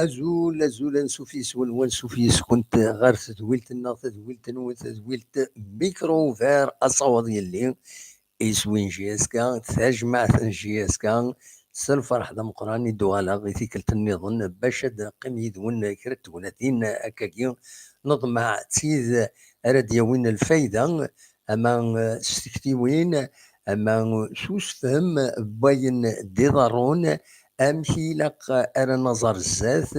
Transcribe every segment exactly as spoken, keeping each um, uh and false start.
Azul, azul, ansuf yes-wen, wansuf yes-kent ɣer tedwilt-nneɣ, tadwilt-nwen, tadwilt Micro Ouvert, asawaḍ yelli, iswi n J S K, tajmaɛt n J S K, s lferḥ d ameqqran i d-uɣaleɣ i tikkelt nniḍen bac ad neqqim yid-wen kra n tegnatin akkagi, neḍmeɛ d tid ara d-yawin lfayda, ama s tektiwin, ama s usefhem n wayen d-iḍerrun, amek i ilaq ara naẓer zdat,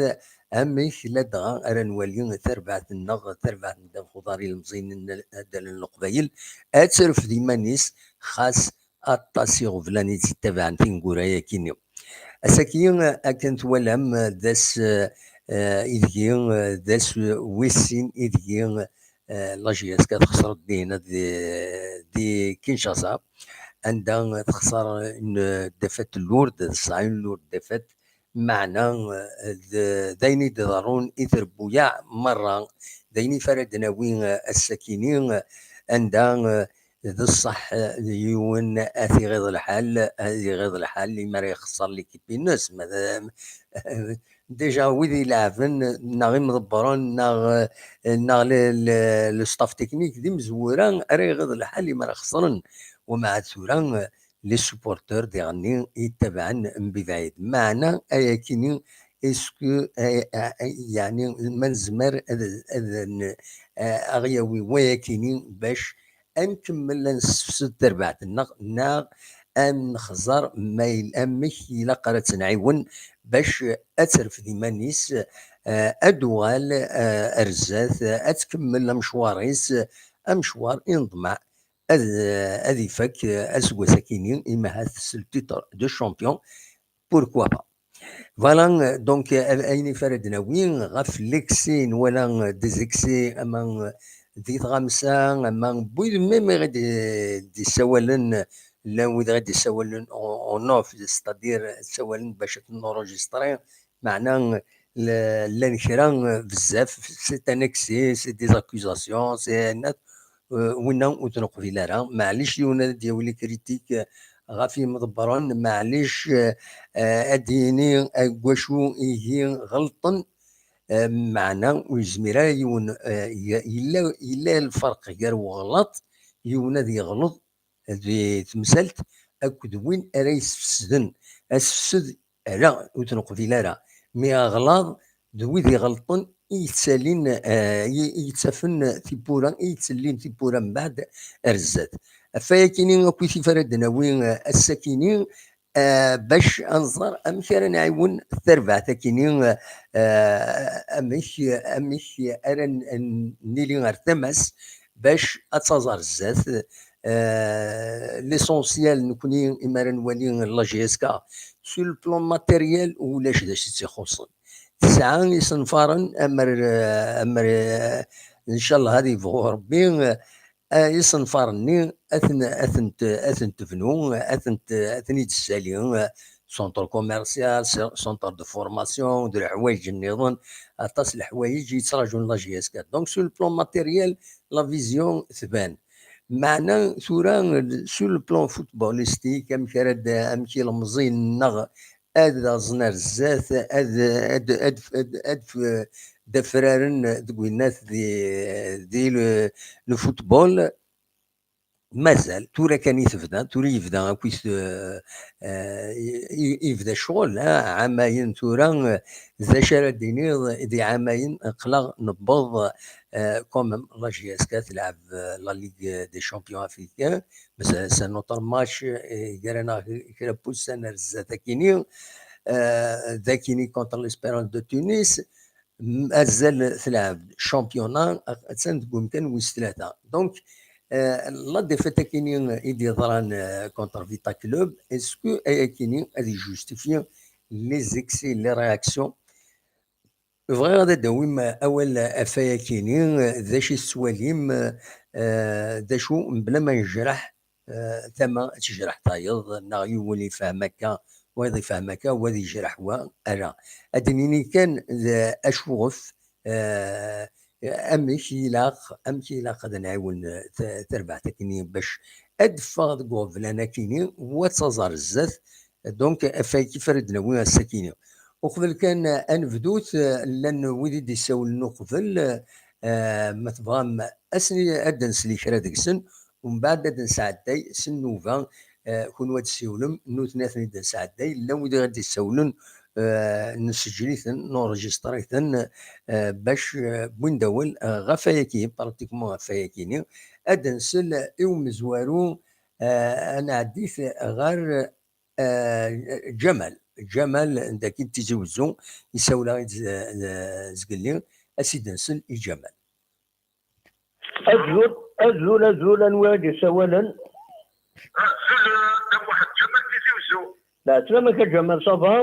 amek ladɣa ara nwali tarbaɛt-nneɣ, tarbaɛt n ddabex uḍar ilemẓiyen n addal n Leqbayel, ad terfed iman-is, xas aṭas iɣeblan i d-yettabaɛen tineggura-agi-nni. Ass-agi, akken twalam, d ass, eh, ideg, eh, d ass wis sin ideg, eh, la J S K texṣer dinna di, di Kinshasa, anda texṣer une défaite lourde, tesɛa une lourde défaite, meɛna, eh, d, d ayen i d-iḍerrun i trebbuyaɛ merra, d ayen i ara d-nawi, eh, ass-akini, eh, anda, eh, d ṣṣeḥ, eh, yiwen ad t-iɣiḍ lḥal, ad iɣiḍ lḥal imi ara ixṣer l'équipe-ines. Ma d, déjà wid ileɛben, neɣ imḍebbren, neɣ, eh, neɣ le, le, le staff technique d imezwura ara iɣiḍ lḥal imi ara xeṣren. Wamɛad tura, eh, les supporters diɣenni yettabaɛen mebɛid. Meɛna ayakini, est-ce que, eh, eh, eh, yeɛni ma nezmer ad, ad n-, eh, aɣ-yawi wayakini bac ad nkemmel ad nessefsed tarbaɛt-nneɣ, neɣ ad nexẓer ma il-, amek ilaq ara tt-nɛiwen bac ad terfed iman-is, eh, ad d-tuɣal, eh, ar zdat, eh, ad tkemmel amecwar-is, eh, amecwar i neḍmeɛ ad, eh, ad ifak, eh, aseggas-akini, imahat s le titre de champion, pourquoi pas. Voilà, euh, donc, euh, ayen i ara d-nawi ɣef l'excès, nwala, euh, des excès, ama, euh, di tɣamsa, ama n wid même i ɣ-d-, d-issawalen, llan wid i ɣ-d-issawalen en, en off, c'est-à-dire ssawalen bac ad ten-enregistrer, meɛna, euh, llan kra, euh, bezzaf, c'est un excès, c'est des accusations, c'est un, euh, winna ur t-neqbil ara. Maɛlic yiwen ad d-yawi les critiques, euh, ɣef yimḍebbren, maɛlic, euh, euh, ad d-yini, euh, deg wacu ihi ɣelṭen, euh, meɛna ur yezmir ara yiwen, euh, y-, yella, yella lferq gar uɣlaṭ, yiwen ad yeɣleḍ di temsalt akked win ara yesfesden. Asefsed ala, ur t-neqbil ara. Mi aɣlaḍ d wid iɣelṭen i yettalin, eh, i, i yettafen tiwwura, i yettellin tiwwura mbeɛd ar zdat. Ɣef wayakini akk i ara d-nawi, eh, ass-akini, eh, bac ad nẓer amek ara nɛiwen tarbaɛt-akini, eh, amek, amek ara n-, n-, nili ar tama-s bac ad taẓ ar zdat. Eh, l'essentiel, nekni imi ara nwali la J S K, sur le plan matériel, ulac d acu i tt-ixuṣṣen. Tesɛa isenfaren, amer, eh, amer, eh, ncallah ad yebɣu Rebbi, eh, isenfaren-nni ad ten-, ad ten-, ad ten-tebnu, ad ten-, ad ten-id-tessali, eh, centre commercial, ce-, centre de formation, d leḥwayeǧ nniḍen, aṭas n leḥwayeǧ yettraǧun la J S K. Donc, sur le plan matériel, la vision tban. Meɛna tura, sur le plan footballistique, amek ara d-, amek ilemẓiyen-nneɣ ad aẓen ar zdat, ad, ad, ad, ad, ad, d afraren deg winnat di, di le, le football. Mazal, tura kan i tebda, tura yebda akk i t-, eh, eh, i, i, yebda ccɣel, ah, ɛamayen tura, eh, d acu ara d-tiniḍ, di ɛamayen aql-aɣ newweḍ, eh, quand même, la J S K telɛeb, eh, la Ligue des Champions Africains, mais c'est, c'est notre match, eh, gar-aneɣ kra n wussan ar zdat akini, eh, d akini contre l'Espérance de Tunis, m-, azal telɛeb championnat, attan deg umkan wis tlata. Donc, eh, la défaite akini i d-yeḍran, eh, contre Vita Club, est-ce que ayakini ad yejustifie les excès, les réactions? Bɣiɣ ad d-tawim awal ɣef wayakini, d acu i tettwalim, eh, d acu, mebla ma nejreḥ, eh, tama ad tejreḥ tayeḍ, neɣ yiwen ifhem akka, wayeḍ ifhem akka, wa ad yejreḥ wa, ala. Ad d-nini kan d acuɣef, eh, amek ilaq, amek ilaq ad nɛiwen ta-, tarbaɛt akini bac ad d-teffeɣ deg uɣeblan akini, wa ad taẓ ar zdat. Donc, ɣef wayagi ara d-nawi ass-akini. Uqbel kan ad nebdut, llan wid i d-issawlen uqbel, eh, ma tebɣam ad sen-, ad d-nsel i kra deg-sen, umbeɛd ad d-nesɛedday s nnuba, eh, kunwi ad d-ssiwlem, nutni ad ten-id-nesɛedday, llan wid i d-issawlen, eh, nessejl-iten, nurǧisṭer-iten, eh, bac, eh, wwin-d awal, eh, ɣef wayagi, pratiquement ɣef wayagi-ni, ad d-nsel i umezwaru, eh, ad nɛeddi-t ɣer eh, Ǧamal. Ǧamal, dagi n Tizi Wezzu, isawel-aɣ-id z-, z-, zgelli, ad s-id-nsel i Ǧamal. Azul, azul, azul, anwa i d-isawalen? Azul, eh, d Muḥend Ǧamal Tizi Wezzu. Lɛeslama-k a Ǧamal, ça va?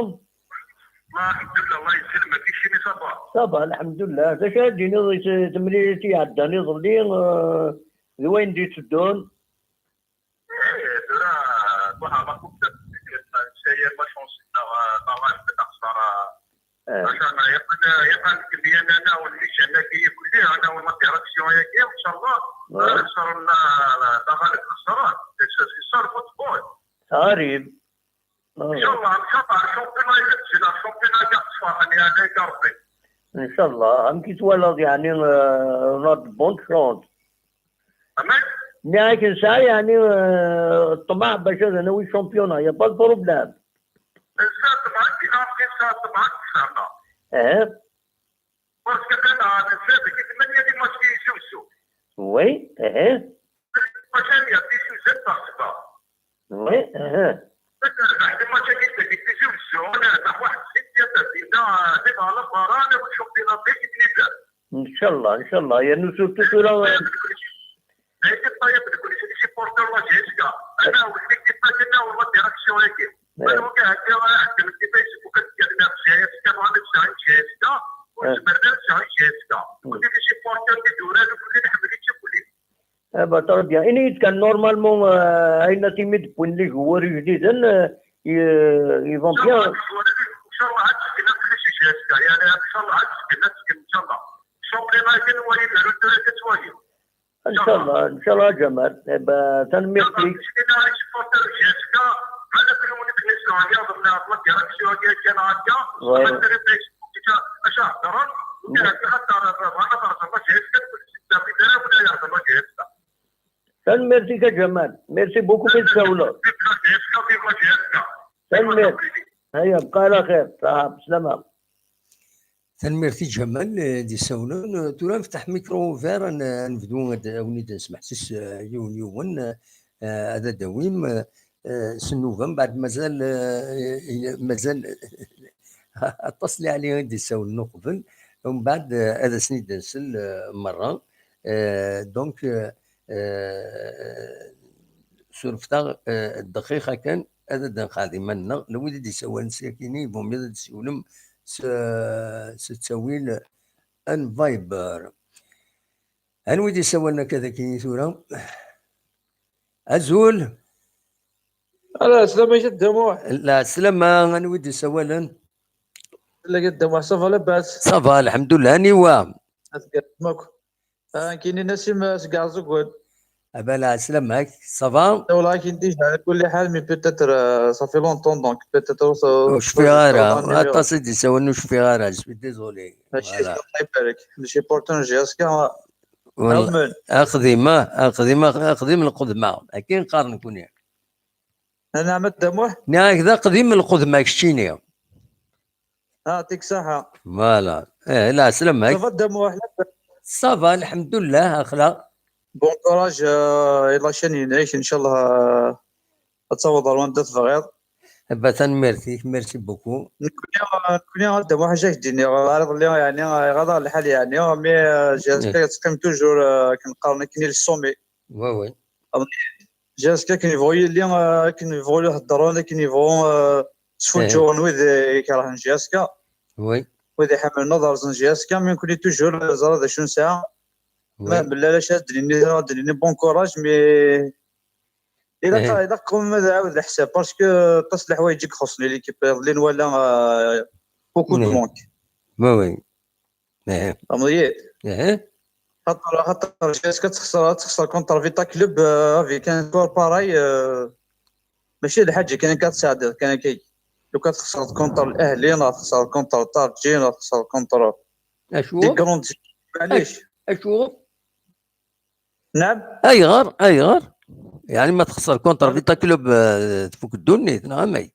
Ma, alḥemdulillah, Allah yesselmek, i keččini ça va? Ça va, alḥemdulillah. D acu ara d-tiniḍ i t-, temlilit i iɛeddan iḍelli, eh, d wayen d-itteddun? Eh, tura, tura, ma kunta, sayer, ma chance, neɣ, neɣ, neɣ, xsara. Eh. Maca, yeqqen, yeqqen kemmiya, ana, ur nnijan-agi, kulli, ana, ur ma direction-agi, inchallah, eh, xsaren, la, la, la, la, xsaren, xsaren football. Arib. Ah. Inchallah, inchallah, championnat, championnat, يعني، عليك ربي. Inchallah, amek i twalaḍ, yeɛni, eh, on a de bonnes chances? Amek? Nniɣ-ak nesɛa, yeɛni, eh, ṭṭmeɛ bac ad nawi championnat, y a pas de problème. Nesɛa ṭṭmeɛ, kif nesɛa ṭṭmeɛ, nesɛa. Eh. Parce que kan, ah, nesɛa deg tmanya di match i Tizi Wezzu. Oui, eh. Maca, il y a des sujets par ça. Oui, eh. Terbeḥ di match-agi deg Tizi Wezzu, nerbeḥ waḥed ssetta, terbeḥ di, di Bala Fara, nerbeḥ championnat, kif nibda. Inchallah, inchallah. Yernu surtout tura, eh, Ayen i ṭṭayab deg wis n supporter la J S K. Ana, ur d-kif akken, ur la direction-agi. Eh. Wala wagi hekka, ḥekkmen di Facebook, ad d-yerna J S K, bɣan ad sɛin J S K, ur zemren ad sɛin J S K. Wagi d supporter di d-uran, ur d-nḥemmel-itt akk. Eh ben, très bien. Ini-yi-d kan, normalement, euh, ayen ati mi d-wwin les joueurs ijdiden, euh, ils, ils vont bien. Inchallah, inchallah, ad d-sken fell-as i J S K. Yani, inchallah, ad d-sken, ad d-sken, inchallah. Championnat-agi n wayen irudu, ad t-walim. Inchallah, inchallah, Ǧamal. Eh ben, tanemmirt-ik. Inchallah, les supporters J S K, bɣan ad d-wwin les joueurs ijdiden, la direction-agi kan akka. Ouais. Acu heddren, bɣan ad rẓen la J S K, Tanemmirt-ik a Ǧamal. Merci beaucoup mi d-tsawleḍ. Tanemmirt. Aya, bqa ɛla xir. Ṣaḥa, bslama. Tanemmirt i Ǧamal, eh, d-isawlen. Tura nfetaḥ micro ouvert, ad n-, ad nebdu ad, ad wen-id-nesmeḥsis, eh, yiwen yiwen, eh, ad d-awim, eh, s nnuba, mbeɛd mazal, eh, mazal aṭas n leɛli i d-isawlen uqbel, mbeɛd, eh, ad asen-id-nsel, eh, merra. Eh, donc, eh, eh, surfet-aɣ, eh, dqiqa kan, ad d-nqeɛɛed iman-nneɣ. Lwid i d-isawalen s yakini, vaut mieux ad d-siwlem s, s ttawil n Viber. Anwa i d-isawalen akka d akini tura? Azul! Ala, slama-k a Dda Muḥ. Lɛeslama, anwa i d-isawalen? Fell-ak a Dda Muḥ, ça va, labas? Ça va, lḥemdullah, aniwa? Ad tgerrem akk. Ah, nekkini Nasim, eh, seg Ɛeẓẓuggun. Aba lɛeslama-k, ça va? Wala akin déjà, ala kulli ḥal, mais peut-être, euh, ça fait longtemps, donc peut-être ur s-, ur cfiɣ ara, aṭas i d-isawalen ur cfiɣ ara, je suis désolé. Mačči d Allah ibarek, d supporter n J S K. Wala. Axdim, ah, axdim, ah, axdim lqedma, akken qqaren nekni. Anɛam a Dda Muḥ? Nniɣ-ak d aqdim lqedma keččini. Yeɛṭik ṣṣeḥḥa. Voilà. Eh, lɛeslama-k. Ça va Dda Muḥ? Ça va, lḥemdullah, axla. Bon courage, euh, i la chaîne-inek, inchallah, euh, ad taweḍ ar wanda tebɣiḍ. Aba, tanemmirt-ik, merci beaucoup. Nekni, euh, nekni a Dda Muḥ, ad ak-d-iniɣ, ar iḍelli, yeɛni, euh, iɣaḍ-aɣ lḥal, yeɛni, mais, euh, J S K teqqim toujours, euh, akken qqaren akken, le sommet. Oui, oui. J S K akken yebɣu yili, euh, akken yebɣu la heddren, akken yebɣu, euh, sfuǧǧuɣen wid, euh, ikerhen J S K. Oui. Wid iḥemmlen ad rẓen J S K, mais nekkni toujours, euh, ẓra d acu nesɛa. Oui. Ma bella ala acu ad d-nini, ad d-nini bon courage, mais ilaq, ilaq quand même ad ɛawed leḥsab, parce que aṭas n leḥwayeǧ i ixuṣṣen i l'équipe. Iḍelli nwala, euh, beaucoup de manque. Oui, oui. Ih. Tfehmeḍ-iyi? Ih. Xaṭer, xaṭer J S K ad texṣer, ad texṣer contre Vita Club, euh, avec un score pareil, euh, mačči d lḥaǧa kan akka ad tesɛeddiḍ kan akka. Lukan txesreḍ contre l'Ahli, neɣ txesreḍ contre Tarji, neɣ txesreḍ contre des grandes équipes, معليش. Acu? نعم. Ayɣer? Ayɣer? Yeɛni ma txeṣreḍ contre Vita Club, eh, tfuk ddunit, neɣ amek?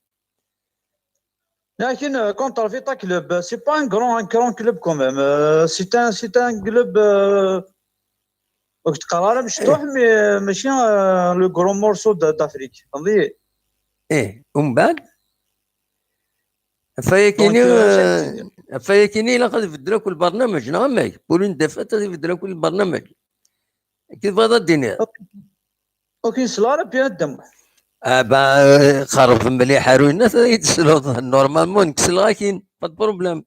لكن contre Vita Club, c'est pas un grand, un grand club quand même. Euh, c'est un, c'est un club, euh, ur k-qqar ara mecṭuḥ, mais ماشي, euh, le grand morceau de, d'Afrique. فهمتي؟ ايه، ومن بعد؟ فيكيني، فيكيني الا غادي يبدل لك البرنامج، نعم، pour une défaite غادي يبدل لك البرنامج. كيف بغيت ديني؟ اوكي، سلارة بيان الدم. ابا، خرب مليح روينا يتسلوط. Normalement نكسل غاكين، pas de problème.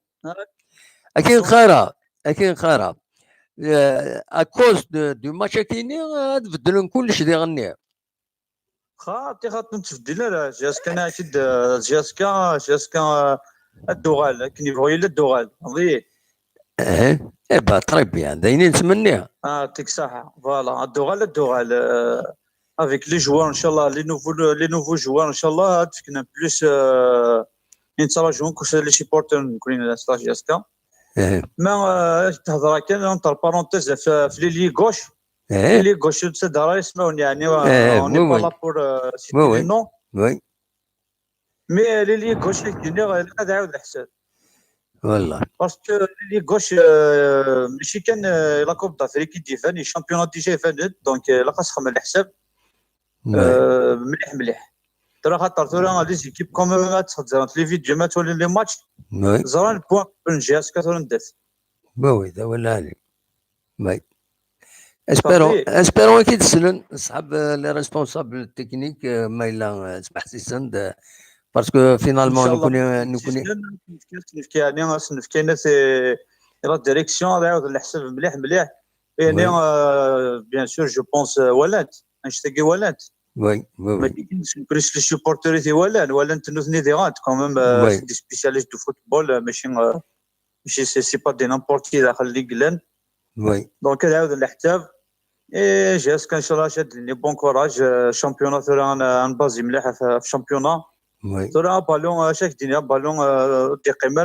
اكين خارة، اكين خارة. À cause du match اكيني غادي يبدلون كلش دي غني. خاطي خاطي نتبدل على جي اس كي، انا اكيد جي اس كي، جي اس كي الدوغال كني بغيو الا الدوغال. Oui. ايه، ايه با، très bien، داينين نتمنيها. اه، يعطيك الصحة. Voilà، الدوغال، الدوغال. آه، avec les joueurs ان شاء الله، les nouveaux, les nouveaux joueurs ان شاء الله تفكنا plus. آه، نتراجعون كوش les supporters نكون لا جي اس كي. ايه. ما آه، تهضر كان entre parenthèses في, في l'ailier gauche. ايه. L'ailier gauche تسد راه يسمعوني يعني. ايه، on n'est pas là oui. Pour citer les noms. Oui. Mais l'ailier gauche كيني غير هذا عاود الحساب. والله. Parce que l'ailier gauche ماشي كان la Coupe d'Afrique يديفان، championnat déjà يفند، donc لا خاص خمل الحساب. مليح مليح. ترى خاطر ثورة les équipes quand même تخزرت les vidéos ما تولي les matchs. زران point بن جي اس كثر ندف. Oui, oui, هذا هو اللي علي. Oui. Espérons, espérons كي تسلن صحاب les responsables techniques, ما الا سمح سيسند, parce que finalement نكون نكون نفكي يعني نفكي ناس la direction راه يعاود الحساب مليح مليح. يعني bien sûr je pense ولات انشتاقي ولات. Oui, oui, oui. Plus les supporters ثي ولان ولان تنوثني دي غانت quand même des spécialistes de football, ماشي ماشي c'est pas des n'importe qui داخل اللي قلان. Oui. Donc هذا هو الحساب. اي جي اس كي ان شاء الله شاد لي bon courage. Championnat ثورة انا نبازي مليح في championnat. Oui. ثورة بالون شاك ديني بالون دي قيمة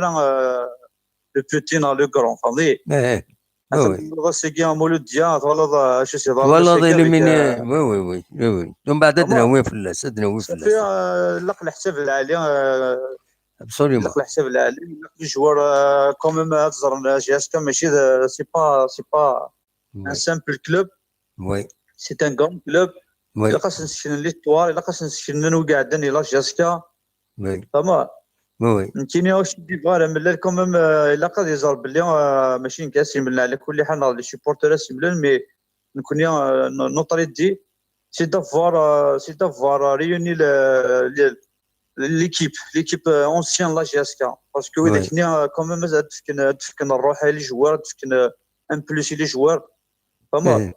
le petit نهار le grand, فهمتي؟ ايه. حتى سيكي مولود ديا ولا شي سي ولا ديليميني. Oui, oui, oui, oui. ومن بعد ادناوي فلاس ادناوي فلاس. لق الحساب العالي. Absolument. لق الحساب العالي. لق les joueurs quand même هاد الزرن جي اس كي ماشي c'est pas c'est pas un simple club. Oui. C'est un grand club. Oui. الا خاص نسكن l'histoire, الا خاص نسكن وقاعدين الا جي اس كي. Oui. فما Oui, oui. نتيني واش دي فوالا ملال quand même الا قاد يزار بلي ماشي نكاسي من على كل حال les supporters اسي ملال mais نكون notre idée c'est d'avoir c'est d'avoir réuni l'équipe l'équipe ancienne la جي اس كي parce que وإذا كنا quand même مازال تفكن تفكن الروح les joueurs تفكن un plus les joueurs. فما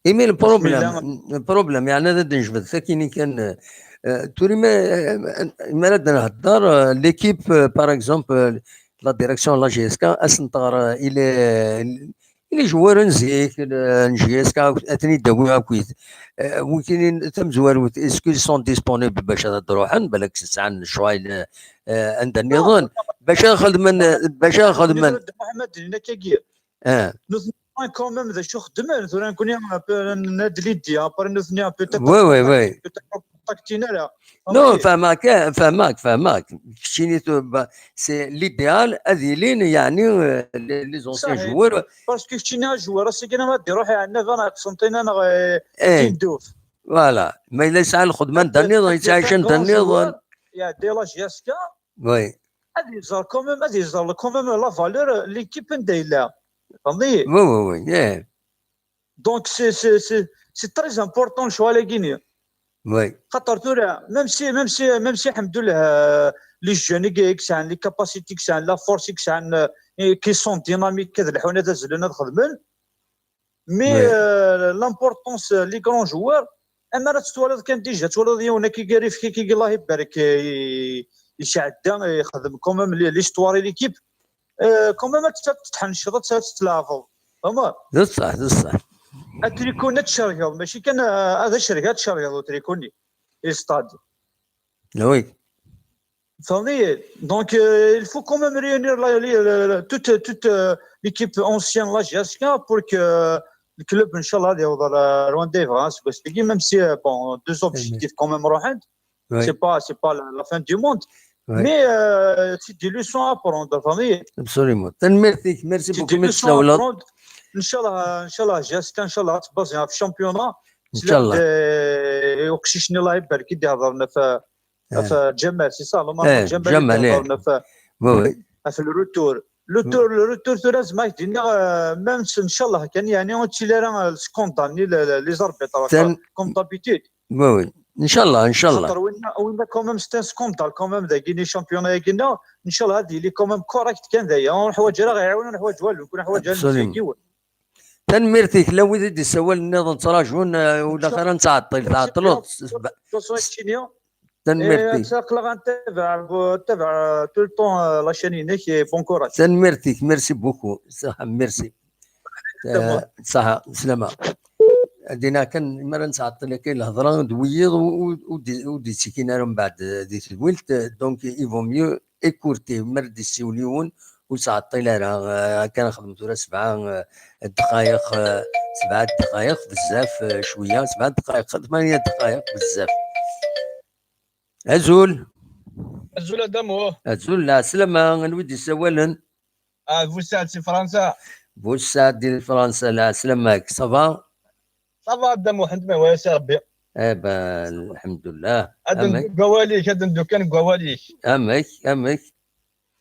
ايمي البروبليم البروبليم يعني هذا نجبد ثكيني كان توري ما ما رد نهضر l'équipe par exemple la direction la جي اس كي اسنطار الى الى joueurs نزيك نجي اس كي اثني داوي اكويت. ممكن تم زوار est-ce qu'ils sont disponibles باش هاد روحن بالك سعان شوي عند النظام باش ناخذ من باش ناخذ من محمد هنا كيجي اه quand même ذا شو خدمه ثورا نكون ناد ليدي ابار نثني peut-être Oui, oui, oui. تاكتينا لا Non, فهمك فهمك فهمك. كشيني c'est l'idéal هذه لين يعني les anciens joueurs. Parce que كشيني joueur سي كنا ما ديروح عندنا فانا قسنطينا انا تيندوف. Voilà, ما الا يسعى الخدمه داني يسعى شن داني. يا دي لا جي اس كي. Oui. هذه يزار quand même هذه يزار quand même la valeur l'équipe ندير لها, فهمتي؟ Oui, oui, oui, yeah. Donc c'est c'est c'est c'est très important شو على كينيا. Oui. خاطر ثورا même si même si même si الحمد لله les jeunes كي يكسعن les capacités كسعن la force كسعن qui sont dynamiques كذا الحونا ذا زلنا خدمن. Mais l'importance les grands joueurs اما راه تتولد كان déjà تولد يونا كي قريف كي كي الله يبارك يشعدا يخدم quand même l'histoire l'équipe. Quand même تتحنشض تتلعب. فهمت؟ بصح بصح. التريكون تشريض ماشي كان هذا الشركه تشريض وتريكوني الاستاد. Oui. Tfehmeḍ-iyi? Donc, euh, il faut quand même réunir la, la, la, toute, toute euh, l'équipe ancienne, la J S K, pour que le club, Inch'Allah, ad yaweḍ ɣer wanda yebɣa aseggas-agi, même si, euh, bon, deux objectifs quand même ruḥen. C'est pas, c'est pas la, la fin du monde. Mais euh, c'est des leçons à apprendre, tfehmeḍ-iyi? Absolument. Tanemmirt-ik, merci beaucoup, mi d-tsawleḍ. Inch'Allah, Inch'Allah, J S K, Inch'Allah, ad tebbaẓi ɣef championnat. Inch'Allah. Uqcic-nni, Allah ibarek, i d-ihedren ɣef ɣef Ǧamal, c'est ça, normalement Ǧamal i d-ihedren ɣef, ɣef le retour. Le retour, le retour tura, zma ak-d-iniɣ, euh, même si, Inch'Allah, kan, yeɛni, ur ttili ara, euh, le scandale-nni, les arbitres, comme d'habitude. Oui, oui. Inch'Allah, Inch'Allah. Xaṭer winna, winna quand même, c'est un scandale quand même, dagi, ni championnat-agi-nneɣ, Inch'Allah, ad yili quand même correct kan daya, ur neḥwaǧ ara ɣ-iɛiwen, ur neḥwaǧ walu, ur neḥwaǧ ara netta yiwen. Tanemmirt-ik, la wid i d-issawalen nniḍen ttrajun, euh, ur ilaq ara nettɛeṭṭil, tɛeṭṭleḍ. Tanemmirt-ik. Aql-aɣ ad ntabeɛ, ntabeɛ tout le temps, euh, la chaîne-inek, et bon courage. Tanemmirt-ik, merci beaucoup. Ṣaḥa, merci. Ṣaḥa, slama. Dina kan, mi ara nettɛeṭṭil akka i lhedra d wiyiḍ, ur d-ittikin ara mbeɛd di tedwilt, donc il vaut mieux écourter, mi ara d-issiwel yiwen, ur ttɛeṭṭil ara, euh, akka nxedem tura sebɛa, euh, ddqayeq, euh, sebɛa ddqayeq bezzaf, euh, cwiya, sebɛa ddqayeq, tmanya ddqayeq bezzaf. Azul. Azul a Dda Muḥ. Azul, lɛeslama, anwa i d-yessawalen? Ah, Bussaɛd si Fransa. Bussaɛd di Fransa, lɛeslama-k, ça va? Ça va a Dda Muḥend, ma iwala-s Rebbi. Eh ben, lḥemdullah. Ad neddu deg wawal-ik, ad neddu kan deg wawal-ik. Amek, amek?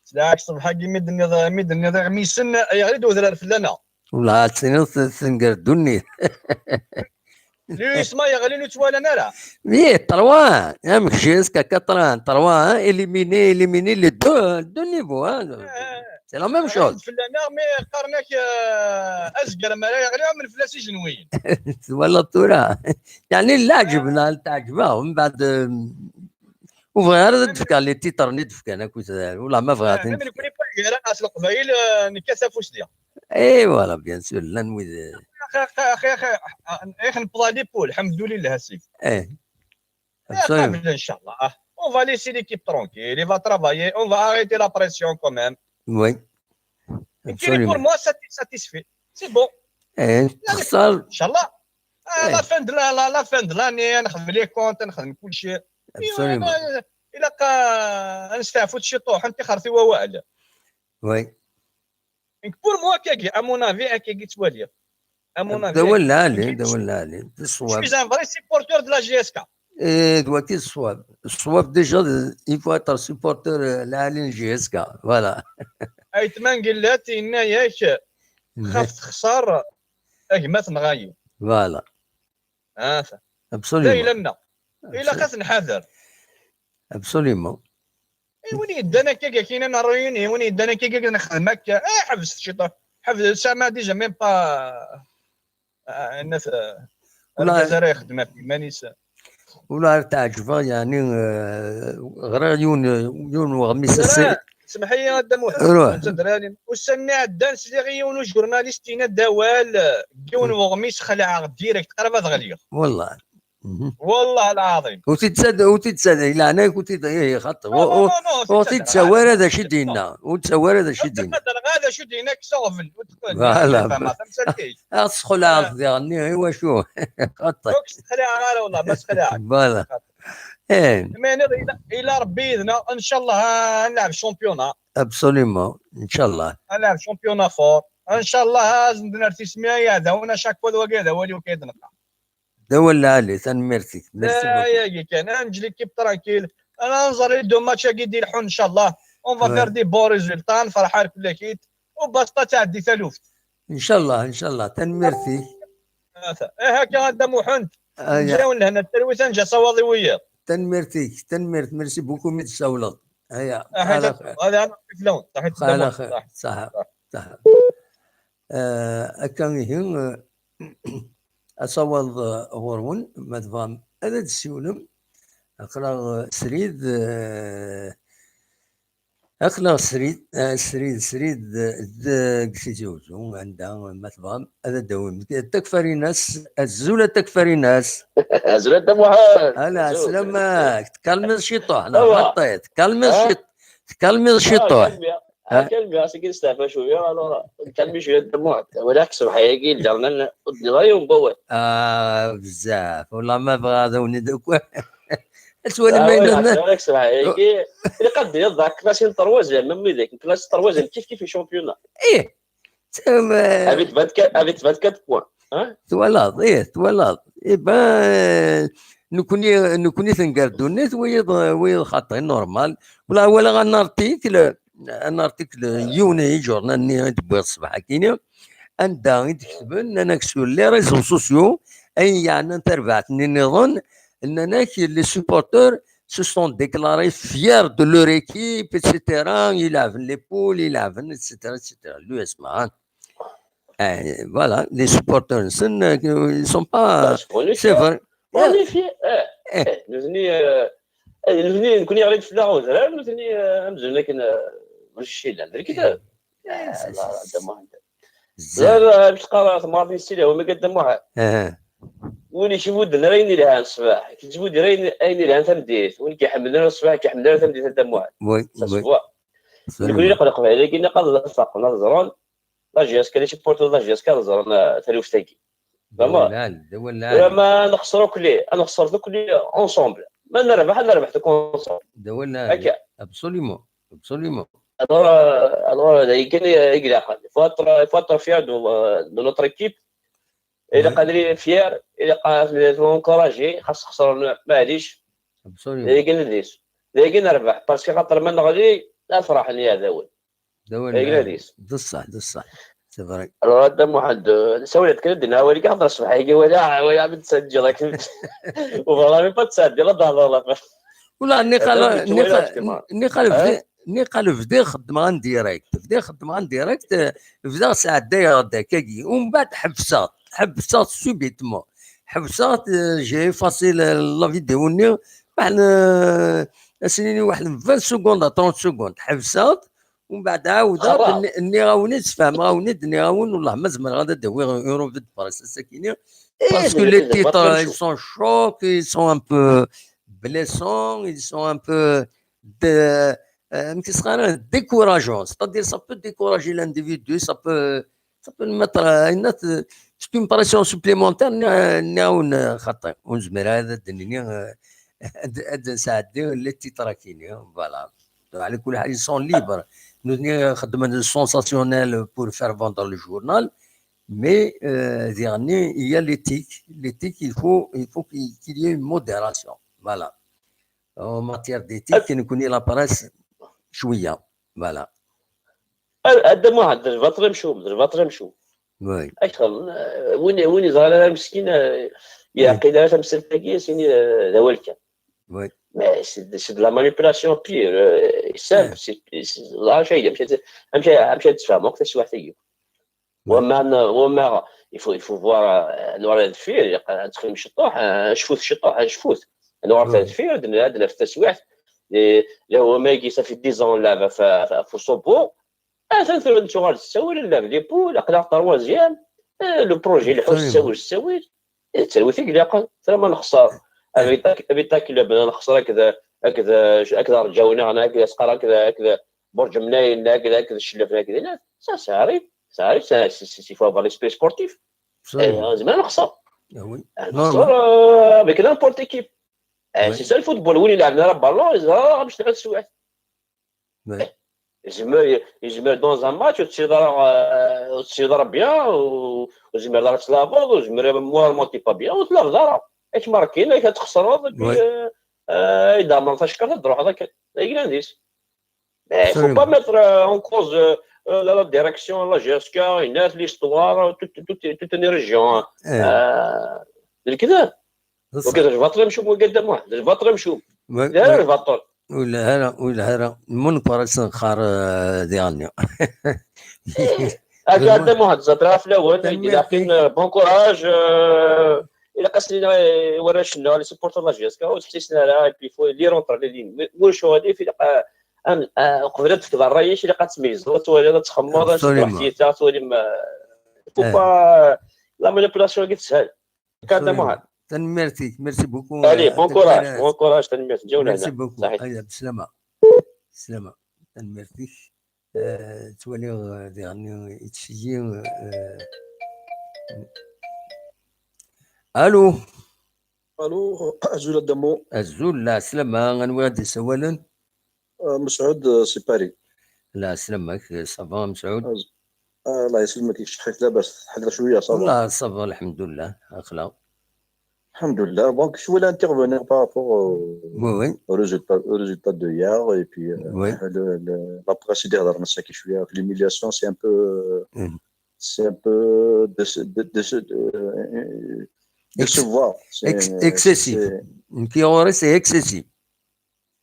Sliɣ-ak ṣṣbeḥ-agi mi d-tenniḍ, mi d-tenniḍ iɣmisen, yeɣli-d wedrar fell-aneɣ. Wellah ad tiniḍ tenger ddunit. Lui, ma yeɣlin ur ttwalan ara. Mais trois, amek jusqu'à quatre ans, trois, hein, éliminé, éliminé les deux, deux niveaux, hein. C'est la même chose. Fell-aneɣ, mi qqaren-ak, euh, azger mi ara yeɣli, amen fell-as ijenwiyen. Twalaḍ tura. Yeɛni leɛǧeb, neɣ teɛǧeb-aɣ, mbeɛd, euh, ur bɣiɣ ara ad d-fkeɣ les titres-nni d-fkan akk, wellah ma bɣiɣ ad t-in-fkeɣ. Même nekkni pas gar-aɣ s Leqbayel, euh, nekkat afus di. Eh, voilà, bien sûr, llan wid, euh, axi, axi, axi, axi, axi, newweḍ à l'épaule, lḥemdulillah, a sidi. Eh. Absolument. Qabel, inchallah. On va laisser l'équipe tranquille, il va travailler, on va arrêter la pression quand même. Oui. Absolument. Pour moi, sati-, satisfait. C'est bon. Eh, txeṣṣer. Inchallah. Ah, la fin de la, la, la fin de l'année, nxedm les comptes, nxedm kulci. Absolument. Ilaq, euh, ad nesteɛfu ciṭuḥ, ad nṭixer i wawal. Oui. Donc, pour moi, akkagi, à mon avis, akkagi ttwaliɣ. À mon avis, d awal lɛali, d awal lɛali. D ṣṣwab. Je suis un vrai supporter de la J S K. Eh, d wagi ṣṣwab. Ṣṣwab, déjà, il faut être supporter, euh, lɛali n J S K. Voilà. Aytma n Gillat yenna-yak, xaf texṣer, a gma tenɣa-yi. Voilà. Ah, absolument. D ayla-nneɣ. Ilaq ad t-nḥader. Absolument. I win yeddan akka, akka kina n réunion, i win yeddan akka, akka nexdem akka, eh, ḥebset ciṭuḥ. Ḥebset, ça m'a déjà même pas, ah, argaz ara yexdem ɣef yiman-is. Ula ar teɛǧbeɣ, yeɛni, eh, ɣriɣ yiwen, yiwen n weɣmis ass-a. Semḥ-iyi a Dda Muḥend, ruḥ. Ussan-nni ɛeddan, sliɣ i yiwen ujurnalist yenna-d awal, eh, deg yiwen n weɣmis, xelɛeɣ direct, qrib ad ɣliɣ. Wallah. Wallah lɛaḍim. Ur t-id-ttad-, ur t-id-ttad-, leɛnaya-k ur t-id-, ih, xaṭer. Ur t-id-ttawi ara d acu i d-yenna. Ur ttawi ara d acu i d-yenna. Ur ttqadar ara d acu i d-yenna, kkes aɣbel. Voilà. Ad ɣ-tesxelɛeḍ diɣen, i wacu? Xaṭer. Ur k-sexlaɛeɣ ara, wallah, ma sexlaɛeɣ. Voilà. Eh. Ma yenniḍ, ila, ila Rebbi yid-neɣ, inchallah, ad nlɛeb championnat. Absolument, inchallah. Ad nlɛeb championnat fort. Inchallah, ad nzed ar tismi ay iɛdawen, à chaque fois d wagi d awal-iw kan i d-neqqar. D awal lɛali, tanemmirt-ik. Merci beaucoup. Ayagi kan, ad neǧǧ l'équipe tranquille. Ad nẓer les deux matchs-agi d-ileḥḥun, inchallah. On va faire des bons résultats, nferḥ ar kullakit. U basta, tɛeddi taluft. Inchallah, inchallah. Tanemmirt-ik. Ata. Eh, akka a Dda Muḥend. Aya. Neǧǧa-yawen lehna d talwit, ad neǧǧ asawaḍ i wiyiḍ. Tanemmirt-ik, tanemmirt. Merci beaucoup mi d-tsawleḍ. Aya. Ala xir. Ala xir. Ṣaḥa, ṣaḥa. Eh, akka ihi, eh, asawaḍ, eh, ɣur-wen, ma tebɣam ad d-tessiwlem. Aql-aɣ, eh, srid, eh, aql-aɣ srid, eh, srid, srid, eh, deg Tizi Uzzu, anda, ma tebɣam ad d-tawim. Takfarinas, azul a Takfarinas. Azul a Dda Muḥend. Ala, sslam-ak. Tkalmiḍ ciṭuḥ, neɣ baṭṭiḍ? Tkalmiḍ ciṭuḥ. Tkalmiḍ ciṭuḥ. Akalmi, akalmi, asigi nesteɛfa cwiya, alors nkalmi cwiya Dda Muḥend. Walaɣ ṣṣbeḥ-agi lǧernan ur d-nniḍ ara yiwen n wawal. Ah, bezzaf. Wala ma bɣiɣ ad awen-id-, ad twalim ayen. Walaɣ ṣṣbeḥ-agi, ilaq ad d-tiniḍ d la classe n troisième, même widak, classe n troisième, kif kif i championnat. Ih, Avec vingt-quatre, avec vingt-quatre points. Hein? Twalaḍ, ih, twalaḍ. Eh ben, nekkni, nekkni tenger ddunit, wiyiḍ, wiyiḍ xaṭi, normal. Wala walaɣ un article, un article, yiwen i journal-nni i d-wwiɣ ṣṣbeḥ-agi-nni, anda i d-ketben, nnan-ak sur les réseaux sociaux, ayen yeɛnan tarbaɛt-nni nniḍen, nnan-ak les supporters se sont déclarés fiers de leur équipe, et cetera. Ils avaient les poules, ils avaient, et cetera, et cetera. L'U S M A, hein. Eh, voilà, les supporters, ils sont pas, c'est vrai. On est fiers. Eh, eh, nutni, eh, eh, nutni, nekkni ɣer-i fell-aɣ udrar, nutni, eh, amzun akken, eh, ulac cci yellan d lkitab. Eh, Ẓer amek teqqar temɣart n Sidi Ɛumer Gadda Muḥend. Win i k-ibudden ara ayen ilhan ṣṣbeḥ, k-ittbuddi ara ayen, ayen ilhan tameddit. Win k-iḥemmlen ara ṣṣbeḥ, k-iḥemmel ara tameddit a Dda Muḥend. Oui, oui. Ça se voit. Nekkni leqbayel-agi ilaq ad saqen ad ẓren. La J S K, les supporters de la J S K ad ẓren, eh, taluft-agi. Vraiment. Vraiment, nexṣer akk, ad nexṣer akk ensemble. Ma nerbeḥ, ad nerbeḥ akk ensemble. Akka. Absolument. Absolument. Alors, euh, alors, d ayen kan i ilaqen. Il faut être, il faut être fier de, euh, de notre équipe. Ilaq ad nili fier, ilaq ad encourager, xas xesren, maɛlic. Absolument. D ayen kan i d-is. D ayen kan nerbeḥ. Parce que xaṭer ma neɣli, ad ferḥen yiɛdawen. D ayen kan i d-is. D ṣṣeḥ, d ṣṣeḥ. C'est vrai. Alors, a Dda Muḥend, euh, nsawel-d kan ad d-nɛawel kan, xaṭer ṣṣbeḥ-agi wala, wala mi d-tessaǧǧiḍ akken. Voilà, mi pas tessaɛddiḍ ad d-tehḍeḍ la. Wala, niqal, niqal, niqal bdiɣ xeddmeɣ en direct. Bdiɣ xeddmeɣ en direct, eh, bdiɣ sɛeddayeɣ-d akkagi. Umbeɛd ḥebseɣ-t, ḥebseɣ-t subitement. Ḥebseɣ-t, eh, j'ai effacé la, la vidéo-nni, waḥed, eh, ad s-nini waḥed n vingt secondes à trente secondes. Ḥebseɣ-t, umbeɛd ɛawdeɣ-d, nniɣ-awen-id, sfehmeɣ-awen-id, nniɣ-awen, wellah ma zemreɣ ad d-awiɣ une revue de presse ass-akini. Parce que les titres, ils sont chocs, ils sont un peu blessants, ils sont un peu de, euh, amek i s-qqaren, décourageants. C'est-à-dire, ça peut décourager l'individu, ça peut, ça peut le mettre, euh, une autre, c'est une pression supplémentaire, nniɣ-awen, euh, xaṭi, ur nezmir ara ad d-nini, euh, ad, ad nesɛeddi les titres akini, voilà. Donc, على كل حال, ils sont libres. Nutni xeddmen le sensationnel pour faire vendre le journal, mais, euh, diɣenni, il y a l'éthique. L'éthique, il faut, il faut qu'il qu'il y ait une modération. Voilà. En matière d'éthique, nekkni la presse, cwiya. Voilà. A Dda Muḥend, d lbaṭel amcum, d lbaṭel amcum. Oui. Akter, euh, win, win yeẓran ara meskin, euh, yeɛqil ara tamsalt-agi, ad s-yini, euh, d awal kan. Oui. Mais c'est, c'est de la manipulation pure. Euh, simple, c'est, c'est, amek ay, amek ay, amek ay tfehmeḍ taswiɛt-agi? Wama, wama, il faut, il faut voir, euh, anwa ara deffir, ad txemmem ciṭuḥ, euh, cfut ciṭuḥ, cfut. Anwa ara deffir, ad n-, ad naf taswiɛt. Eh, la wama-agi, ça fait dix ans, la, f, f, f, au Sobo. Atan tura nettuɣal s ttawil, nlɛeb les poules, aql-aɣ troisième. Eh, le projet, lḥu s ttawil, s ttawil. Eh, d talwit i ilaqen, tura ma nexṣer. Avec ta, avec ta club, nexṣer akked, akked, akked Rǧawna, neɣ akked Asqar, akked, akked Burǧ Mnayen, neɣ akked, akked Ccellef, neɣ akked, ça, ça arrive, ça arrive, ça, c'est, c'est, il faut avoir l'esprit sportif. Eh, zemreɣ ad nexṣer. Ah oui. Nexṣer, euh, avec n'importe équipe. Eh, c'est ça le football, win ilɛeben ara ballon, yeẓra amek tebɣa teswiɛt. Yezmer, yezmer dans un match ur tesɛiḍ ara, euh, ur tesɛiḍ ara bien, u, ur tezmireḍ ara ad tlabeḍ, ur tezmer, moralement t'es pas bien, ur tlabeḍ ara. Ak markin, ak ad txesreḍ, et puis, euh, euh, ay d-ɛemreḍ tacekkart ad d-truḥeḍ akken. D ayen kan deg-s. Mais il faut pas mettre, euh, en cause, euh, euh, la, la direction, la J S K, Inat, l'histoire, toute, toute, toute une région, hein. Euh, d lekdeb. D ṣṣeḥ. Wagi d lbaṭel amcum, wagi a Dda Muḥend, d lbaṭel amcum. D ara lbaṭel. Ur yelha ara, ur yelha ara. Munkeṛ ad s-nxar, eh, diɣenni. Akka a Dda Muḥend, ẓẓaṭra fell-awen, ay d-ilaqen, eh, bon courage, eh, ilaq ad s-nini i warrac-nneɣ, les supporters de la J S K, ur ttḥessisen ara, et puis il faut lire entre les lignes. Mi, mi ur ccɣel-if, ilaq, eh, am, eh, uqbel ad d-tefkeḍ ṛṛay-ik, ilaq ad tmeyyzeḍ, ad twaliḍ, ad txemmeḍ, ad twalim, eh, faut pas, la manipulation-agi teshel. Akka a Dda Muḥend. Tanemmirt-ik, merci beaucoup. Allez, bon courage, bon courage, tanemmirt. Merci beaucoup. Allez, bslama. Bslama. Tanemmirt-ik. Ttwaliɣ diɣen ittceggi. Allô. Allô, azul a Dda Mmu. Azul, lɛeslama, anwa i d-isawalen? Mesɛud, c'est Paris. Lɛeslama-k, ça va Mesɛud? Allah yesselmek-ik, cḥit, labas, teḥliḍ cwiya, ça va? Wallah, ça va, lḥemdullah, aql-aɣ. Alhamdulillah. Donc, je voulais intervenir par rapport au, oui, oui, au résultat, au résultat de hier et puis, euh, oui, le, le, la presse, il est dans ce qui, je suis, l'humiliation, c'est un peu, euh, c'est un peu de, de, de, de, euh, décevoir. Excessif. Qui aurait, c'est excessif.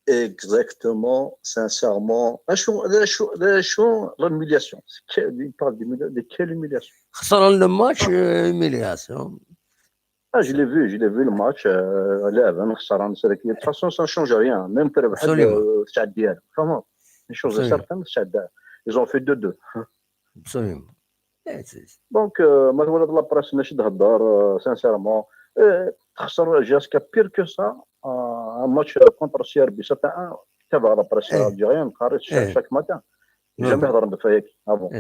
Exactement, sincèrement. L'humiliation. Il parle de, de quelle humiliation? Le match, euh, humiliation. Ah, je l'ai vu, je l'ai vu le match. Euh, de toute façon, ça ne change rien. Même تربح, euh, تتعدى. Vraiment. Une chose est certaine, تتعدى. Ils ont fait deux deux. Absolument. Donc, euh, ma twalaḍ la presse, ماشي تهضر, euh, sincèrement. Euh, تخسر J S K pire que ça. Euh, un match contre C R B sept un, تابع la presse algérienne, قاري chaque matin. Jamais هضرنا في هيك avant.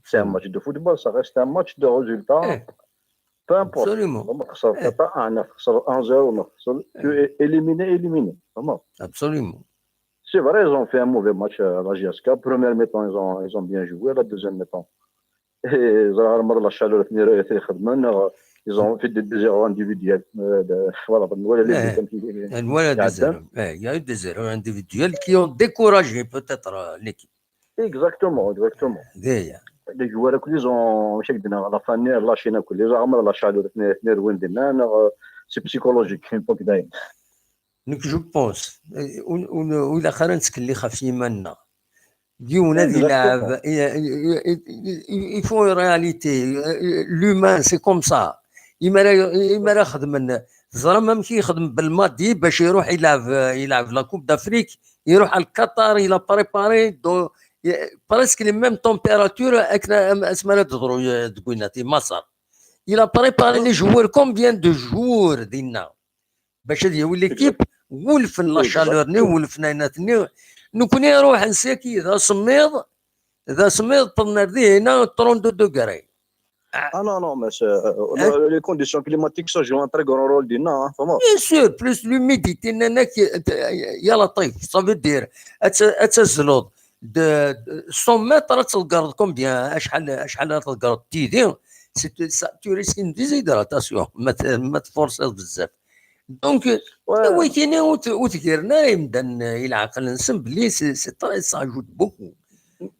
C'est un match de football, ça reste un match de résultat. Peu importe. Absolument. Tu es éliminé, éliminé. Vraiment. Absolument. C'est vrai, ils ont fait un mauvais match à la J S K. Première mi-temps, ils ont, ils ont bien joué. La deuxième mi-temps, ils ont fait des, des erreurs individuelles. Voilà, il y a eu des erreurs individuelles qui ont découragé peut-être, euh, l'équipe. Exactement, exactement. Les joueurs, ils ont, la famille, la chaîne, ils ont la chaleur, c'est psychologique. Donc, je pense, euh, on, on, on a خلينا نتكلم خفيف منا. Yiwen ad yelɛeb, il faut une réalité, l'humain, c'est comme ça. Imi ara, imi ara xedmen, teẓram amek i yexdem Belmadi bac iruḥ ilɛeb, ilɛeb la Coupe d'Afrique, iruḥ à Qatar, il a préparé presque les mêmes températures akken asmi ara d-teḍru deg winat i Maṣer. Il a préparé les joueurs, combien de jours dinna? Bac ad yawi l'équipe, wulfen la chaleur-nni, wulfen aynat-nni. Nekni ruḥen saki d asemmiḍ, d asemmiḍ, wwḍen ar dihina trente-deux degrés. Ah non, non, mais c'est, euh, les conditions climatiques, ça joue un très grand rôle dinna, hein, vraiment. Bien sûr, plus l'humidité, nnan-ak, ya Laṭif, ça veut dire, ad t-, ad tazzleḍ de, de cent mètres, ad tḍeggreḍ combien, acḥal, acḥal ad tḍeggreḍ tidi, c'est, ça, tu risques une déshydratation, ma t-, ma tforsiḍ bezzaf. Donc, wikini ur t-, ur t-gren ara imdanen i leɛqel-nsen belli c'est, c'est très, ça ajoute beaucoup.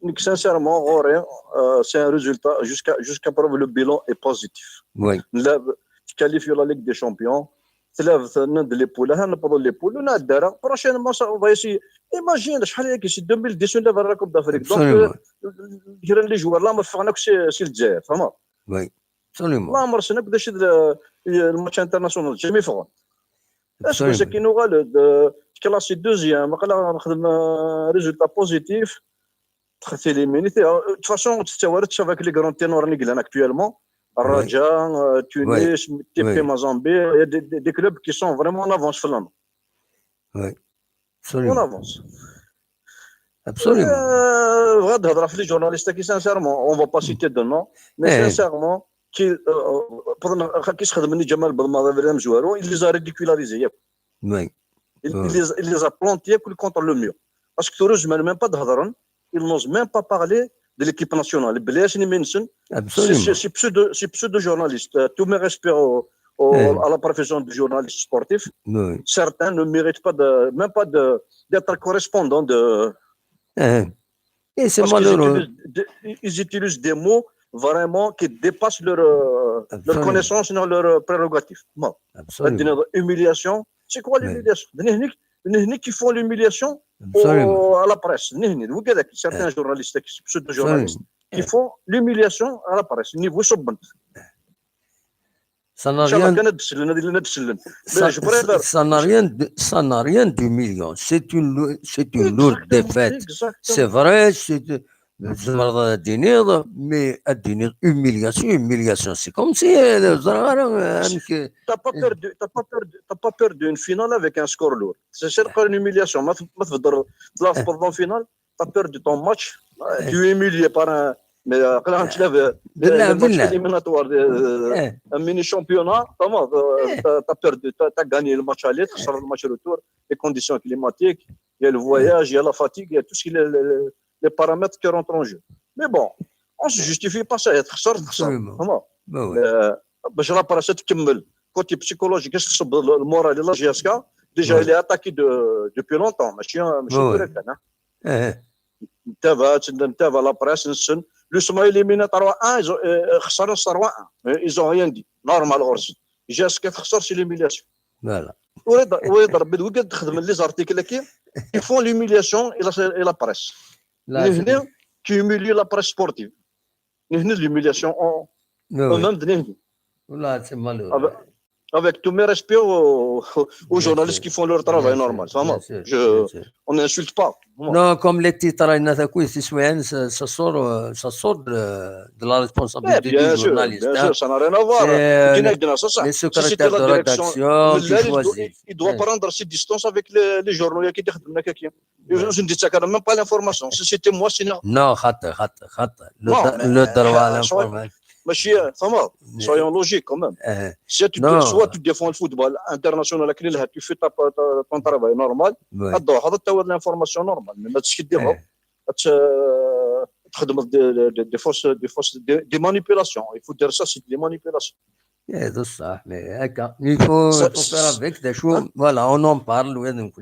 Nekk, sincèrement, ɣur-i, euh, c'est un résultat, jusqu'à, jusqu'à preuve, le bilan est positif. Oui. Nlab, tqualifier la Ligue des Champions, tlab, nand les poules, ha newweḍ les poules, ur nɛedda ara. Prochainement, ça, on va essayer. Imagine, acḥal aya, c'est deux mille dix, on la Coupe d'Afrique. Donc, euh, kra n les joueurs, la ma ffɣen akk si, si Lezzayer, fehmeḍ? Oui. Absolument. Laɛmer ssnen akk d acu d le, le match international, jamais ffɣen. Est-ce que c'est qui nous, le, de, classé deuxième, aql-aɣ nexdem, euh, résultat positif, téliminé. De toute façon, tu sais, tu sais, avec les grands ténors i yellan actuellement, Raja, euh, Tunis, T P Mazembe, il y a des, des, des clubs qui sont vraiment en avance, fell-aneɣ. Oui. Absolument. On avance. Absolument. Euh, بغا نهضر في les journalistes qui, sincèrement, on va pas citer de nom, mais sincèrement, qui, euh, pendant, qui خدمني Djamel Belmadi, Ibrahim Zouarou, il les a ridicularisés. Oui. Il, il les, il les a plantés contre le mur. Parce que heureusement, même pas de هضرن, ils n'osent même pas parler de l'équipe nationale. بلي اسني مينسن, c'est, c'est, c'est pseudo, c'est pseudo-journaliste. Euh, tous mes respects au, au, à la profession de journaliste sportif. Oui. Certains ne méritent pas de, même pas de, d'être correspondants de, et c'est malheureux. Parce qu'ils utilisent des, ils utilisent des mots vraiment qui dépassent leur, euh, leur connaissance, non, leur, euh, prérogative. Bon. Humiliation. C'est quoi l'humiliation? Des gens qui font l'humiliation à la presse. Certains journalistes, pseudo-journalistes, qui font l'humiliation à la presse. Niveau sub. Ça n'a rien, ça n'a rien de, ça n'a rien d'humiliant. C'est une lou-, c'est une lourde défaite. C'est vrai, c'est, Tzemreḍ ad d-tiniḍ, mais ad d-tiniḍ humiliation, humiliation, c'est comme si, euh, ẓriɣ ara, euh, amek, euh, T'as pas perdu, t'as pas perdu, t'as pas perdu une finale avec un score lourd. C'est sûr qu'une humiliation. Ma t- ma tbedder, tu l'as perdu en finale, t'as perdu ton match, euh, tu es humilié par un. Mais euh, quand tu l'avais, Billah, le match billah. Éliminatoire, euh, Eh. Un mini championnat, t'as, t'as, t'as perdu, t'as, t'as gagné le match aller, t'as le match retour, les conditions climatiques, il y a le voyage, il y a la fatigue, il y a tout ce qui les, les, les paramètres qui rentrent en jeu. Mais bon, on se justifie pas ça, être sort, Absolument. Vraiment. Bah ouais. Euh, باش la presse تكمل. Côté psychologique, est-ce que c'est le moral de la J S K? Déjà, Ouais. il est attaqué de, depuis longtemps, ماشي ماشي Ouais, ouais. كريك، hein. Eh, نتابع نتابع la presse نسن. Le Sma éliminé trois un, ils ont, euh, خسروا trois un. Ils ont rien dit. Normal, J S K تخسر, c'est l'humiliation. Voilà. ولاد ولاد ربي، وين تخدم les articles كي ils font l'humiliation et la, et la presse. Là, c'est- هنا tu humilies la presse sportive. هنا l'humiliation en Ouais, ouais. même هنا. Là, c'est malheureux. Ah ben, avec tous mes respects aux, aux Bien journalistes sûr. Qui font leur travail Bien sûr, normal, vraiment. Bien sûr, Je, bien sûr. On n'insulte pas. Moi. Non, comme les titres, il y en a qui, c'est souvent, ça, ça sort, euh, ça sort de, de la responsabilité Eh, bien du sûr, journaliste. Bien Hein. Sûr, ça n'a rien à voir. C'est, euh, Tu le, n'as que ça, ça. les Si secrétaires c'était la de direction, rédaction qui là, il doit, choisissent. il doit Hein. Prendre ses distances avec les, les journaux qui découvrent quelqu'un. Ouais. Je ne dis ça quand même pas l'information. Si c'était moi, c'est non. Non, خاطئ, خاطئ, خاطئ. Le, Non, dro- mais, le droit à euh, soyons- l'information. ماشي, euh, فما. Mais- Soyons logiques quand même. Euh, Si tu, Non. Soit tu défends le football international, tu fais ta, ta, ton travail normal, ouais. هذا هذا تاع l'information normale, mais ما تسكت ديفون. Eh, تخدم des, des, des fausses, des fausses, des, des manipulations. Il faut dire ça, c'est des manipulations. eh, c'est ça, mais هكا. Il faut, Ça, il faut faire c'est- avec des choses. Voilà, on en parle, ouais, donc,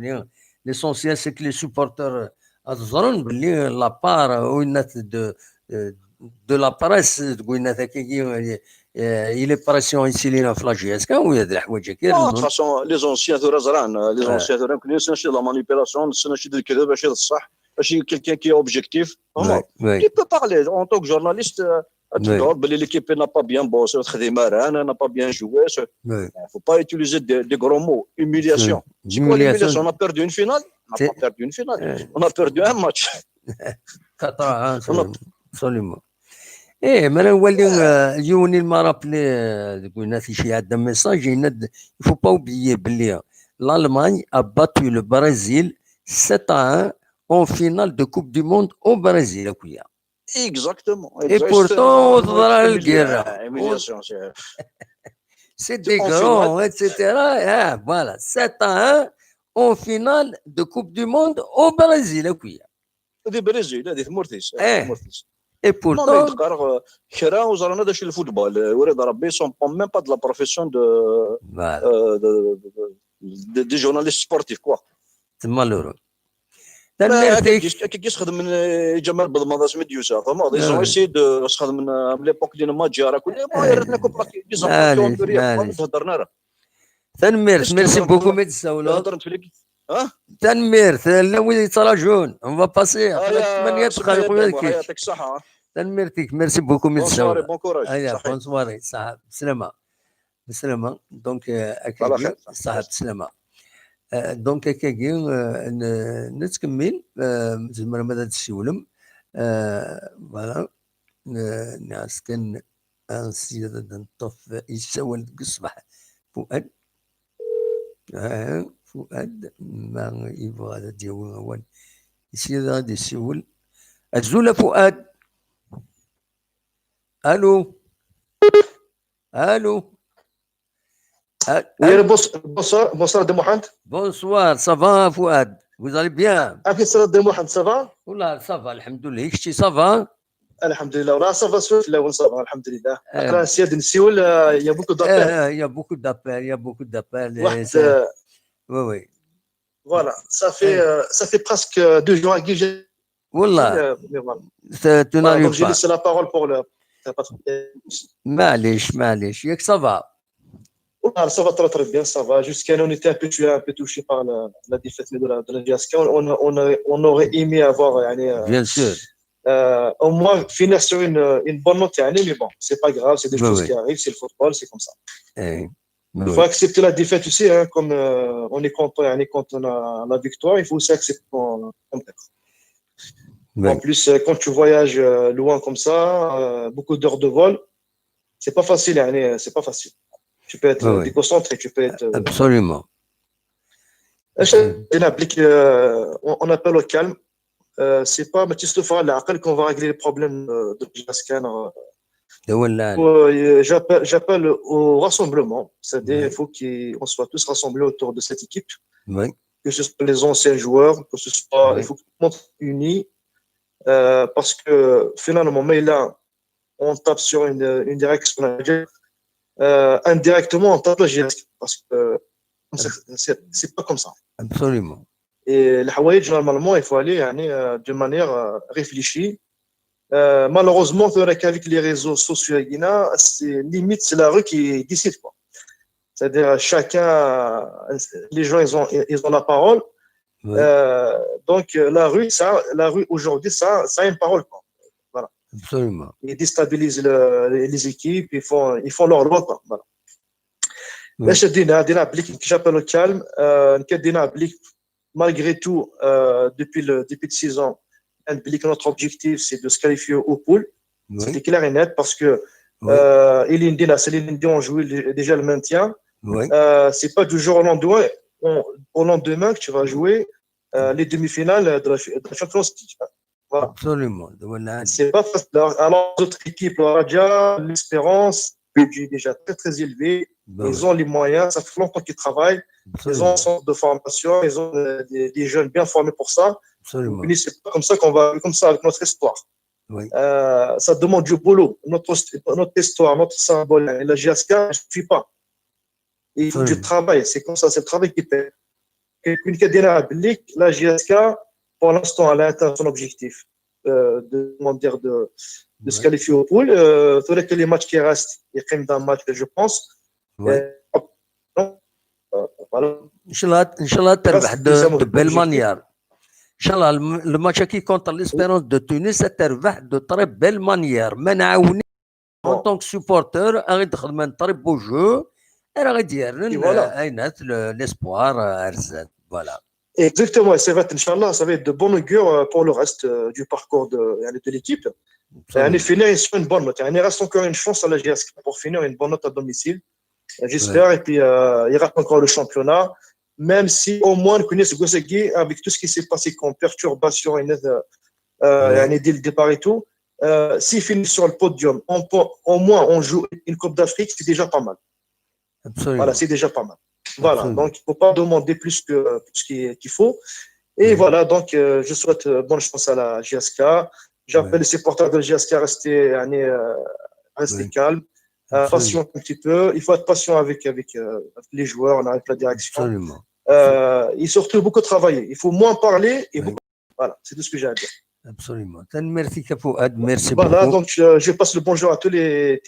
l'essentiel, c'est que les supporters, euh, ad ẓren belli la part, euh, de, euh, de la presse, deg winna-agi, euh, il est pression ici, il est la J S K, oui, il y a des حوايج كثير. Ah, de toute façon, les anciens tura ẓran, les Ouais. Anciens tura, c'est la manipulation, c'est la الكذب, c'est الصح, c'est quelqu'un qui est objectif. Vraiment. Ouais, ouais. Tu peux parler en tant que journaliste, euh, Ouais. تقول بلي l'équipe n'a pas bien bossé, تخدم رانا, n'a pas bien joué. C'est- Ouais. Faut pas utiliser des, des gros mots. Humiliation. C'est quoi Humiliation. L'humiliation? On a perdu une finale? On n'a C'est- pas perdu une finale. Ouais. On a perdu un match. Quatre à un, On a- absolument. Absolument. Eh, ma newali, euh, yiwen il m'a rappelé, euh, deg winna-agi, iɛedda message, yenna-d, il faut pas oublier belli l'Allemagne a battu le Brésil sept à un en finale de Coupe du Monde au Brésil, akuya. Exactement. Et pourtant, ur teḍra ara lgirra. Humiliation, c'est- C'est des En grands, finale. et cetera. Ah, voilà, sept à un en finale de Coupe du Monde au Brésil, akuya. Di Brésil, di tmurt-is, Eh. tmurt-is. Et Non, mais pourtant, ذكر, euh, كرا وزرانا داش الفوتبول, euh, ولاد ربي, sont pas, même pas de la profession de, voilà. euh, de, de, de, de journaliste sportif, quoi. C'est malheureux. ما Tanemmirt-ik. كيجيش كيجيش خدم من جمال بضماضه سميت يوسف فما ils ont آه. essayé de خدم من l'époque اللي ما جا راه كل ما آه. ريتنا كوب les معليش، enfants qui ont pris معليش. هضرنا راه Tanemmirt, Est-ce que merci هضرنا beaucoup كلنا؟ ma d-tsawleḍ. هضرنا في الكي ها Tanemmirt, llan wid yettraǧun. On va passer. آه، Xlaf يا ثمانية دقائق سكرير ولا دابا، كيف. يعطيك الصحة. Tanemmirt-ik, merci beaucoup ma d-tsawleḍ. Bonsoir et bon courage. Aya, صحيح. Bonsoir, صحة بسلامة. بسلامة. Donc, euh, على أكيد خير. صحة بسلامة. Euh, donc, akkagi, euh, n- nettkemmil, euh, tzemrem ad d-tessiwlem. Euh, voilà. Euh, nniɣ-as kan, ansi ad d-neṭṭef yessawal deg ṣṣbeḥ. Fuad. Ah, Fuad, ma yebɣa ad d-yawi awal. Sya ad d-yessiwel. Azul a Fuad. Allô? Allô? Ah, Oui, allô, bonsoir, bonsoir, bonsoir de Mohamed. Bonsoir, ça va, Fouad? Vous allez bien? عافية السلام de Mohamed, ça va? Wallah, ça va, alhamdoulilah. Kečči, ça va? الحمد لله، راه ça va, سويت الاول، ça va، الحمد لله. آه. راه سياد نسيول، آه، il y a beaucoup d'appels. Il y a beaucoup d'appels, il y a beaucoup d'appels. واحد، C'est- آه، Oui, oui. Voilà, ça fait, euh, ça fait presque deux jours que j'ai. Wallah, Euh, mais voilà. c'est- tu Voilà, n'arrives donc j'ai pas. Laissé la parole pour le. معليش, معليش, ياك ça va? Voilà, ça va très très bien, ça va. Jusqu'à nous, on était un peu, un peu touché par la, la défaite de la, de la J S K. On, on, on, on aurait aimé avoir, يعني, euh, Bien sûr. euh, au moins finir sur une, une bonne note, يعني, mais bon, c'est pas grave, c'est des Oui, choses oui. Qui arrivent, c'est le football, c'est comme ça. Eh, Il faut accepter la défaite aussi, hein, comme, euh, on est content, يعني, quand on a la victoire, il faut aussi accepter qu'on qu'on perd. En plus, euh, quand tu voyages euh, loin comme ça, euh, beaucoup d'heures de vol, c'est pas facile, يعني, c'est pas facile. Tu peux être Oui, oui. Déconcentré, tu peux être. euh, Absolument. اش دينا بليك، euh, on, on appelle au calme. Euh, c'est pas ماشي سلوفة على العقل qu'on va régler les problèmes euh, de J S K. هو لا. Euh, j'appelle, j'appelle au rassemblement, c'est-à-dire Ouais. il faut qu'on soit tous rassemblés autour de cette équipe, Oui. Que ce soit les anciens joueurs, que ce soit, Ouais. Il faut que tout le monde soit uni, euh, parce que finalement, mais là, on tape sur une, une direction, euh, indirectement, on tape la J S K, parce que c'est- c'est c'est pas comme ça. Absolument. Et الحوايج, normalement, il faut aller يعني, euh, de manière euh, réfléchie. Euh, malheureusement, c'est vrai qu'avec les réseaux sociaux, il y en a, c'est limite, c'est la rue qui décide, quoi. C'est-à-dire, chacun, les gens, ils ont, ils ont la parole. Oui. Euh, donc, euh, la rue, ça, la rue aujourd'hui, ça, ça a une parole, quoi. Absolument. Ils déstabilisent le- les, les équipes, ils font, ils font leur loi, quoi. Voilà. Oui. اش دينا دينا بليك, j'appelle au calme, euh, كدينا بليك, malgré tout, euh, depuis le début de saison, بليك, notre objectif, c'est de se qualifier au pool. Oui. C'était clair et net parce que Oui. euh, il y a une dynastie, il y a une dynastie, on joue déjà le maintien. Oui. Euh, c'est pas du jour au lendemain, on- au lendemain que tu vas jouer euh, les demi-finales de la, de la Champions League. Absolument. Voilà. C'est pas facile. Alors, d'autres équipes, le Raja, l'Espérance, budget déjà très très élevé. Ben Ils oui. Ont les moyens, ça fait longtemps qu'ils travaillent. Ils Absolument. Ont un centre de formation, ils ont euh, des, des jeunes bien formés pour ça. Absolument. Mais c'est pas comme ça qu'on va, comme ça avec notre histoire. Oui. Euh, ça demande du boulot. Notre, notre histoire, notre symbole, la J S K, ne suffit pas. Il faut du Oui. Travail. C'est comme ça, c'est le travail qui paie. Une cadena, la J S K, pour l'instant, elle a atteint son objectif euh, de, comment dire, de, de se Ouais. Qualifier au pool. Euh, tous les matchs qui restent, il y a quand même un match, je pense. Ouais. Euh, non. Euh, voilà. ان شاء الله، ان شاء الله تربح Reste de, ça mon de belle objectif. Manière. ان شاء الله الم- le match qui contre l'Espérance de Tunis تربح de très belle manière. ما نعاوني en Bon. Tant que supporter, غير دخل من très beau jeu, راه غادي يرن Et voilà. عينات l'espoir. Voilà. Exactement, et ça va être, Inch'Allah, ça va être de bon augure euh, pour le reste euh, du parcours de, يعني, de l'équipe. يعني, finir sur une bonne note. يعني, il reste encore une chance à la J S K pour finir une bonne note à domicile. J'espère. Ouais. Et puis, euh, il reste encore le championnat. Même si au moins, on connaît ce avec tout ce qui s'est passé comme perturbation et, euh, euh, ouais. Dès le départ et tout, euh, s'il finit sur le podium, on peut, au moins, on joue une Coupe d'Afrique, c'est déjà pas mal. Absolument. Voilà, c'est déjà pas mal. Voilà, donc il ne faut pas demander plus que, plus qu'il faut. Et voilà, donc euh, je souhaite euh, bonne chance à la J S K. J'appelle les supporters de la J S K à rester, euh, rester calme, euh, patient un petit peu. Il faut être patient avec, avec, euh, avec les joueurs, avec la direction. Absolument. Euh, et surtout beaucoup travailler. Il faut moins parler et beaucoup. Voilà, c'est tout ce que j'ai à dire. Absolument. Merci beaucoup. Voilà, donc euh, je passe le bonjour à tous les,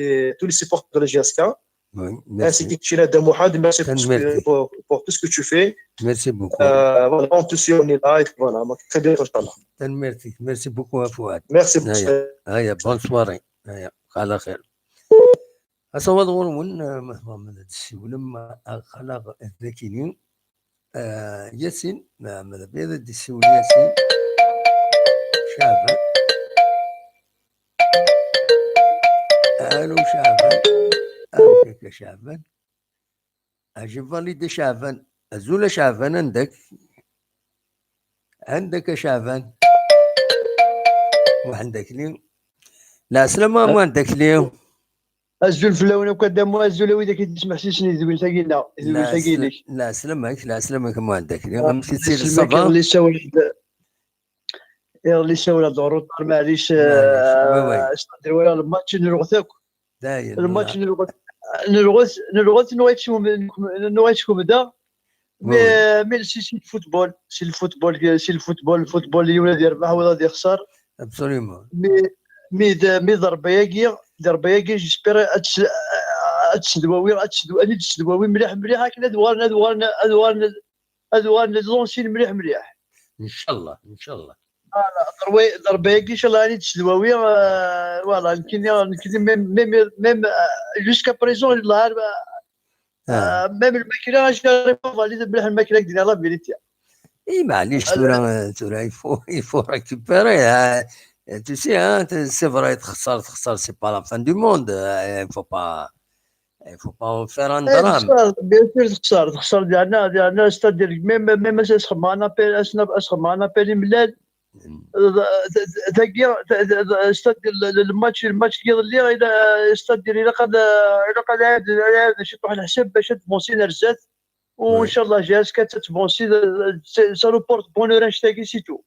les, tous les supporters de la J S K. Oui, merci. Ainsi que China Demouhad, merci pour, pour, pour, tout ce que tu fais. Merci beaucoup. Euh, voilà, on te suit, on est là, et voilà, donc très bien, Inch'Allah. Merci, merci beaucoup, Fouad. Merci beaucoup. Bonne soirée. على خير. أصوات غرون مثلا من السيولم أخلاق الذاكرين. آه ياسين، ما ماذا بيا دي سيولم ياسين. شعبان. الو شعبان. اوكي شعبان. اجي فاليدي شعبان. ازول شعبان عندك؟ عندك شعبان؟ وعندك لي؟ لا سلامة، ما عندك لي؟ ازول فلاون وكدام، ازول ويدك يسمح سيسني ذوي ساكينا ذوي ساكينك. لا سلامك، لا سلامك، ما عندك لي؟ غمشي سير الصبا. اللي ساول اللي ساول دور معليش. اش ندير ولا الماتش نروح ثاك. الماتش نلغوت نلغوت نلغوت نوعيتكم نوعيتكم دا. مي مي سي سي الفوتبول سي الفوتبول سي الفوتبول الفوتبول اللي ولا يربح ولا يخسر. ابسوليومون. مي مي مي ضربه ياكي ضربه ياكي جيسبير. اتسدواوي اتسدواوي مليح مليح هكا ادوار ادوار ادوار ادوار لونسين مليح مليح. ان شاء الله، ان شاء الله. ضربه ياكي ان شاء الله راني تسدواوي. فوالا يمكن يمكن ميم ميم ميم جوسكا بريزون. ميم الماكله اش فاليد مليح الماكله ديال لا فيريتي. Et معليش, tura, tura, il faut, il faut récupérer, hein. Tu sais, hein, c'est vrai, تخسر, تخسر, c'est pas la fin du monde. Il faut pas, il faut pas en faire un drame. تخسر, bien sûr, تخسر, تخسر ديالنا, ديالنا, c'est-à-dire, même, même si تخمم un appel, تخمم un appel ملال, tagi, c'est-à-dire, le match, le match كي يضل لي, c'est-à-dire, إلا قد, إلا قد عاد, عاد شي واحد الحساب باش تبونسي نرزات. وان شاء الله جهازك تتبونسي, ça nous porte bonheur, c'est tout.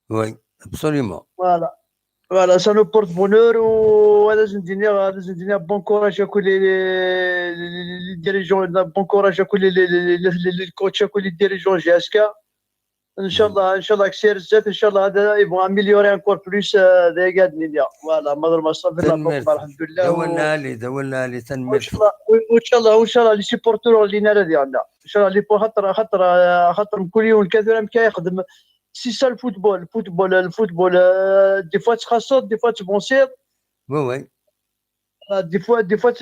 Oui, absolument. Voilà. Voilà, ça nous porte bonheur. وهذا زندينيا, هذا زندينيا, bon courage à كل les, les, les dirigeants, bon courage à كل les, les, les, les, les coachs, à كل les dirigeants جهازك. ان شاء الله, ان شاء الله كسير الزات, ان شاء الله هذا ils vont améliorer encore plus, ذاك هاد الدنيا. Voilà, ما ضر ما صافي, لا بوك, الحمد لله. دولنا علي, دولنا علي, تنميرت. وان شاء الله, وان شاء الله, وان شاء الله les supporters اللي نرى ديالنا, ان شاء الله les, خاطر, خاطر, خاطر كل يوم كثر كيخدم. C'est ça le football, le football, le football, des fois تخسر, des fois تبونسير. Oui, oui. Des fois, des fois,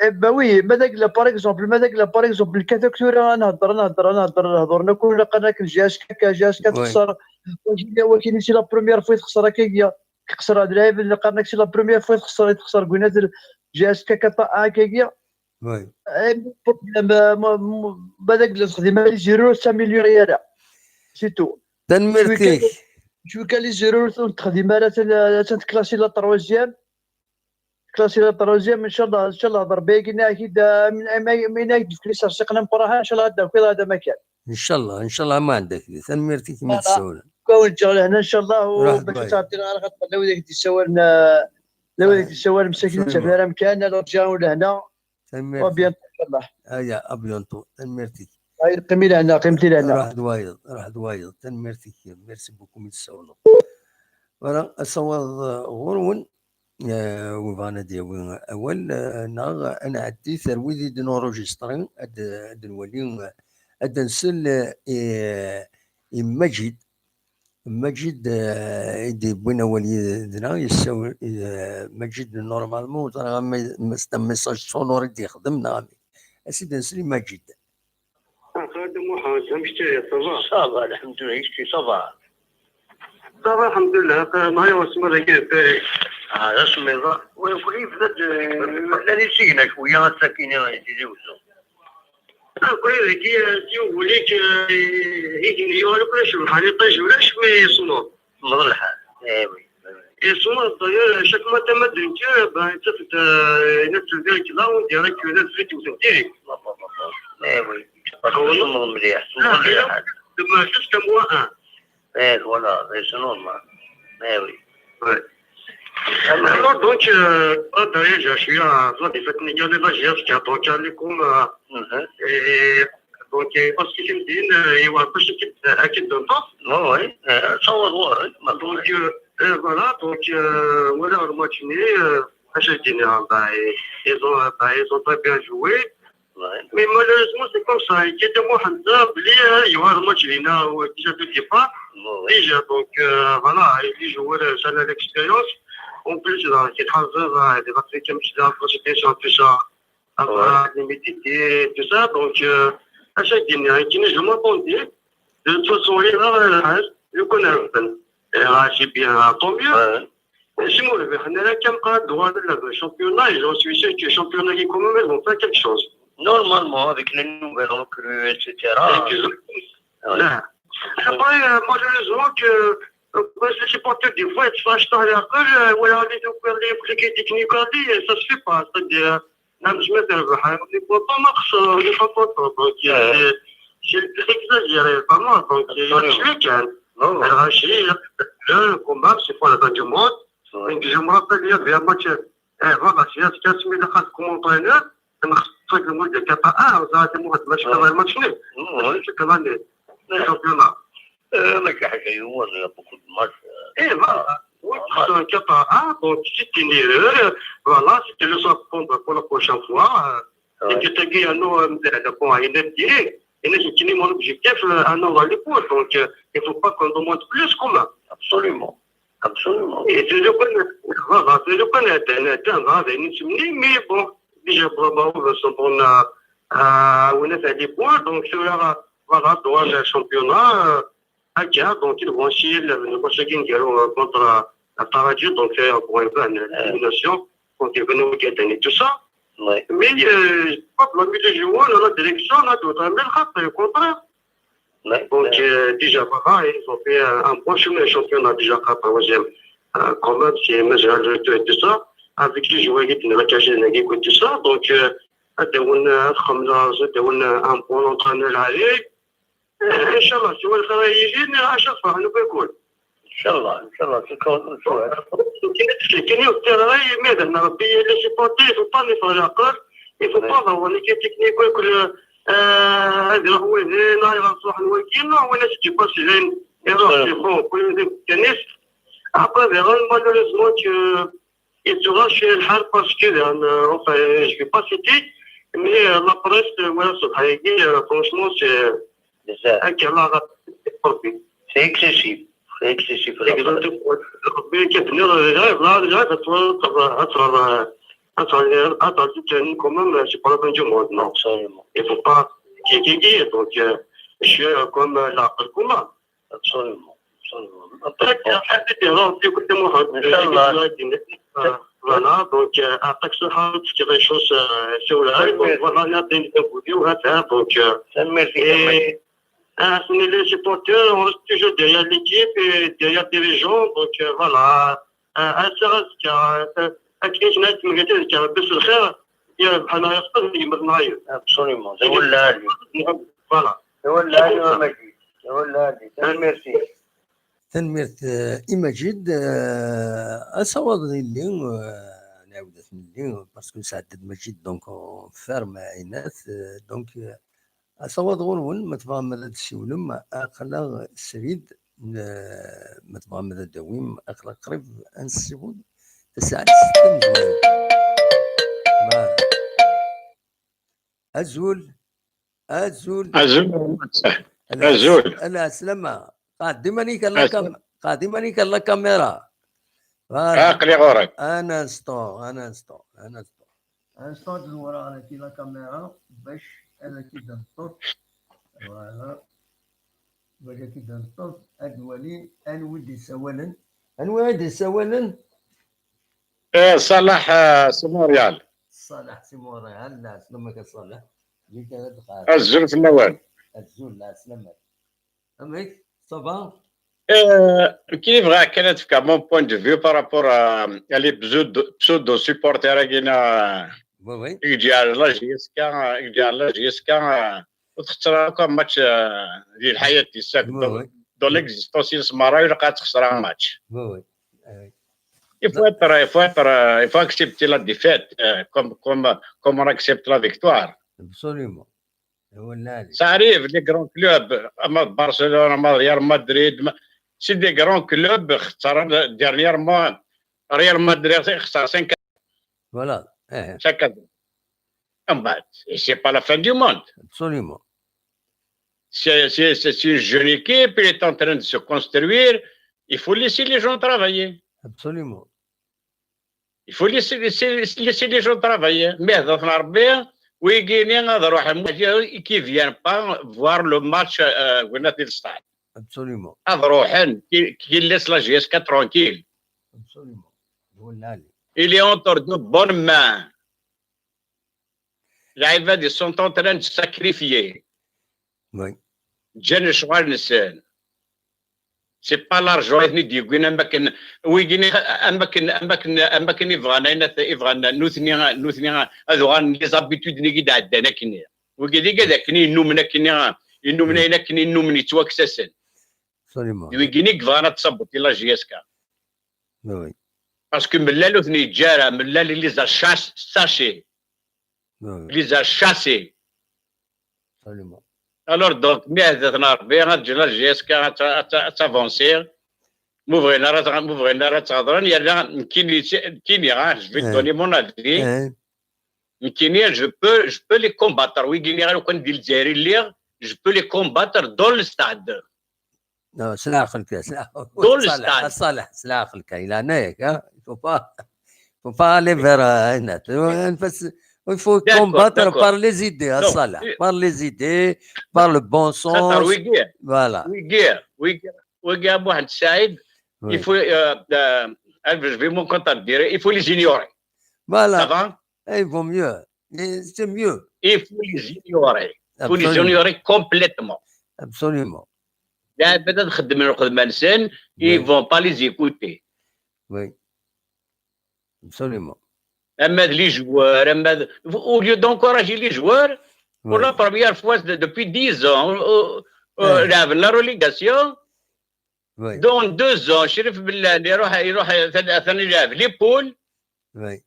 eh ben oui, ماذاك لا, par exemple, ماذاك لا, par exemple, الكاثوك ثورة, نهضر, نهضر, نهضر, نهضر, نقول لك أنا كنجي أشكا, كنجي أشكا تخسر. ولكن c'est la première fois تخسر هكاكيا. تخسر هاد العيب اللي قال لك c'est la première fois تخسر, تخسر كوينات جي أشكا كطا هكاكيا. Oui. Problème, ماذاك لا تخدم هذه zéro s'améliorer هذا. C'est tout. تنميرتيك. شوي كان les zéro تخدم هذا, تنكلاسي la troisième. كلاسي لا تروزيام، ان شاء الله، ان شاء الله ضربي كنا اكيد، آه، من، من، من اكيد في ليسر سقنا مقراها، ان شاء الله غدا وكذا هذا ما كان. ان شاء الله، ان شاء الله ما عندك ذي. تنميرتي كما تسولنا. كون جا لهنا ان شاء الله، وباش تعطينا على خاطر لا وليك تسولنا، لا وليك تسولنا مساكين تسولنا. سفيرة مكان، لا جاو لهنا. تنميرتي. وبيان ان شاء الله. ايا ابيونتو، تنميرتي. هاي قيمي لهنا، قيمتي لهنا. راه دوايض، راه دوايض، تنميرتي كثير. Merci beaucoup من تسولنا. Voilà, asawaḍ, euh, ɣur-wen, euh, win yebɣan ad d-yawi awal, euh, neɣ ad nɛeddi ar wid i d-nurujistri, ad, ad nwali, euh, ad nsel, euh, i, i Maǧid. Maǧid, euh, i d-yewwin awal yid-neɣ, yessawel, euh, Maǧid, normalement, ur ẓriɣ ma, ma c'est un message sonore i d-yexdem neɣ amek. Ad s-id-nsel i Maǧid. Ah, Xaled Muḥend, amek tiliḍ, ça va? Ça va, lḥemdullah, i kečč, ça va? Ça va, lḥemdullah, maɛi wasma dagi d Paris. Ah, d asemmiḍ, ah. Wi, wi yebda-d, eh, llan isigna cwiya, ass-agi-nni, i Tizi Wezzu. Ah, wi, dagi, eh, si uguli-k, eh, igenni yuɣal akk d acebḥan, iṭij ulac, mi yeṣmeḍ. Meḍ lḥal, eh, wi. Yeṣmeḍ, d'ailleurs, chaque matin ma d-nekker, ben, yettaf-d, euh, une autre verre là, on dirait que la suite vous direz. Eh oui, semmeḍ mliḥ, semmeḍ mliḥ. Demain, jusqu'à moins un. Eh, voilà, c'est normal. Eh oui. Ouais. Alors, donc, euh, ah, d'ailleurs, je suis à la défaite, la G S K, donc, euh, les comme, euh, et Donc, euh, parce que c'est une, euh, il va pas se quitter, euh, à quitter d'un temps. Ouais, ouais. Euh, ça, on va voir, hein, maintenant. Donc, euh, euh, voilà, donc, euh, voilà, le match nul, euh, à chaque général, bah, et, ils ont, euh, bah, ils ont très bien joué. Ouais. Mais malheureusement, c'est comme ça. Il y a des mois, il y a un match, il y en a, euh, déjà de départ. Ouais, ouais. Déjà, donc, euh, voilà, il joue, euh, ça a l'expérience. En plus, là, c'est trois heures, là, il va faire comme ça, la consultation, tout ça. Avoir l'humidité, tout ça. Donc, euh, à chaque général, qui ne joue pas, on dit, de toute façon, il va, euh, le connaître. Et là, c'est bien, tant mieux. Et si moi, je vais, on a qu'un pas droit de la championnat, et j'en suis sûr que le championnat, il quand même, ils vont faire quelque chose. Normalement, avec les nouvelles recrues, et cetera. Exactement. Ouais. Là. Après, euh, malheureusement que, euh, les supporters, des fois, ils se fâchent dans la gueule, euh, voilà, les, les, les critiques techniques, ça se fait pas. C'est-à-dire, نعم، سمعت الربح، on n'est pas, pas max, on n'est pas content. Donc, c'est, c'est exagéré, vraiment. Donc, c'est absolument. Le combat, c'est pour la fin du monde. Ouais. Donc, je me rappelle, il y avait un match, euh, voilà, c'est un, c'est un, c'est un, comme entraîneur, on a fait le match de quatre à un, on a fait le match, le match nul. Ouais. C'est que l'année, le championnat. Euh, mais il y a beaucoup de matchs, euh, et voilà. Oui, c'est un quatre à un, donc c'était une erreur. Voilà, c'était le soir pour, pour la prochaine fois. Euh, ouais. C'était un, euh, bon, il est bien. Et nous, c'était mon objectif, euh, un an dans les poules. Donc, euh, il faut pas qu'on demande plus, quand même. Absolument. Absolument. Et c'est le point, voilà, c'est le point, mais bon, déjà, bravo, on a, euh, on a fait des points, donc, c'est là, voilà, droit le championnat, euh, à Gaza, donc ils vont essayer le, le match qui est contre la Taraji, donc c'est encore une bonne élimination, donc ils vont nous gagner tout ça. Ouais. Mais euh, je crois que le milieu joueur, la direction, là, doit être le contraire. Ouais. Donc euh, déjà, voilà, ils ont fait un, un bon chemin championnat déjà, troisième. Euh, quand même, c'est Major le tout et tout ça. Avec les joueurs qui étaient la cachée, tout ça. Donc, euh, ad awen ad xemla ad awen un bon entraîneur lɛali. Inchallah, si wal xir yijin, acu tferḥen akk yakul. Inchallah, inchallah, c'est comme ça. Kini uttira, mais d'un rabbi les supporters, il faut pas les faire la peur, il faut pas avoir une équipe technique, que le, euh, ad iruḥ wihin, ad iruḥ wagi, non, win as-d-yewwi syin, iruḥ, c'est bon, kul d tennis. Après, malheureusement, que yettɣac lḥal parce que, euh, enfin, je vais pas citer, mais euh, la presse, euh, voilà, subhanallah, euh, franchement, c'est euh, بزاف. هكا الله غالب. C'est excessif. C'est excessif. ربي كيبني الغايب، لا الغايب، أتعطي كمان شي بلا فان دو موند، non. Absolument. Il faut pas كي كي كي، donc euh, je suis comme العقل كما. Absolument. Absolument. Après, حبيت يروح في كل محمد. إن شاء الله. Voilà, donc euh, après ça, c'est des choses, euh, c'est vrai. Donc voilà, il y a des vidéos à faire, donc euh, Merci. et euh, les supporters, on reste toujours derrière l'équipe et derrière les dirigeants, donc euh, voilà. Euh, un seul, euh, أكيد ناس ما قلتش بس الخير يا بحال ما يقصد يمر نهاية. Absolument. C'est ولا هذه. Voilà. C'est ولا هذه ومجيد. C'est ولا هذه. Merci. Tanemmirt eh, i Majid, eh, asawaḍ illi, eh, nɛawed ad t-nelli, parce que nesɛedda-d Majid, donc on ferme ayennat, eh, donc eh, asawaḍ ɣur-wen, ma tebɣam ad d-tessiwlem, aql-aɣ srid, eh, ma tebɣam ad d-tawim, aql-aɣ qrib ad nessiweḍ tasaɛet s ssetta n zzman. Ma- Azul, azul. Azul. Ala Azul. Ala slama. Qad iman-ik a la cam-, qad iman-ik a la caméra. Voilà. Aql-i ɣur-k. Un instant, un instant, un instant. Un instant, ad dewreɣ ar la caméra bac ad ak-id-nṭeḍ. Voilà. Bac ad ak-id-nṭeḍ, ad nwali anwa i d-yessawalen. Anwa i d-yessawalen? Eh, Salah, eh, si Montréal. Salah si Montréal, la slama-k a Salah. Zik ara d-qqar. Azul fell-awen. Azul, la slama. Amek? Ça va? Eh, kif bɣiɣ kan ad fkeɣ mon point de vue par rapport à, à les pseudo, pseudo supporters-agi-nneɣ, Oui, oui. i yeǧǧa la J S K, i yeǧǧa la J S K, ur txeṣṣer ara akk match, eh, di lḥayat-is, Oui, oui. dans l'existence-ines merra, ilaq ad txeṣṣer un match. Oui, oui. Ah, oui. Il faut être, il faut être, il faut accepter la défaite, euh, comme, comme, comme on accepte la victoire. Absolument. Voilà. Ça arrive, les grands clubs, ama Barcelone, ama Real Madrid, ma- c'est des grands clubs, خسر dernièrement, Real Madrid خسر cinq Voilà. Eh, cinq. Et c'est pas la fin du monde. Absolument. C'est, c'est, c'est une jeune équipe, il est en train de se construire. Il faut laisser les gens travailler. Absolument. Il faut laisser, laisser, laisser les gens travailler. Mais dans l'armée, wigini ad ruḥen, qui viennent pas voir le match, euh, win at the stade. Absolument. Ad ruḥen, qui, qui laisse la J S K tranquille. Absolument. Voilà. Il est entre de bonnes mains. Lɛibad, ils sont en train de sacrifier. Oui. Ǧǧan lecɣal-nsen. C'est pas l'argent i ten-id-yewwin am wakken, wigini, am wakken, am wakken, am wakken i bɣan ayen at-, i bɣan nutni, nutni ad uɣalen les habitudes-nni i d-ɛeddan akkenni. Wigi d igad akken i nnumen akkenni, i nnumen ayen akken i nnumen yettwaksasen. Absolument. D wigini i yebɣan ad tṣabuti la J S K. Oui, oui. Parce que Mellal ur ten-yeǧǧa ara, Mellal il les a chass-, chassés. Oui, oui. Il les a chassés. Absolument. Alors, donc, mi ad ten-Rebbi, ad ǧǧen la J S K ad ta-, ad ta-, ad tavansi. Ma ur bɣin ara, ma ur bɣin ara ad tt-ɣedren, yerna nekkini, nekkini, ah, je vais te Eh. donner mon avis. Eh, Nekkini, je peux, je peux les combattre. Wigini, ɣer ukan di Lezzayer i lliɣ, je peux les combattre dans le stade. non, s leɛqel kan, s leɛqel. Dans le Ṣaleḥ, stade. a Ṣaleḥ, s leɛqel kan. Il y en a, hein. Il faut pas, faut pas aller vers, euh, هنا. Anef-as, Il faut combattre par les idées, à Salah. Par les idées, par le bon sens. Voilà. Wigi, wigi, wigi, à Mohamed Saïd, il faut, euh, euh, je vais mon compte à dire, il faut les ignorer. Voilà. Ça va? Eh, il vaut mieux. C'est mieux. Il faut les ignorer. Il faut les ignorer complètement. Absolument. Ils ne vont pas les écouter. Oui. Absolument. Ama d les joueurs, ama d... au lieu d'encourager les joueurs, pour la première fois de- depuis dix ans, euh, euh, la, la relégation, Oui. dans deux ans, Chérif Bellal يروح يروح ثاني يلعب les poules, Oui.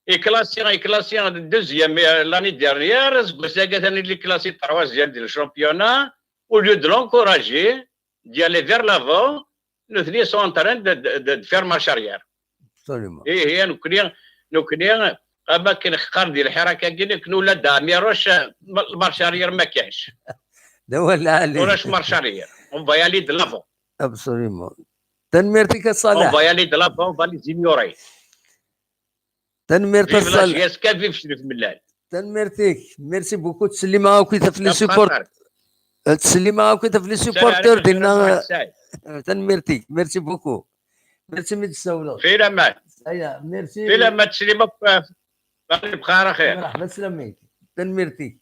est classé, est classé en deuxième euh, l'année dernière, c'est ça qu'il est classé troisième du championnat, au lieu de l'encourager, d'y aller vers l'avant, nous sont en train de, de, de faire marche arrière. Absolument. ايه ايه نكوني نكوني اما كي نختار ديال الحركه كي نكون ولا داميروش المارش اريير ما كاينش. ده ولا عليه. ولاش مارش اريير. On va y aller de l'avant. Absolument. تنميرتك يا On صالح. Va y aller de l'avant, on va les ignorer. تنميرتك يا Vive la صالح. J S K, vive Chérif Bellal. تنميرتك. Merci beaucoup. تسليمة كويتا في les supporters. تسليمة كويتا في les supporters ديالنا. تنميرتك. Merci beaucoup. Merci من السولة. في الامان. ايا merci. في الامان تسليمة. بخير خير. مرحبا سلاميك. تنميرتك.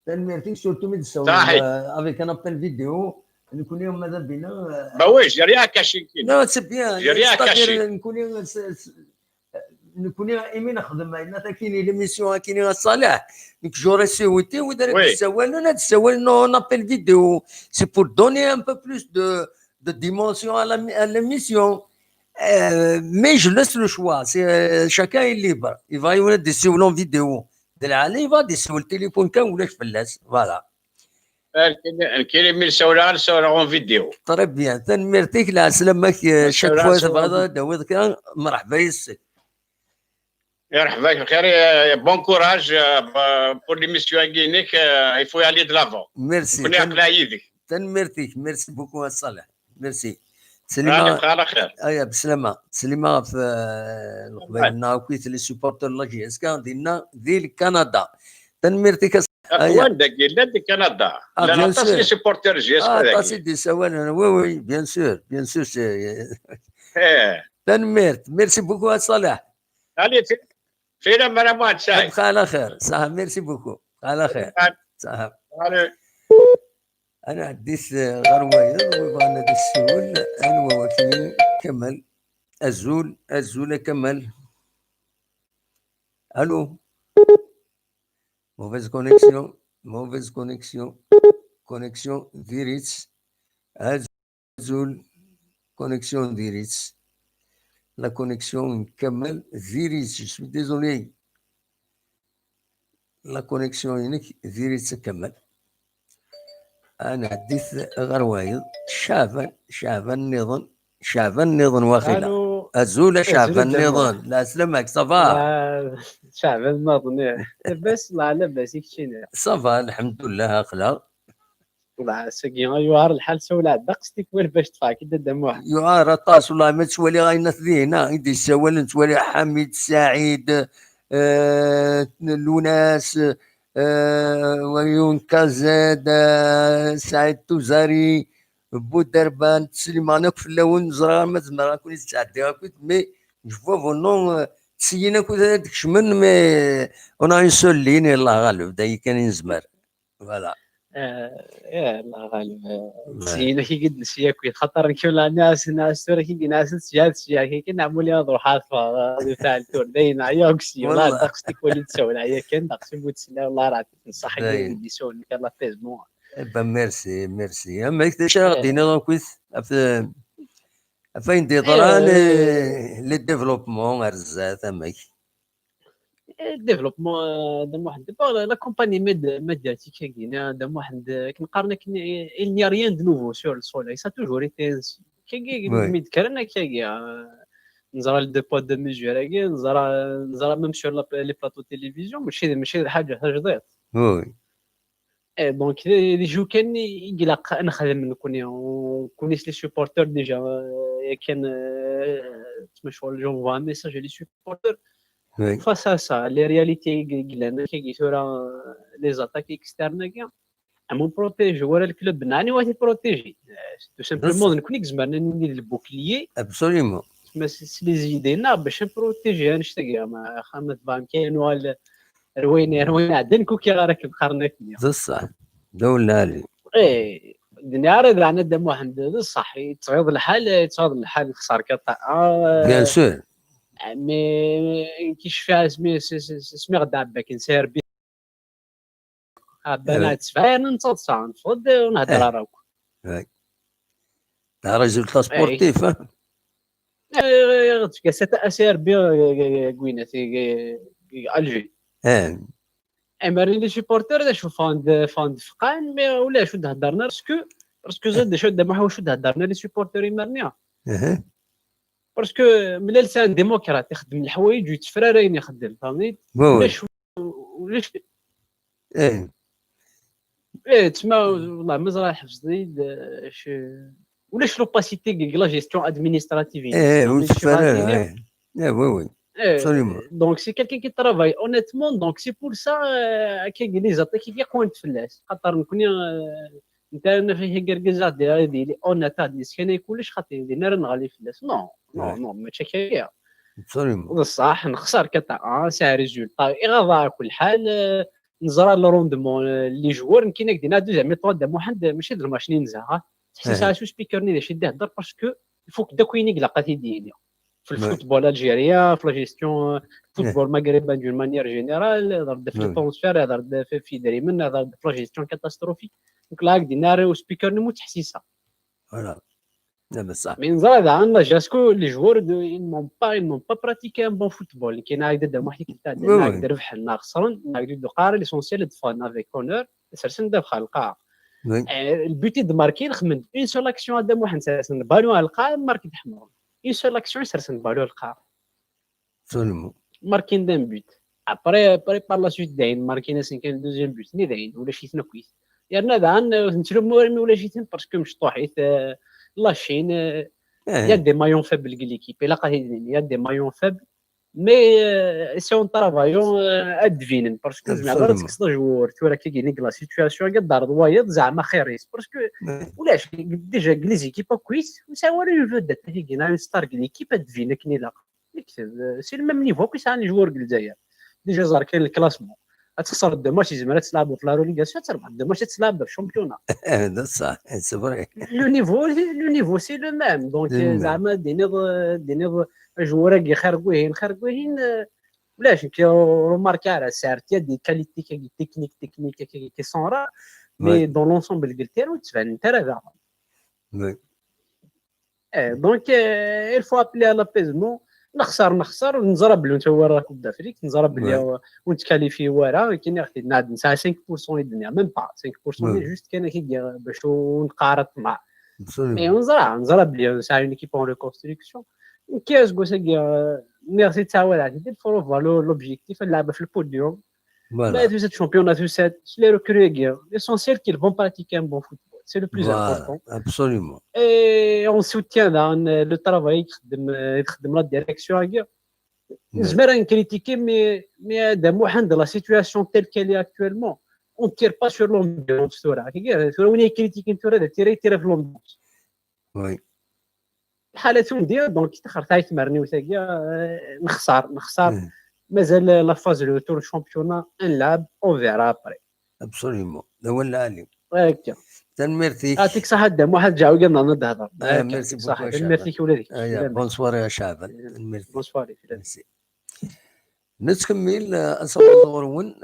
تنميرتك surtout من السولة. صحيح. Avec un appel vidéo. نكون يوم ماذا بينا. Bah oui, j'ai rien caché. Non, c'est bien. J'ai rien caché. نكون نكون ايمي نخدم هنا كاين l'émission كاين صالح. Donc j'aurais souhaité وإذا راك تسولنا تسولنا en appel vidéo. C'est pour donner un peu plus de de dimension à la à l'émission. Euh, mais je laisse le choix. C'est euh, chacun est libre. Il va y avoir des en vidéo. De la il va des le téléphone كان ولا فلاس. Voilà. كاين ميل سولا سولا en vidéo. Très bien. تنميرتك لا سلامك. Chaque fois تبغى داوود كان مرحبا يسك. يرحبا بك بخير. Bon courage pour l'émission هاكينيك. Il faut y aller de l'avant. Merci. كوني عقل عيدك. تنميرتك. Merci beaucoup الصالح. Merci. سليمة. على خير. ايا بسلامة. سليمة في القبائل ناكويت les supporters la J S K دينا ديال كندا. تنميرتك. اخوان داك لا دي كندا. لا نعطاس les supporters J S K. اه تاسي دي سوال. Oui oui bien sûr bien sûr. ايه. تنميرت. Merci beaucoup الصالح. Allez, في الامان. بخير على خير. صح. Merci beaucoup. على خير. صح. انا عديت غير وايد وبغينا هذا السؤال. انا هو كمل. ازول ازول كمل. الو. Mauvaise connexion. Mauvaise connexion. Connexion ديريت. ازول. Connexion ديريت. La connexion كمل ديريت. Je suis désolé. La connexion ينك ديريت كمل. انا عديت غير وايد. شعبان شعبان نظن. شعبان نظن واخيلا. ازول شعبان نظن. لا سلامك ça va. شعبان نظن. لاباس؟ الله لاباس. كشينا؟ Ça va الحمد لله اخلا. والله ساكي يوهر الحال سولة دقس تكوير باش تفاك ددا موح. يوهر الطاس والله ما تسوالي غاينا ثدينا يدي السوال نتوالي حميد سعيد. آه لوناس. آه ويون كازاد. آه سعيد توزاري. بودربان تسليمان اك فلاون زرار ما زمر اكون يتعدي اكو. Mais je vois vos noms. تسينا كو تكشمن mais on a une seule ligne الله غالب داي كان ينزمر. Voilà. آه، يا الله غالب. آه، سينا كي قد نسيا كوي خطر نكمل عندنا سنا استوري كي قلنا سنا سيا سيا كي كنا عمولي هذا روحات فا تاع التور داين عيا كسي ولا داكس تيكولي تسوي عيا كان داكس يموت سنا والله راه صح كي يسوي لك الله فيز مو. Eh ben merci merci اما كنت شا غدينا دونك ويت. فين دي ضران. Les développements ارزات امك. Développement d'un mois de la compagnie médiatique كاين d'un mois كنقارن il n'y a rien de nouveau sur le soleil, ça a toujours été كاين ميد كرنا كاين نزرا le dépôt de mesure نزرا نزرا même sur les plateaux télévision ماشي ماشي حاجه جديد. Oui. اي دونك لي جو كان يقلق نخدم نكوني نكوني les supporters déjà. كان تما شغل جو فوا message les supporters Oui. Face à ça, les réalités i yellan akka tura, les attaques externes-agi, amu protégé wala le club nani wa protégé. Tout simplement, d nekkni i izemren ad nini d le bouclier. Absolument. Ma s les idées-nneɣ bac ad protégé annect-agi, ma axamat bank nuɣal ar wayen ar wayen ɛeddan kuki ara k-qqaren akkenni. D ṣṣeḥ. D awlali. Eh, d-nniɣ ara daɣen a Dda Muḥend, d ṣṣeḥ, yettɣiḍ lḥal, yettɣiḍ lḥal, nexṣer kaṭa. Ah, Bien sûr. Mais ki cfiɣ asmi, asmi ɣ-d-ɛebba akken si Rebbi. Ɛebban ɛad sebɛa yerna nettaḍsa, neffeɣ-d ur nhedder ara akk. D résultat sportif, hein. Tefka-as a si Rebbi deg winat, deg Alger. Imar les supporters d acu, ffɣen-d, ffɣen-d feqɛen, mais ulac ur d-heddren ara, parce que, parce que zad d acu d amaḥu acu d-heddren les supporters imar-nni. Parce que mlal c'est un démocrate, ixeddem leḥwayeǧ ur yetteffer ara ayen ixeddem, tfehmeḍ-iyi-d? Ulac, ulac. Eh, tma, wallah, mazal ḥefẓeḍ-iyi-d, eh, ulac l'opacité deg la gestion administrative. Eh, ur tetteffer ara. Eh, oui, oui. Absolument. Donc, c'est quelqu'un qui travaille honnêtement, donc c'est pour ça, euh, que les attaques qui comptent fell-as. خاطر نكون، euh, انت انا فيه كركزات ديالي ديالي اون اتاك دي سكان يكون ليش خاطر دي نرى نغالي في الناس. Non, non, non, ماشي هكايا. Absolument. بصح نخسر كتاع، آه، سي ريزولتا اي غافا كل حال. آه، نزرع لو روندمون، آه، لي جوار كاين هكذا دوزيام ميطون دا محمد ماشي د الماتش اللي نزهه. تحسس على سو سبيكر ني شي يهضر parce que il faut que داك وين يقلق تيديني في الفوتبول الجيريان، في la gestion football maghrébin d'une manière générale، هضر في الترونسفير، هضر في في دريمن، هضر في la gestion catastrophique. Donc là هكذا ناري وسبيكر نموت تحسيسه. Voilà. لا بصح. Mais نزرع دعنا جاسكو les joueurs de ils n'ont pas ils n'ont pas pratiqué un bon football. كاين هكذا دا محيك تاع هكذا ربحنا خسرنا، هكذا دو قاري l'essentiel de fun avec honneur، سرسن دابخ على القاعه. البيتي دو ماركي خمن une seule action هذا محمد سرسن بالو على القاعه ماركي تحمر. Une seule action سرسن بالو على القاعه. Absolument. Marqué d'un but. Après, après, par la suite, داين ماركينا سين كان deuxième but ني داين ولا شي ثنا كويس. يعني هذا عن نتلو مورمي ولا شي ثنا parce que مشطوحيت. La Chine, il y a des maillons faibles de l'équipe. Il y a des maillons faibles. Mais c'est en travaillant à deviner parce que زعما غير تكسر جوار ثورة كي يجيني la situation كي دار وايض زعما خير parce que ولاش déjà les équipes كويس وساوى لو جو دات كي يجينا une star de l'équipe à deviner كني لا. C'est le même niveau كي سان les joueurs ديال الجزائر. Déjà زار كاين le classement. تخسر deux matchs يزمر تلعب في la relégation، تربح deux matchs تلعب في le championnat. هذا صح، c'est vrai. Le niveau, le niveau c'est le même. Donc زعما ديني ديني joueurs كي خير كوهين خير كوهين. ولاش كي روماركي على سعر تيا des qualités كي techniques techniques كي sont rares. Mais dans l'ensemble قلت له تبان انت راه Eh, donc, euh, il faut appeler à l'apaisement. نخسر نخسر نزرب له نتا ورا كوب دافريك نزرب له ونتكاليفي ورا كاين اختي نعد نسعى cinq pour cent يدنيا même pas cinq pour cent mais juste كان كي باش نقارط مع mais نزرع نزرع بلي نسعى une équipe en reconstruction. كاس كوسا ميرسي تعاود عندي الفروف فالو l'objectif نلعب في le podium. Voilà. Tout cette championnat, tout cette, les recrues, l'essentiel qu'ils vont pratiquer un bon football. C'est le plus important. Absolument. Et on soutient dans le travail de la direction. نزمر نكريتيكي mais mais هذا محمد la situation telle qu'elle est actuellement on tire pas sur l'ambiance ثورة ثورة وين يكريتيكي ثورة هذا تيري تيري في l'ambiance. Oui. الحاله تندي donc تخرت هاي تمرني وتاقيا نخسر نخسر مازال la phase retour championnat نلعب on verra après. Absolument. لا ولا علي. هكا. تنميرتيك. يعطيك الصحة دام واحد جاوي قالنا نهضر. آه merci beaucoup. تنميرتيك ولادك. آه bonsoir يا شعب. تنميرتيك. Bonsoir. Merci. نتكمل أصور ضغرون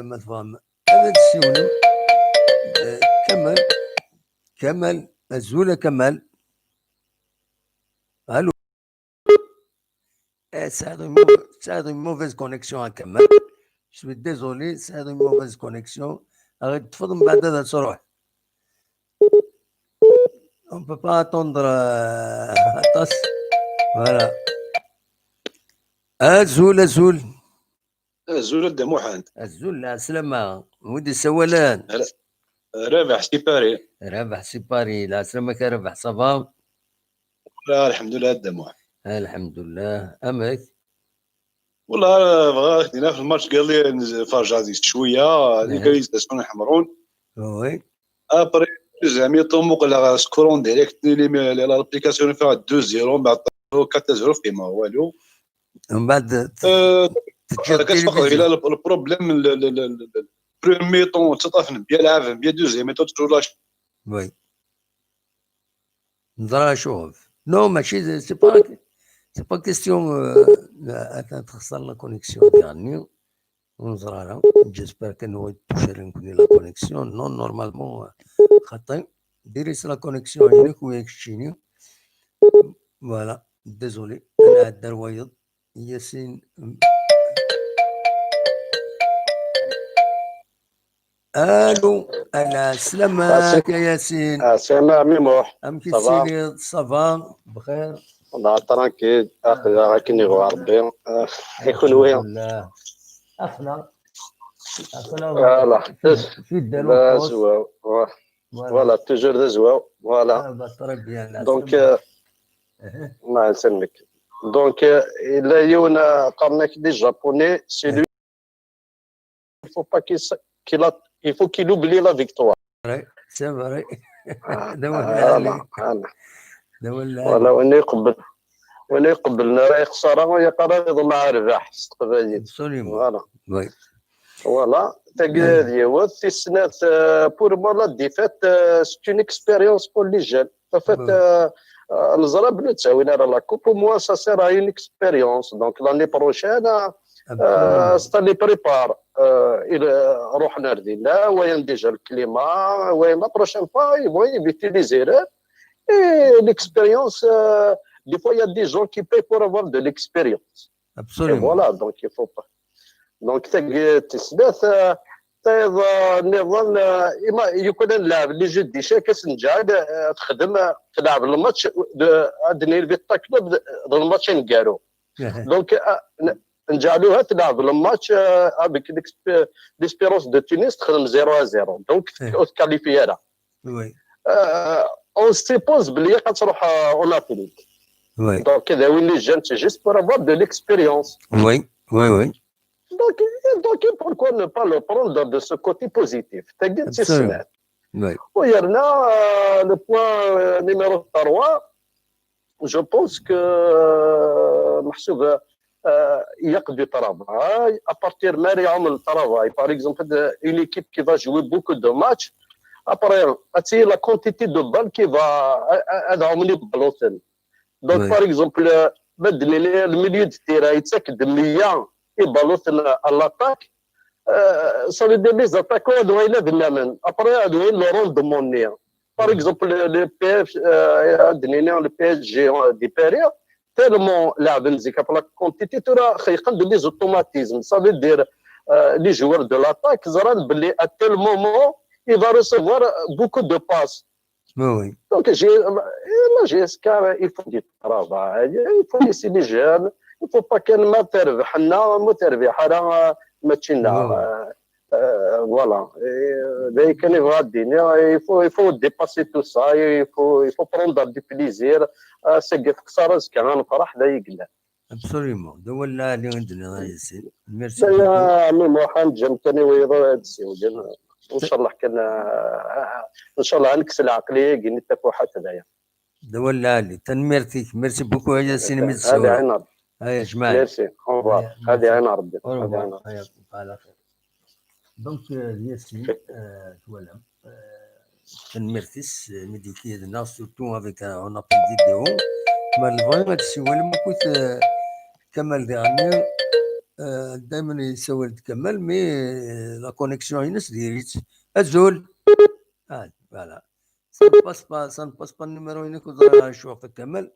مثلا هذا السيوني. كمال. كمال أزول كمال. Allô. Eh, c'est une mauvaise connexion à Kamal. Je suis désolé, c'est une mauvaise connexion. On peut pas attendre euh, voilà. Azul, azul. Azul a Dda Muḥend. Azul, lɛeslama. Wid yessawalen. Rabeḥ si Paris. Rabeḥ si Paris. Lɛeslama-k a Rabeḥ, ça va? Alḥemdullah a Dda Muḥend. Alḥemdullah. Amek? Wallah, bɣiɣ ad ak-d-iniɣ ɣef lmatch n yiḍ-nni, ferjeɣ deg-s cwiya, égalisation n Ḥemrun. Oui. Après, deuxième mi-temps, muqleɣ ɣer score en direct, l'application fait deux zéro, mbeɛd quatre zéro, fhimeɣ walu. Mbeɛd, euh, teǧǧiḍ, le problème, le, le, le, le, le premier mi-temps, ttaṭṭafen bien lɛab, bien deuxième mi-temps, toujours la. Oui. Neẓra acuɣef. Non, mačči d, c'est pas, c'est pas question, euh, atan texṣer la connexion diɣenni. Ur neẓra ara. J'espère que nwa tuccer nekkni la connexion. Non, normalement, euh, xaṭi. Diri-s la connexion-inek u yak keččini. Voilà, désolé. Ad nɛeddi ar wayeḍ. Yasin. Allô, ala, slamma, a Yasin. Slamma, ɛemmi Muḥ. Amek i tettiliḍ? Ça va? Bxir? Wallah, tranquille. Aql-aɣ akken yebɣa Rebbi. Ah, i kunwi? Alhamdulillah. Aql-aɣ. Aql-aɣ. Voilà. Fidèle au poste. Voilà, toujours d azwaw. Voilà. Ah, bah, très bien, donc, euh, Allah yselmek. Donc, euh, yella yiwen, euh, qqaren-ak des Japonais, c'est lui, il faut pas qu'il s-, qu'il a, il faut qu'il oublie la victoire. C'est vrai. D awal lɛali. D awal lɛali. Voilà, win iqebbel, win iqebblen ara yexṣer, yeqqar ad iḍmeɛ rrbeḥ s teqbaylit. Absolument. Voilà. Oui. Voilà, tagi d yiwet. Tis snat, euh, pour moi, la défaite, euh, c'est une expérience pour les jeunes. En fait, euh, euh, neẓra belli ur ttawin ara la coupe, au moins ça sert à une expérience. Donc l'année prochaine, euh, ça les prépare. Euh, il, euh, ruḥen ar dinna, wayen déjà le climat, wayen la prochaine fois, ils vont éviter les erreurs. Et l'expérience, euh, des fois, il y a des gens qui payent pour avoir de l'expérience. Absolument. Et voilà, donc il faut pas. Donc, tagi tis snat, euh, tayeḍ, euh, nniḍen, euh, ima, yukan ad nleɛb les jeux d'échecs, ad s-neǧɛel, euh, texdem, euh, tleɛb le match de, ad d-nini, Vita Club d, d le match aneggaru. Donc, euh, n-, nǧeɛluha tleɛb le match, euh, avec l'exp-, l'Espérance de Tunis, texdem zéro à zéro. Donc, ur tqualifie ara. Oui. Euh, on suppose belli ad truḥ, euh, en Afrique. Oui. Donc, ad awin les jeunes, c'est juste pour avoir de l'expérience. Oui, oui, oui. Donc, donc, pourquoi ne pas le prendre de ce côté positif? Tagi d tis snat. Oui. U yerna, euh, le point, euh, numéro trois, je pense que, euh, meḥsub, euh, il y a que du travail. À partir de Marie le travail, par exemple, de, une équipe qui va jouer beaucoup de matchs, après, c'est la quantité de balles qui va, euh, euh, ad ɛumen ibaluten. Donc, par exemple, euh, ma d-nini, le milieu de terrain, yettak-d meyya ibaluten à l'attaque, euh, ça veut dire les attaquants, ad wayen ad nnamen. Après, ad wayen le rendement-nni. Par exemple, le, le P F, euh, ad nini, le P S G, euh, de Paris, tellement leɛben zik ɣef la quantité, tura xeyqen-d les automatismes. Ça veut dire, euh, les joueurs de l'attaque, ẓran belli à tel moment, il va recevoir beaucoup de passes. Oui, oui. Donc, j'ai, la J S K, il faut du travail, il faut laisser les jeunes, il faut pas kan ma terbeḥ-nneɣ, ma terbeḥ ara, euh, match-nneɣ. Oui, oui. Euh, euh, voilà. Et, euh, d ayen kan i bɣiɣ ad d-iniɣ, il faut, il faut dépasser tout ça, il faut, il faut prendre du plaisir. Euh, seg texsara azekka ad nefreḥ, d ayen yellan. Absolument. D awal lɛali i d-tenniḍ a Yasin. Merci beaucoup. Ɛemmi Muḥ, ǧǧem kan i wiyaḍ ad d-siwlen. Inchallah kan, euh, inchallah ad nekkes lɛeqliya-agi n tafuḥat d aya. D awal lɛali. Tanemmirt-ik. Merci beaucoup a Yasin mi d-tsawleḍ. Ad iɛin Rebbi. Aya jmaɛ. Merci. Au revoir. Ad iɛin Rebbi. Au revoir. Ad iɛin Rebbi. Donc, euh, Yasin, euh, twalam, euh, tanemmirt-is, euh, mi d-yekki yid-neɣ, surtout avec, euh, un appel vidéo. Ma lebɣi ad tessiwalem akked, euh, Kamal diɣenni, euh, daymen yessawal-d Kamal, mais, euh, la connexion-ines diri-tt. Azul! Ah, voilà. Ça ne passe pas, ça ne passe pas le numéro-inek, ur ẓriɣ acu ɣef Kamal.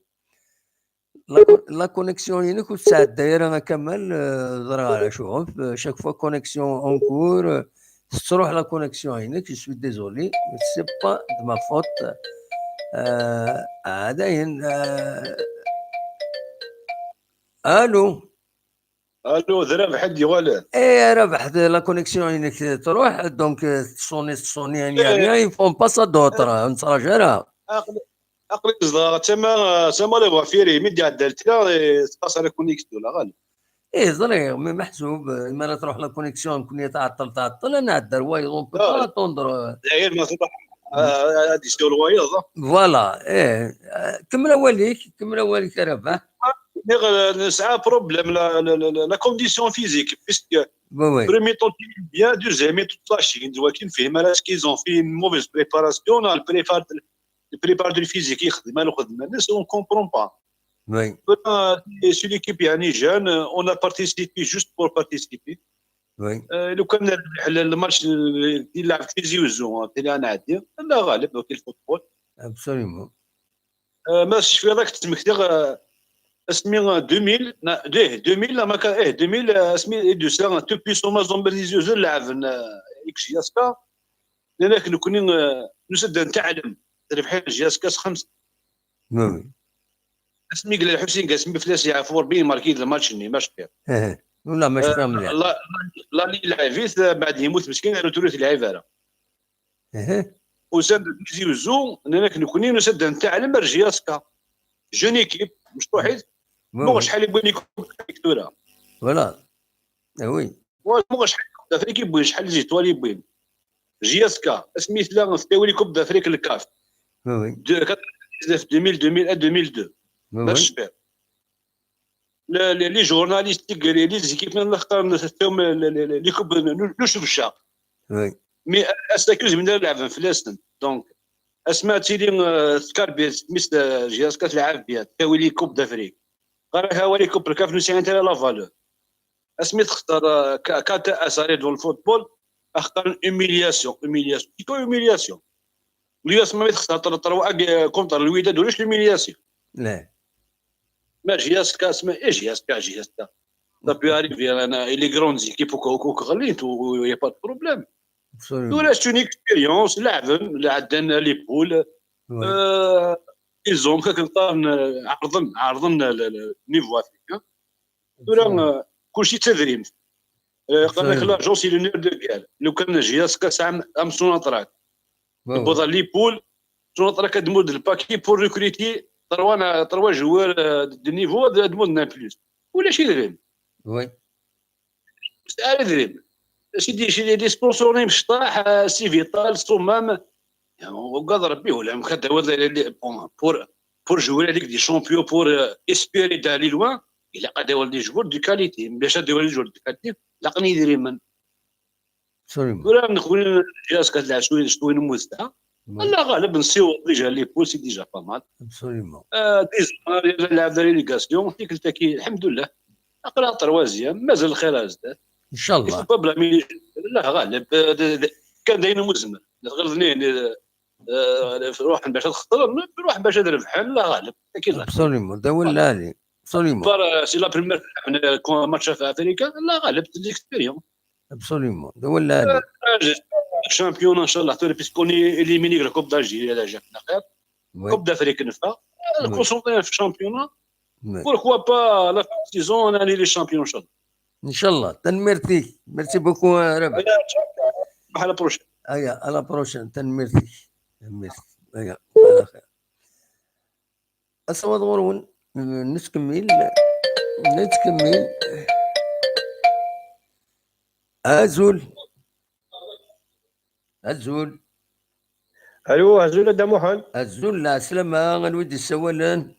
La co-, la connexion-inek ur tesɛedday ara a Kamal, euh, ẓriɣ ara acuɣef. Euh, chaque fois connexion en cours, euh, tettruḥ la connexion-inek, je suis désolé, c'est pas de ma faute. Euh, ah, dayen, euh, allô? Allô, d Rabeḥ i d-yuɣalen. Eh, Rabeḥ, la connexion-inek tṛuḥ, donc, euh, teṣṣuni, teṣṣuni, rien, rien, il faut on passe à d'autres, ur nettraǧu ara. Aql-, aql-i zedɣeɣ tama, tama la voie ferrée, mi d-iɛedda ltira, eh, teqqas ara connecté, la ɣaleb. ايه، ظريغ، مي محسوب، آه، ما تروح لا كونيكسيون، كون يتعطل، تعطل، انا هدر وايض، اون بو با اتوندر. داير ما تروح. آه، هادي سيو الوايض. فوالا، ايه. آه، كمل اوليك، كمل اوليك يا رباح. نسعى بروبليم لا كونديسيون فيزيك، بيسك وي وي. برومي طون بيان، دوزيام طون لاشين، ولكن فيه مالا سكيزون فيه موفيز بريباراسيون، البريبار البريبار دو فيزيك يخدم على خدمه الناس، اون كومبرون با. وي سو ليكيب يعني جان، اون ا بارتيسيبي جوست بور بارتيسيبي. وي. لو كان نربح الماتش اللي لعب تيزي وزو اللي غنعدي، الله غالب، وكاين الفوتبول. ابسوليومون. آه، ما شفت راك تسمكتي، آه، اسمي ألفين، نا- ايه ألفين، لا ما كان، ايه ألفين، آه، اسمي دوسا تو بيسون ما زومبر ديزيوزو لعب، آه، اكس جي اس كا. لانك نكوني، آه، نسد نتعلم ربحين جي اس كاس خمسه. وي وي. اسمي قال الحسين قال اسمي فلاس يعرفوا ربي ماركي الماتش ني ماش بيان. ايه، ولا ماشي آه، فاهم مليح. لا لا لي لعبيت، آه، بعد يموت مسكين، راه تروح يلعب راه. ايه. وسند تيزي وزو، اننا كنكوني نسد نتعلم جي اس كا. جون ايكيب، مش توحيد. وي مو وي. شحال يبغي ليكوب دافريك تورا. فوالا. آه، وي. مو شحال ليكوب دافريك يبغي، شحال لي زيتوال يبغي. جي اس كا اسمي لا في تاوي ليكوب دافريك الكاف. وي وي. دو ألفين، ألفين وواحد، ألفين واثنين. وي باش وي. شفير. لا لي لي جورناليست لي لي زيكيب من الاخر نستهم ليكوب نشوف الشاق. وي. مي اساكوز من لعب في ليستن دونك اسماء تيلي، آه، سكاربيس ميس، آه، جي اس كا تلعب بيها تاوي لي كوب دافريك. قال لك هاولي كوب الكاف نسي انت لا فالور. اسمي تختار، آه، كا- كا تاع اساري دون الفوتبول. اختار اوميلياسيون، اوميلياسيون كيكو اوميلياسيون. اليوم اسمي تختار تر- تروا كونتر الوداد ولاش اوميلياسيون. لا. ما جي اس كا اسمه ايه جي اس كا جي اس كا. صافي اريفي انا لي غروند زيكيب وكوك غليت ويا با بروبليم. ابسوليومون. ولا سي اون اكسبيريونس لعبن لعدنا لي بول. وي. آه، ايزون كاك نطارن عرضن عرضن النيفو افريكان. ولا، آه، كلشي تدريم. آه، قال لك Absolument. لاجونس لو نير دو غير لو كان جي اس كاس عام ام سوناطراك. وي وي. بوضا لي بول سوناطراك دمود الباكي بور ريكريتي تروا تروا جوار، آه، دو نيفو دمود نان بلوس. ولا شي دريم. وي. على دريم. سيدي شي لي سبونسورين مشطاح، آه، سي فيتال، صمام. يعني، وقال ربي ولا مخد هو اللي، اللي، بون، بور، بور جوي هذيك دي شامبيون، بور، آه، اسبيري دالي لوان، الا قد يولي جوور دو كاليتي، باش هاد يولي جوور دو كاليتي، لا قني يدري من. ابسوليومون. ولا نخوي جاز كتلعب شويه، شويه نموت تاع. الله غالب نسيو ديجا لي بوسي ديجا با مال. ابسوليومون. آه، ديزون، لا ديليغاسيون، تيك تاكي، الحمد لله. اقرا تروازيام، مازال الخير ازداد. ان شاء الله. بابلا مي، الله غالب، آه، د-، د-، كان داين مزمر. غير اثنين، آه، آه، روح باش تخسر، روح باش تربح، الله غالب. اكيد. ابسوليومون، دا ولا هذه. ابسوليومون. بار، سي لا بريمير، كون ماتش في افريكا، الله غالب، ليكسبيريونس. ابسوليومون، دا ولا هذه. شامبيون ان شاء الله، تولي بيسكوني اليميني لا كوب دالجيري، لا جاك خير. وي. كوب دافريك نفا. وي. كونسونطري في الشامبيونون. وي. بوركوا با لا فان سيزون انا لي شامبيون ان شاء الله. ان شاء الله. تنميرتي. ميرسي بوكو ربح. بحال بروشين. ايا، على بروشين. تنميرتي. تنميرتي. ايا، على خير. اصوات غرون. نتكمل. نتكمل. ازول. ازول. الو، ازول ا محمد. ازول، العسلامة، غنودي السوالن.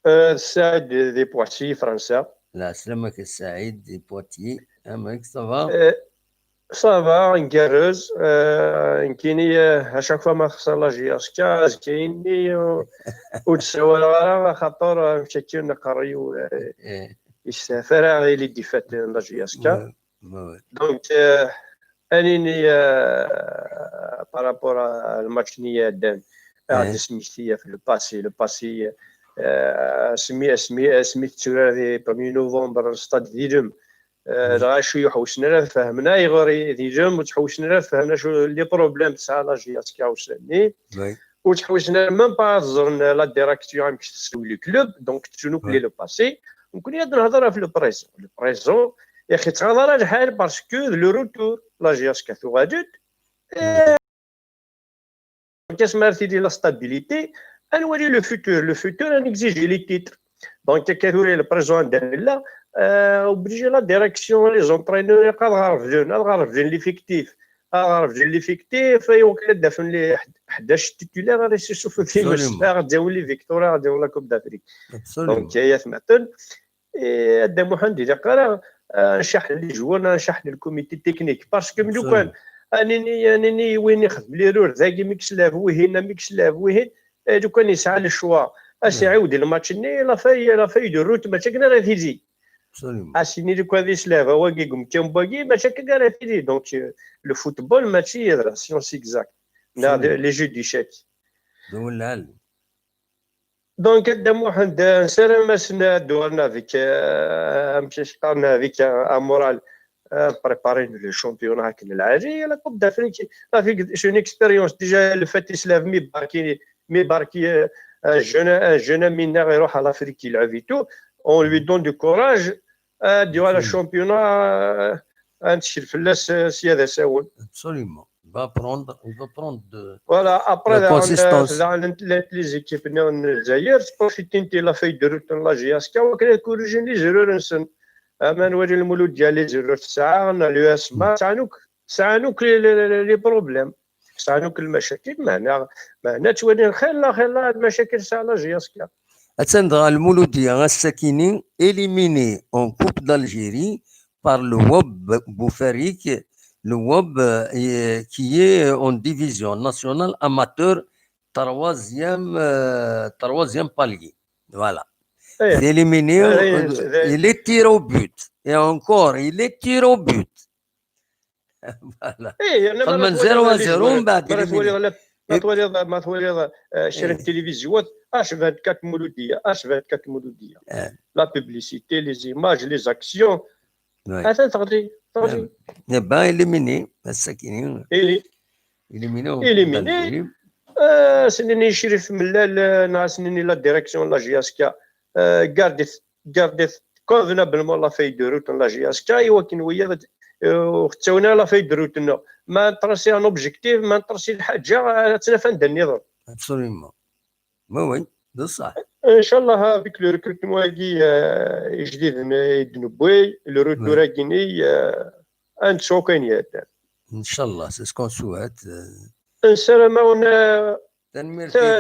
آه، سعيد دي بواتي، فرنسا. العسلامة كسعيد دي بواتي. امك صافا؟ آه، صافا نكرز. آه، نكيني، آه، اشاك فوا ما خسر لا جي اس كا ازكيني و- وتسوال غير خاطر مشاكل نقري و- ايه. يستفرغ لي ديفات لا جي اس كا. وي. دونك، آه، انيني، آه، بارابور الماتش نيا دان. إيه. عاد سميتي في الباسي، الباسي، آه، سمي، سمي، سميت تسورا في بروميي نوفمبر ستاد ديلم. آه، إيه. دغا شويه حوسنا راه فهمنا يغوري ديلم، وتحوسنا راه فهمنا شو لي بروبليم تاع لا جي اس كا وسني. وي. وتحوسنا ميم با زرنا لا ديريكسيون امك تسوي لي كلوب، دونك تشنو كلي وي. لو باسي. ممكن هاد نهضر في لو بريزون، لو بريزون يا اخي تغضر الحال باسكو لو روتور لا جي اس كا ثوغادت. كاس مارتي دي لا ستابيليتي، انوالي لو فوتور، لو فوتور ان اكزيجي لي تيتر. دونك كثوري لو بريزون دان لا، euh, obligé la direction, les entraîneurs, ad ɣ-refden, ad ɣ-refden l'effectif. Ad ɣ-refden l'effectif, i wakken ad d-afen les ḥdac titulaires ara yessufɣen times, ad ɣ-d-awin les victoires, ad ɣ-d-awin la Coupe d'Afrique. Donc, ay atmaten, eh, a Dda Muḥend, ilaq ara, eh, ncaḥ les joueurs, ncaḥ le comité technique. Parce que lukan, anini, anini, win ixdem les erreurs dagi, mi yeslab wihin, mi yeslab wihin, eh, lukan yesɛa le choix. Ad s-iɛiwed le match-nni, la feuille, la feuille de route, mačči akken ara tili. Absolument. Asini lukan di slaba wagi deg umkan wagi, mačči akka ara tili. Donc, euh, le football mačči d la science exacte. Neɣ d les jeux d'échecs. D awal lɛali. Donc, a Dda Muḥend, euh, nessaram-asen ad d-uɣalen avec, euh, amek i s-qqaren, avec un, un moral, euh, préparer le championnat akken lɛali, la Coupe d'Afrique, avec, c'est une expérience. Déjà, le fait islab mi barki, mi barki, euh, un jeune, un jeune mineur iruḥ à l'Afrique, il et tout, on lui donne du courage, ad d-yuɣal ur championnat, euh, ad nettkel fell-as, euh, sya d asawen. Absolument. Il va prendre, il va prendre de, voilà, après, la consistance. Daɣen, daɣen, les équipes n Lezzayer, profitint la feuille de route n la J S K, wakken ad corriger les erreurs-nsen. Ama nwali Lmuludya les erreurs tesɛa, neɣ l'U S M A, sɛan akk, sɛan akk les, les, les, les problèmes. Sɛan akk lmacakil, meɛna, meɛna ttwalin xilla, xilla lmacakil tesɛa la J S K. Attan dɣa Lmuludya ass-akini éliminé en Coupe d'Algérie par le Web Boufarik, le Web, euh, qui est en division nationale amateur, troisième, euh, troisième palier. Voilà. C'est éliminé, euh, il est tiré au but. Et encore, il est tiré au but. Voilà. Xedmen zéro à zéro, mbeɛd ma twaliḍ, ma twaliḍ, eh, kra n tilivizywat, H vingt-quatre Mouloudia, H vingt-quatre Mouloudia. La publicité, les images, les actions. Atan teɣli, teɣli. Eh ben, éliminé, ass-akini. Éliminé. Éliminé. Euh, s-nini Crif Mellal, euh, neɣ s-nini la direction n la J S K, euh, gardet, gardet convenablement la feuille de route n la J S K, i wakken wiyaḍ, euh, ur ɣ-ttawin ara la feuille de route-nneɣ. Ma nṭersi un objectif, ma nṭersi lḥaǧa, ad tt-naf anda nniḍen. Absolument. Oui, oui, d ṣṣeḥ. Inchallah, avec le recrutement-agi, euh, ijdiden i d-newwi, le retour-agi-nni, euh, ad nesɛu kan yad. Inchallah, c'est ce qu'on souhaite. Nessaram-awen, euh,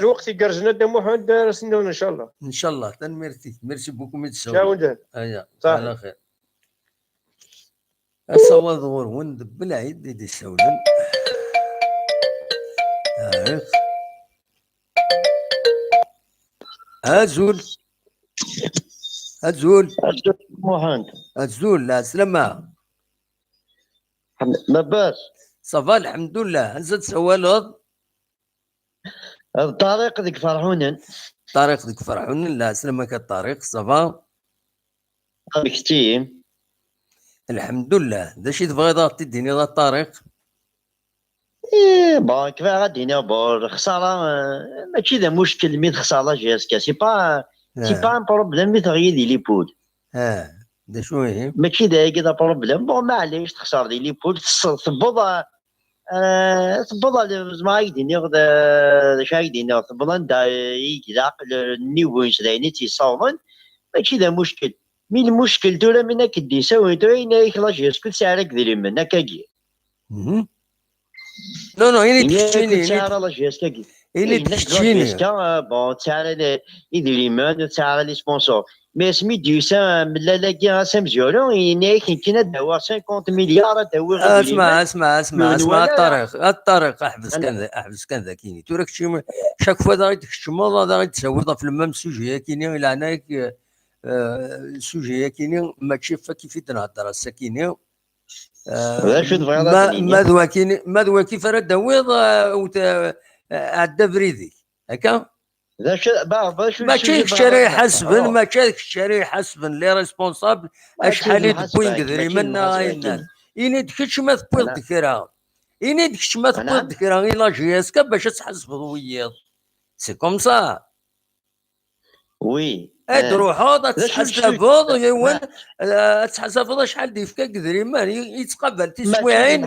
lweqt igerrzen a Dda Muḥend, ara s-nniɣen, inchallah. Inchallah, tanemmirt-ik. Merci beaucoup, mi d-tsawleḍ. Aya, ala xir. Asawaḍ ɣur-wen d Belɛid i d-isawlen. Azul. Azul. Azul, Muḥend. Azul, lɛeslama. Labas. Ça va, lḥemdullah. Ansa d-tsawaleḍ? D Ṭariq deg Ferḥunen. Ṭariq deg Ferḥunen, lɛeslama-k a Ṭariq, ça va? Amek-tt-i? Lḥemdullah. D acu i tebɣiḍ ad ɣ-t-id-tiniḍ a Ṭariq? Eh, bon, kif ara d-iniɣ, bon, lexsara, euh, mačči d amuckel mi texsar la J S K. C'est pas, c'est pas un problème mi teɣli di Lipul. Ah, d acu ihi? Mačči d ayagi d aproblème. Bon, maɛlic, texsar di Lipul, tewweḍ a, Eh, tewweḍ ɣer, zemreɣ ad ak-d-iniɣ d, d acu ara ak-d-iniɣ, tewweḍ anda i ilaq, le niveau-ines d ayen i tt-yessawḍen, mačči d amuckel. Mi lmuckel tura, min ak-d-isawin tura, yenna-ak la J S K ur tesɛi ara idrimen, akkagi. Non, non, ini-d keččini, ur tesɛi ara la J S K-agi. Ini-d keččini. Bon, ur tesɛi ara idrimen, ur tesɛi ara les sponsors. Mais asmi d-yusa Mellal-agi, a Samzuru, yenna-ak, nekkin ad d-awiɣ cinquante milliards, ad d-awiɣ idrimen. Asma, asma, asma, asma, a Ṭariq, a Ṭariq, ḥbes kan, ḥbes kan daki. Tura kečči, chaque fois daɣ i d-tkeččmeḍ, daɣ i d-tawiḍ ɣef le même sujet-akini, i leɛnaya-k, euh, sujet-akini, mačči f-, kif i d-nhedder ass-akini. Euh, d acu tebɣiḍ ad d-tiniḍ? Ma d wakini, ma d wakif ara d-tawiḍ, euh, ɛedda abrid-ik. Akka? D acu, ba-, d acu mačči d kečč ara iḥasben, mačči d kečč ara iḥasben les responsables, acḥal i d-wwin deg idrimen neɣ ayen nnan. Ini-d kečč ma tewwiḍ-d kra. Ini-d kečč ma tewwiḍ-d kra i la J S K bac ad tḥasbeḍ wiyiḍ. C'est comme ça. Oui. Ad truḥeḍ, ad tḥasabeḍ yiwen, eh, ad tḥasabeḍ acḥal d-yefka deg idrimen, i, yettqabal tiswiɛin,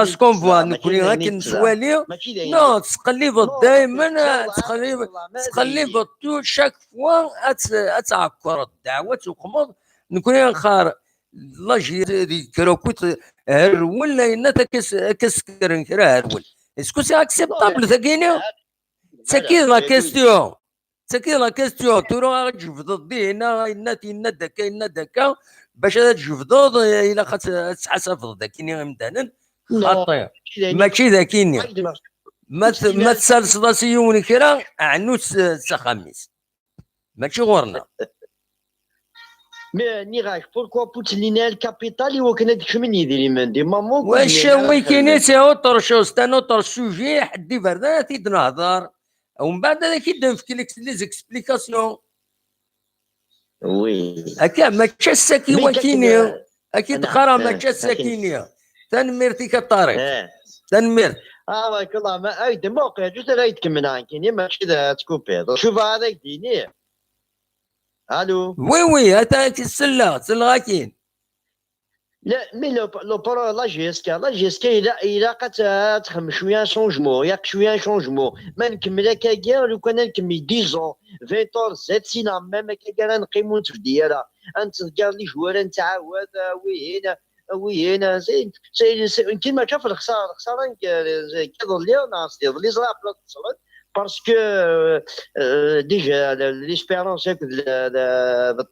askonvwa nekni akken nettwali. Non, tettqellibeḍ daymen, tettqellibeḍ, tettqellibeḍ tout, chaque fois ad t-, ad tɛekkreḍ ddeɛwa, ad tuqmeḍ, Nekkni nxar laji di krakut, herwel, ayenna ad k-as-, ad k-as-kkren kra, herwel. Est-ce que c'est acceptable, tagini? D tagi la question. D tagi la question. Tura ad tjebdeḍ dinna, yenna-d, yenna-d akka, yenna-d akka. Bac ad tjebdeḍ, eh, ilaq ad t-, ad tḥasabdeḍ akini imdanen. Xaṭi. Mačči d akini. Ma t-, ma tsalseḍ-as i yiwen kra, ɛnu s, s axxam-is. Mačči ɣur-neɣ. Mais nniɣ-ak, pourquoi ur ttlin ara lkapital i wakken ad d-kecmen yidrimen? Di Mamuk ur Wac ttlin ara wikini, lkapital. C'est autre chose, c'est un autre sujet, ḥedd iberdan ad t-id-nehder. Umbeɛd ad ak-id-nefk les, les explications. Oui. Akka, mačči ass-agi mais wakini. Akka i d-qqareɣ, mačči ass-akini. Tanemmirt-ik a Ṭariq. Eh. Tanemmirt. Ah, barakallah, ma, ay, d-, ma, juste ad ak-d-kemmleɣ, nekkini, mačči d, ad tkupiḍ. Cuba ad ak-d-iniɣ. Allô? Oui, oui, ata selleɣ, selleɣ akin. La, mais le, le pro-, la J S K, la J S K, ilaq, ilaq ad t-, ad txdem cwiya changement, ilaq cwiya changement. Ma nkemmel akkagi, lukan ad nkemmel dix ans, vingt ans, zdat sina, même akkagi ara neqqim ur nettbeddi ara. Ad nettḍeggar les joueurs, ad nettɛawad, ah, wihin, ah, wihin, ah, c'est, c'est, c'est, nekkini mačči ɣef lexsara, lexsara n, n, n iḍelli, neɣ s iḍelli ẓriɣ bla teṣṣren, parce que, euh, euh, déjà, l'espérance akked le, le, le,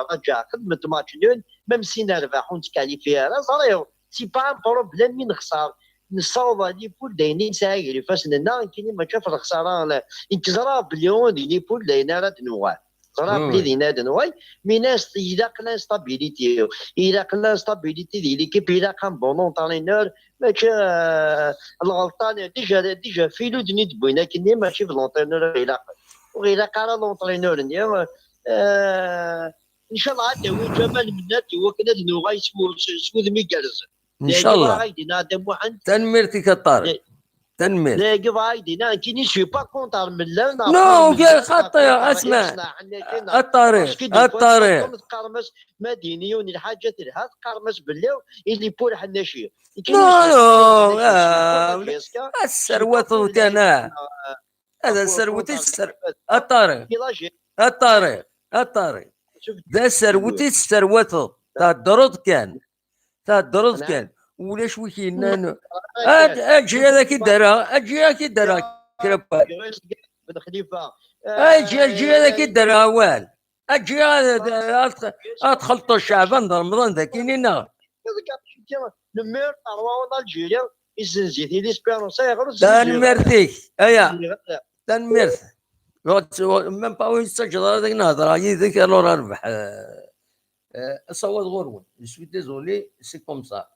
raǧaɣ xedment match nul, même si nerbeḥ ur nettkalifyi ara, ẓriɣ, c'est pas un problème mi nexṣer. Nessaweḍ à Liverpool d ayen i nesɛa gar ifassen-nneɣ, nekkini mačči ɣef lexsara, la, nekk ẓriɣ belli di Liverpool d ayen ara d-nuɣal. Ẓriɣ belli d ayen ara d-nuɣal, mais nas-, ilaq l'instabilité. Ilaq l'instabilité di l'équipe, ilaq un bon entraîneur, mačči, euh, lɣelṭa, déjà, déjà Filou d-nni d-wwin akkenni, mačči d l'entraîneur i ilaq. Ur ilaq ara l'entraîneur-nni, euh, Ncallah ad d-tawi Ǧamal Mennad i wakken ad nuɣal s wu-, s, s wudem igerrzen. Ncallah. Dagi bɣiɣ ad ak-d-iniɣ a Dda Muḥend. Tanemmirt-ik a Ṭariq. Tanemmirt. Dagi bɣiɣ ad ak-d-iniɣ, nekkini je suis pas contre Mennad, neɣ non, xaṭi, asma. A Ṭariq, a Ṭariq. Teqqarem-as ma d-yini yiwen lḥaǧa telha, teqqarem-as belli il est pour Ḥennaci. Non, non, ah, a sserwateḍ kan, ah. Ad aserwet i tesser-, a Ṭariq, a Ṭariq, a Ṭariq. D aserwet i tesserwateḍ. Theddreḍ kan. Theddreḍ kan. Ulac wi k-yennan. Ad, aǧǧi ad ak-id-rreɣ, aǧǧi ad ak-id-rreɣ kra n wayeḍ. Aǧǧi, aǧǧi ad ak-id-rreɣ awal. Aǧǧi ad, ad, ad, ad txelṭeḍ Ceɛban d Remḍan d akini neɣ? Le meilleur terroir en Algérie, yezzenz-it i l'Espérance, ayɣer ur tezzenz ara? Tanemmirt-ik, aya. Tanemmirt. Même pas ur yettaǧǧaḍ ara ad ak-nehḍreɣ yid-k, alors a rrbeḥ. Euh, euh, asawaḍ ɣur-wen. Je suis désolé, c'est comme ça.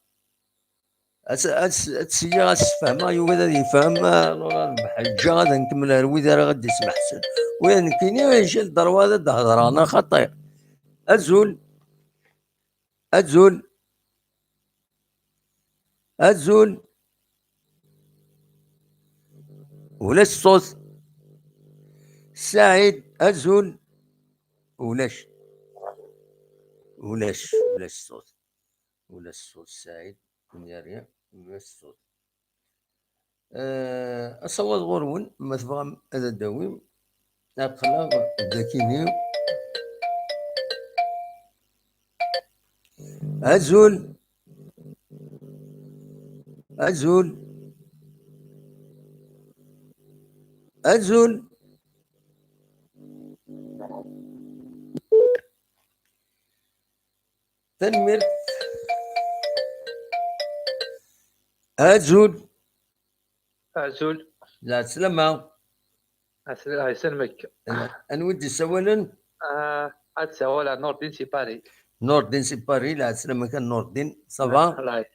Ad s-, ad s-, ad s-, ad s-iyyaɣ ad s-sfehmeɣ, yugad ad yefhem, alors a rrbeḥ. Ǧǧiɣ ad nkemmel ar wid ara ɣ-d-ismeḥsen. Wid nekkini, j'ai le droit ad d-hedreɣ, neɣ xaṭi? Azul. Azul. Azul. Ulac ṣṣut. Saɛid, azul. Ulac. Ulac, ulac ṣṣut. Ulac ṣṣut, Saɛid. Ulac ṣṣut. Eh, asawaḍ ɣur-wen, ma tebɣam ad d-awim. Aql-aɣ dagi-ni. Azul. Azul. Azul. Tanemmirt. Azul. Azul. Lɛeslama. Ɛeslama, ɛeslama-k. Anwa i d-yessawalen? Ah, ad sawaleɣ Nordin si Paris. Nordin si Paris, lɛeslama kan Nordin, ça va? Lɛeslama,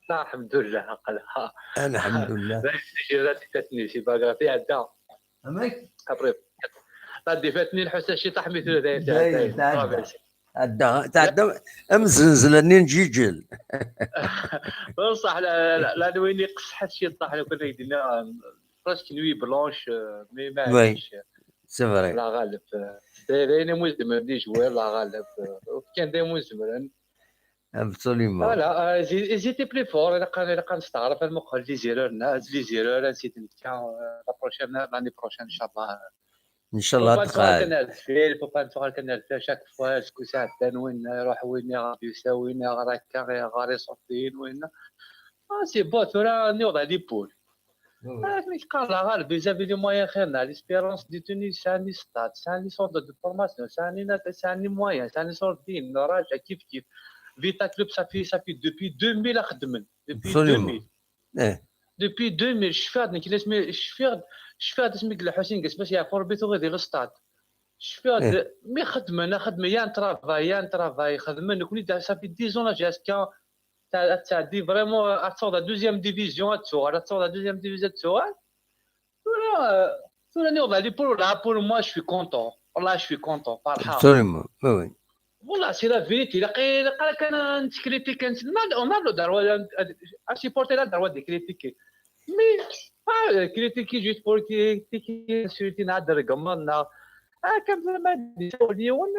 alḥemdulillah, aql-aɣ. Alḥemdulillah. D ayen i d-ifatni, c'est pas grave, iɛedda. Amek? Après, la défaite-nni lḥusa ciṭaḥ mi tura dayen tɛedda. Dayen tɛedda. Tɛedda, tɛedda am zzelzla-nni n Ǧiǧel. Bṣaḥ, la, la, la nuit-nni qesḥet ciṭaḥ, la kunna yedina, presque nuit blanche, euh, mais maɛlic. C'est vrai. La ɣaleb, euh, d, d ayen umi zemren les joueurs, la ɣaleb, euh, kan d ayen umi zemren. Absolument. Voilà, euh, ils, ils étaient plus forts, ilaq, ilaq ad nesteɛref, ad nmuqel les erreurs, les erreurs, ansi d-nekka, euh, la prochaine, l'année prochaine, inchallah. Ncallah ad tqeɛɛed. Faut pas nettuɣal kan ar deffir, faut pas nettuɣal kan ar deffir, chaque fois, skud sɛeddan winna, iruḥ winna, iɣab yusa winna, iɣer akka, iɣer iṣubb-in winna. Ah, c'est bon, tura niweḍ à l'épaule. Ah, mi qqareɣ ɣer vis-à-vis les moyens xir-nneɣ, l'Espérance de Tunis, sɛan les stades, sɛan les centres de formation, sɛan les nat-, sɛan les moyens, sɛan les centres de raja, kif kif. Vita Club, ça fait, ça fait depuis deux mille a xeddmen. Depuis deux mille. Depuis deux mille, cfiɣ-d nekk asmi, cfiɣ-d, cfiɣ-d asmi yella Ḥusin Qesbas yeɛfu Rebbi tuɣ di l'stade. Cfiɣ-d mi xedmen, a xedmen, y a un travail, y a un travail, xedmen, nekkni d, ça fait dix ans la J S K, ad tɛeddi vraiment, ad taweḍ la deuxième division, ad tuɣal, ad taweḍ la deuxième division, ad tuɣal. Tura, euh, tura niweḍ à l'épaule, là, pour moi, je suis content. Wallah, je suis content, ferḥeɣ. Absolument, oui, oui. Voilà, c'est la vérité. Ilaq, ilaq ara kan ad nettkritik, ad nett-, on a, on a le droit, un, un supporter a le droit de critiquer. Mais pas, euh, critiquer juste pour critiquer, insulter, nɛedder gma, neɣ, ah, kan zama ad d-isawel yiwen,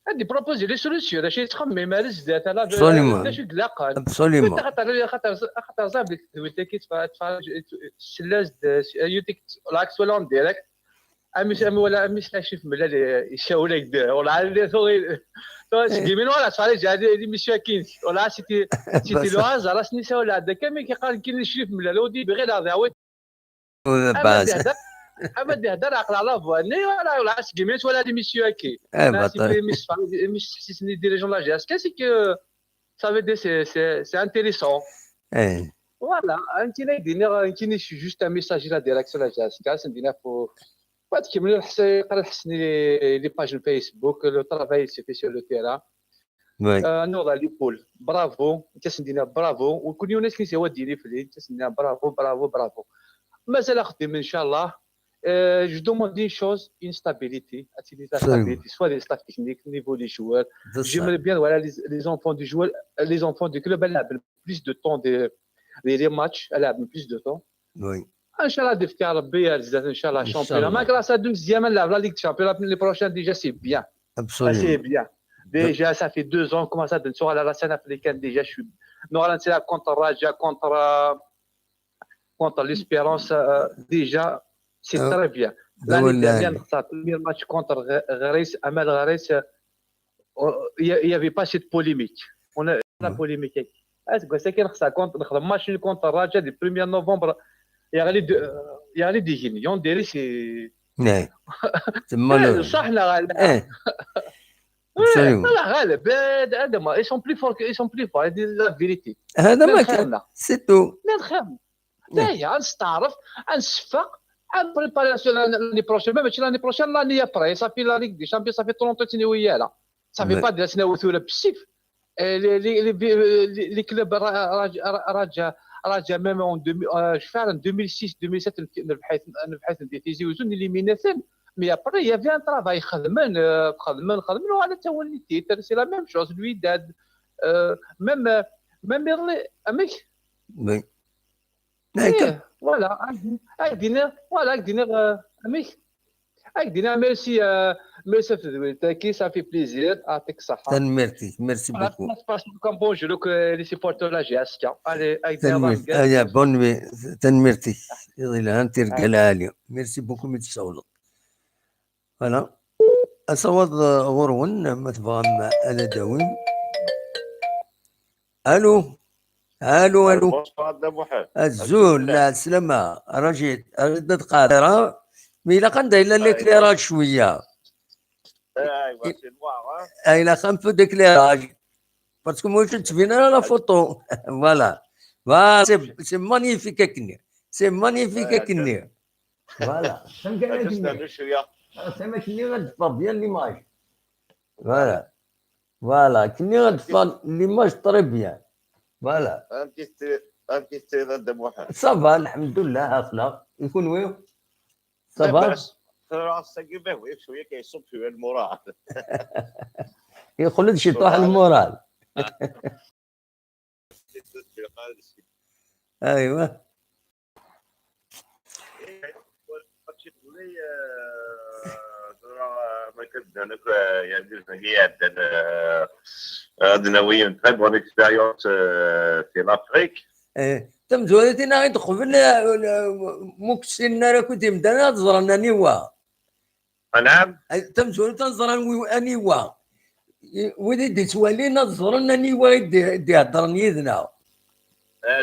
ad d-proposer les solutions, d acu yettxemmim ar zdat, ala d, d acu i ilaqen. Absolument. Xaṭer, xaṭer, xaṭer ẓab deg tedwilt-agi, tfa-, tfa-, tsellas-d, euh, YouTube, la actuelle en direct. Amis, ami wala, amis la chef Mellal, euh, issawel-ak-d, wala, tuɣ, tuɣ, seg yimi, wala, tfali, ǧa, l'émission-agi, wala, c'était, c'était le hasard, ass-nni issawel-ak-d, akka, mi k-iqqar, nekk, chef Mellal, au début, ɣileɣ d awi. Ama d-ihder, ama d-ihder, aql-aɣ la voix-nni, wala, wala, seg yimi, twala l'émission-agi. Eh, baṭel. C'était, mi s-, mi s-, si, si, les dirigeants de la J S K, c'est que, ça veut dire, c'est, c'est, c'est intéressant. Eh. Voilà, nekkini, nekkini, je suis juste un message à la direction de la J S K, c'est-à-dire, faut, Wa tkemmel lḥess-, qal ḥess-nni les, les pages Facebook, le travail se fait sur le terrain. Oui. Euh, niweḍ à l'épaule. Bravo, nekk ad sen-d-iniɣ bravo. U kul yiwen akken i s-yehwa ad d-yini fell-i, nekk ad sen-d-iniɣ bravo, bravo, bravo. Mazal axeddim, inchallah. Euh, je demande une chose, une stabilité. Ad tili la stabilité, soit les staff techniques, niveau des joueurs. J'aimerais bien, voilà, les, les enfants du joueur, les enfants du club, ad lɛeben plus de temps de, les, les matchs, ad lɛeben plus de temps. Oui. Inchallah, ad d-ifk Rebbi ar zdat, inchallah, championnat. Malgré ça, deuxième, la, la Ligue des Champions, l'année prochaine, déjà, c'est bien. Absolument. Ah, c'est bien. Déjà, ça fait deux ans, comment ça, de, sur la, la scène africaine, déjà, je suis, nous, on est là contre Raja, contre, euh, contre l'Espérance, euh, déjà, c'est très bien. L'année dernière, le premier match contre Gh-, Ghrès, Amal Ghrès, euh, il y a-, il y avait pas cette polémique. On a la polémique. Ah, c'est quoi, c'est qu'il y a contre, contre Raja le premier novembre. Il y a les deux, euh, il y a les deux, on dirait c'est, c'est malheureux. صح، لا، لا. إيه. Absolument. لا، غالب. هذا ما، ils sont plus forts que, ils sont plus forts. هذه la vérité. هذا ما كان. C'est tout. من خيرنا. دايا، نستعرف، نصفق، نبريباري l'année prochaine، même ماشي l'année prochaine، l'année après، صافي la Ligue des Champions، صافي trente ans تنوي يالا. صافي با ديال سناوي ثورة بالسيف. آه، لي، لي، لي، لي، لي كلوب را-، راجع، راجع، راجع même en deux mille، آه، شفعلا deux mille six، deux mille sept، نبحث، نبحث ندير تيزي وزن، إليمينيثن. Mais après, il y avait un travail، خدمن، آه، خدمن، خدمن، وعلى تاول لي تيتر، c'est la même chose، الوداد، آه، même، même يرلي، أمك؟ Oui. إيه، voilà، هاك دينا، voilà، هاك دينا، آه، أمك؟ هاك دينا، merci، آه، merci في الزوين تاكي، ça fait plaisir، يعطيك الصحة. تنميرتي، merci beaucoup. Passe comme bonjour، les supporters de la J S K. Allez، هاك دينا، تنميرتي. Bonne nuit، تنميرتي. يلا، أنت رجال عالي. Merci beaucoup، متسولق. Voilà. Asawaḍ, euh, ɣur-wen, ma tebɣam ad d-tawim. Allô? Allô, allô? Bonsoir, Dda Muḥend. Azul, lɛeslama. Rajid, Rajid ad qadra. Mi ilaq anda yella l'éclairage cwiya. Aywa, c'est noir, hein? Ah, ilaq un peu d'éclairage. Parce que moi, je ne te viens à la photo. Voilà. Voilà, c'est, c'est magnifique, akken. C'est magnifique, akken. Voilà. Ad testɛnu cwiya. Xas am akken ad d-teffeɣ bien l'image. Voilà. Voilà, akken ad d-teffeɣ l'image très bien. Voilà. Amek i t-, amek i t-, Dda Muḥend? Ça va, lḥemdullah, aql-aɣ. I kunwi? Ça va? Labas. Tura ass-agi, ma hwi cwiya kan, iṣubb cwiya lmural. Yeqqel-d ciṭuḥ lmural. Aywa. Tura, ma kan, euh, euh, ad nawi une très bonne expérience, euh, في l'Afrique. Eh, tamezwarut-inna i d-qbel, eh, mu k-ssinen ara akk imdanen ad ẓren aniwa. Anɛam. Tamezwarut ad ẓren wi-, aniwa. I-, wid i d-ittwalin ad ẓren aniwa i d-, i d-iheddren yid-neɣ.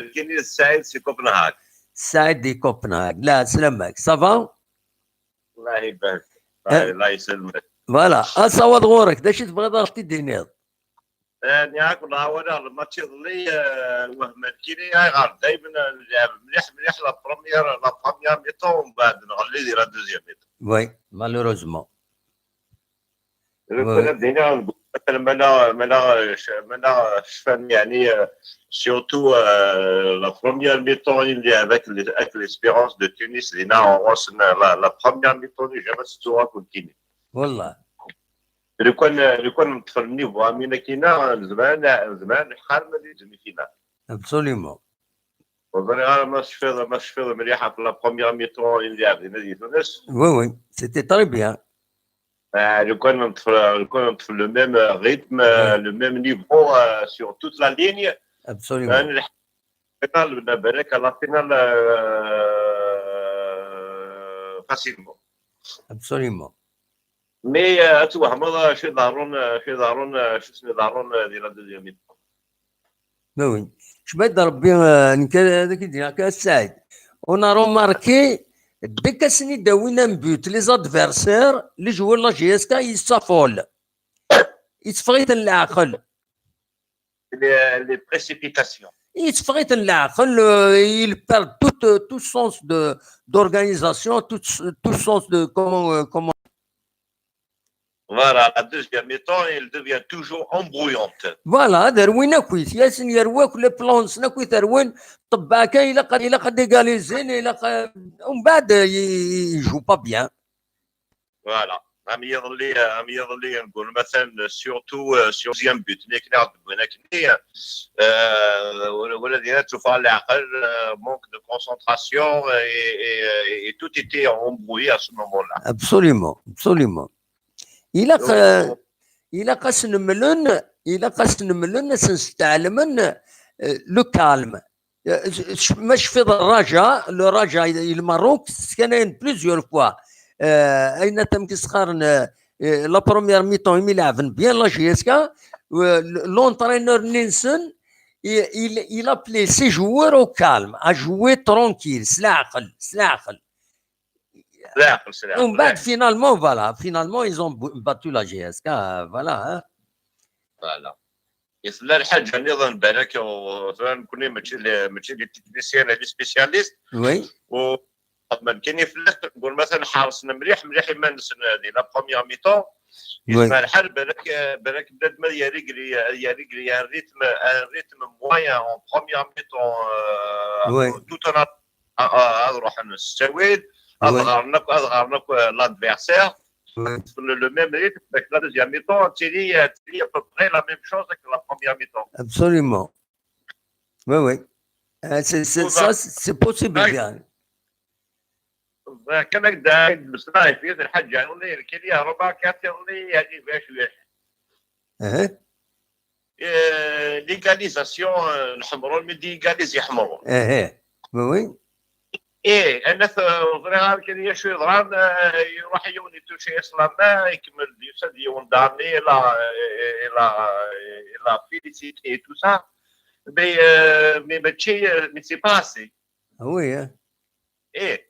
Nekkini d Saɛid si Copenhague. Saɛid di Copenhague. La, sslam-ak. Ça va? Allah ibarik. Eh. Allah yesselmek. Voilà. Asawaḍ ɣur-k. D acu i tebɣiḍ ad ɣ-t-id-tiniḍ? Eh, nniɣ-ak, walaɣ, walaɣ lmatch iḍelli, eh, wehmeɣ nekkini, ayɣer daymen, eh, nlɛeb mliḥ, mliḥ la première, la première mi-temps, umbeɛd nɣelli di la deuxième mi-temps. Oui, malheureusement. Lukan ad d-iniɣ, mala, mala, mala cfan, yeɛni, eh, surtout, eh, la première mi-temps i nlɛeb avec les, avec l'Espérance de Tunis, dinna, ɣur-sen, la, la première mi-temps, jamais tettuɣ akk nekkini. Wallah. Lukan, lukan neṭṭef le niveau am winna akkin, nezmer, nezmer ad nḥareb di demi-finale. Absolument. Ur ẓriɣ ara ma tecfiḍ, ma tecfiḍ mliḥ ɣef la première mi-temps i nlɛeb dinna di Tunes. Oui, oui, c'était très bien. Ah, lukan neṭṭef, lukan neṭṭef le même rythme, oui, le même niveau, euh, sur toute la ligne. Absolument. Ah, la finale, la finale, euh, facilement. Absolument. Mais, euh, ad twehmeḍ, euh, acu iḍerrun, euh, acu iḍerrun, euh, acu iḍerrun, euh, di la deuxième mi-temps. Mais oui. Cbayd Rebbi, euh, nekk ad ak-d-iniɣ kan, Saɛid. On a remarqué, dès qu'asen-id-awin un but, les adversaires, les joueurs de la J S K, ils s'affolent. Yetteffeɣ-iten leɛqel. Les, les précipitations. Yetteffeɣ-iten leɛqel, euh, ils perdent tout, euh, tout sens de, d'organisation, tout, tout sens de, comment, euh, comment. Voilà, la deuxième mi-temps, elle devient toujours embrouillante. Voilà, ad rwin akkit, yasen yerwa akk les plans-nsen akkit rwin, ṭebbaɛ kan ilaq, ilaq ad égalisin, ilaq, euh, umbeɛd, euh, ils, ils jouent pas bien. Voilà. Am yiḍelli, am yiḍelli, nqul matalan, surtout, euh, sur deuxième but, nekni ɣ-d-wwin akkenni, euh, wala, wala dinna tufa leɛqel, euh, manque de concentration, et, et, et tout était embrouillé à ce moment-là. Absolument, absolument. Ilaq, donc, euh, ilaq ad sen-mlen, ilaq ad sen-mlen, ad sen-steɛlemen, euh, le calme. Euh, ma tecfiḍ Raja, le Raja i Lmerruk, sskanayen plusieurs fois. Euh, ayen amek i s-qqaren, euh, euh, la première mi-temps, imi leɛben bien la J S K, euh, l'entraîneur-nsen, il, il, il appelait ses joueurs au calme, à jouer tranquille, s leɛqel, s leɛqel. S leɛqel, s leɛqel. Umbeɛd, finalement, voilà, finalement, ils ont bu-, battu la J S K, euh, voilà, hein. Voilà. Yella lḥaǧa nniḍen, balak, u-, tura nekkni mačči d, mačči d techniciens, d spécialistes. Oui. U xedmen kan fell-as, nqul matalan ḥersen mliḥ, mliḥ iman-nsen di la première mi-temps. Oui. Yezmer lḥal, balak, balak bnadem ad yerr igri, ad yerr igri un rythme, un rythme moyen en première mi-temps, euh, oui, tout en a-, a-, a-, ad ruḥen s ttawil, ad, oui, ɣren akk, ad ɣren akk, euh, l'adversaire. Oui. Le, le même rythme avec la deuxième mi-temps, tili, euh, tili à peu près la même chose avec la première mi-temps. Absolument. Oui, oui. Euh, c'est, c'est, ça, c'est possible, bien. Kan ak d-, ak d-meslayeɣ fi lḥaǧa, iḍelli, nekkini remarqué-tt iḍelli, yeɛjeb-iyi cwiṭ. Euh, l'égalisation, euh, n Ḥemrun, mi d-yegalizi Ḥemrun. Oui, oui. Eh, anat, euh, ur ẓriɣ ara kan acu yeḍran, euh, iruḥ yiwen ituca-yas la main, ikemmel-d, yusa-d yiwen daɣen, il a, il a, il a félicité et tout ça. Mais, euh, mais mačči, euh, mais c'est pas assez. Ah oui, hein. Eh,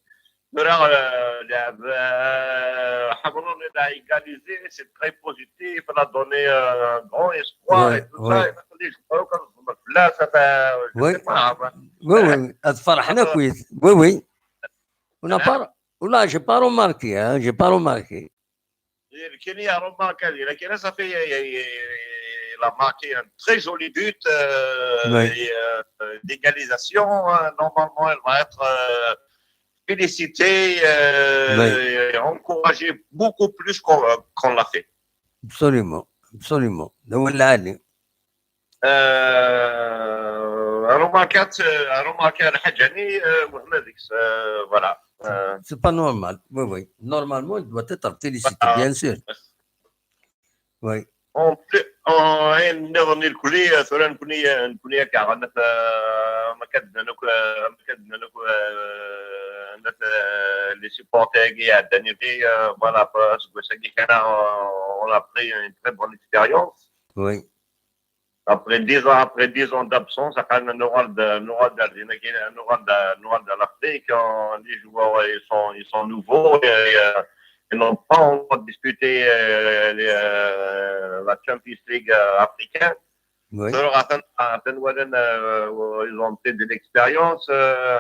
tura, euh, leɛb, euh, Ḥemrun, il a égalisé, c'est très positif, il a donné, euh, un grand espoir, ouais, et tout ça, ouais. Et les joueurs, quand on voit là, ça fait, je, ouais, sais pas, hein. Oui, oui, oui. Ad ferḥen akkit. Oui, oui. On n'a pas, là, j'ai pas remarqué, hein, j'ai pas remarqué. Nekkini remarqué, lakin ça fait, il a marqué un très joli but, euh, ouais, et, euh, d'égalisation, hein. Normalement, elle va être, euh, félicitée, euh, ouais, et encouragée beaucoup plus qu'on, qu'on l'a fait. Absolument, absolument. D awal lɛali. Euh, remarqué, euh, remarqué lḥaǧa-nni, euh, Mohamed X, euh, voilà. Euh. C'est pas normal. Oui, oui. Normalement, il doit être félicité, voilà, bien sûr. Oui. En plus, en, ayen nniḍen irkelli, euh, tura nekkni, euh, nekkni akka, nat, euh, ma kad-, nat, euh, ma kad-, nat, euh, nat, euh, les supporters qui a Daniel, euh, voilà, parce que c'est qui on a pris une très bonne expérience. Oui. Après dix ans, après dix ans d'absence, on aura de, on aura de, on aura de, on aura de l'Afrique, euh, les joueurs ils sont, ils sont nouveaux et, euh, ils n'ont pas encore disputé euh, les, euh, la Champions League euh, africaine. Oui. Alors, attends, attends, voilà, euh, ils ont pris de l'expérience. Euh,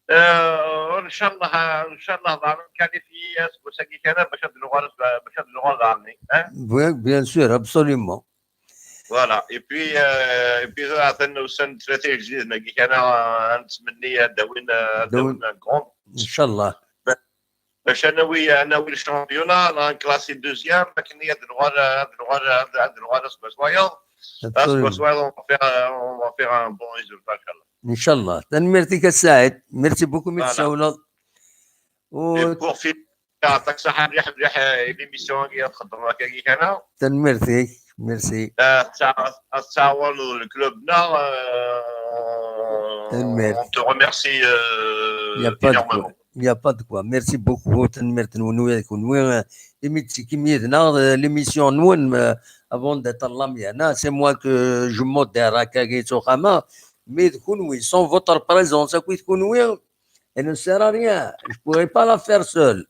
euh, Inch'Allah, Inch'Allah, on va qualifier, c'est pour ça qu'il y en a, باش هاد الغرض، باش هاد الغرض عندي، hein. Oui, bien sûr, absolument. Voilà. Et puis, euh, et puis, عطينا وسن ثلاثة جديد، ما كي كان نتمنى داوين، داوين grand. ان شاء الله. باش انا ويا، انا ويا الشامبيونا، انا كلاسي دوزيام، لكن هاد الغرض، هاد الغرض، هاد الغرض سباسوايا. Absolument. سباسوايا، on va faire, on va faire un bon résultat, ان شاء الله. ان شاء الله. تنميرتك السعيد، merci beaucoup. Voilà. Merci. و pour finir، يعطيك الصحة، مليح مليح l'émission اللي تخدم هكاك هنا. تنميرتك، merci. تعاون الكلوب نا. تنميرت. On te remercie Il n'y a pas de quoi. Il n'y a pas de quoi. Merci beaucoup. تنميرت نون وياك ونوي. Imi d-tekkim yid-neɣ l'émission-nwen, avant d'être l'amiana, c'est moi que je modère, mais de kunwi, sans votre présence, akkit kunwi, elle ne sert à rien. Je ne pourrais pas la faire seule.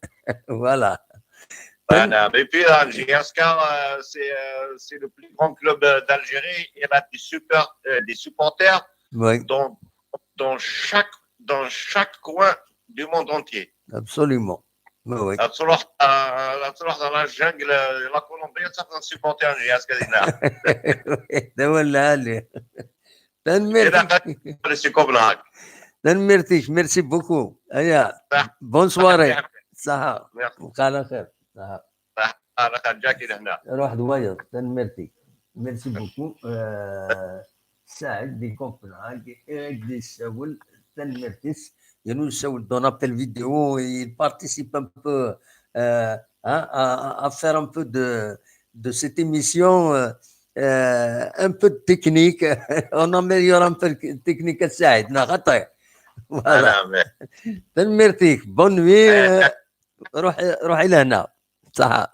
Voilà. Voilà. Et puis, la J S K, c'est le plus grand club d'Algérie. Il a des, super, des supporters dans, dans, chaque, dans chaque coin du monde entier. Absolument. Oui, oui. La تروح، la تروح dans la jungle, la Colombie, ça va supporter un J S K. تنميرتك. Merci beaucoup. Bonne soirée. صحة. بقى على خير. صحة. على خير، جاكي لهنا. روح دواير. تنميرتك. Merci beaucoup. سعيد دي كوبنهاغ، إيريك دي ساول، تنميرتيس. ينو ساول دون ابل فيديو، il participe un peu, euh, hein, à, à, faire un peu de, de cette émission, euh, euh, un peu de technique. On améliore un peu la technique, سعيد. Voilà. تنميرتك. Bonne nuit. روح، روح إلى هنا. صح.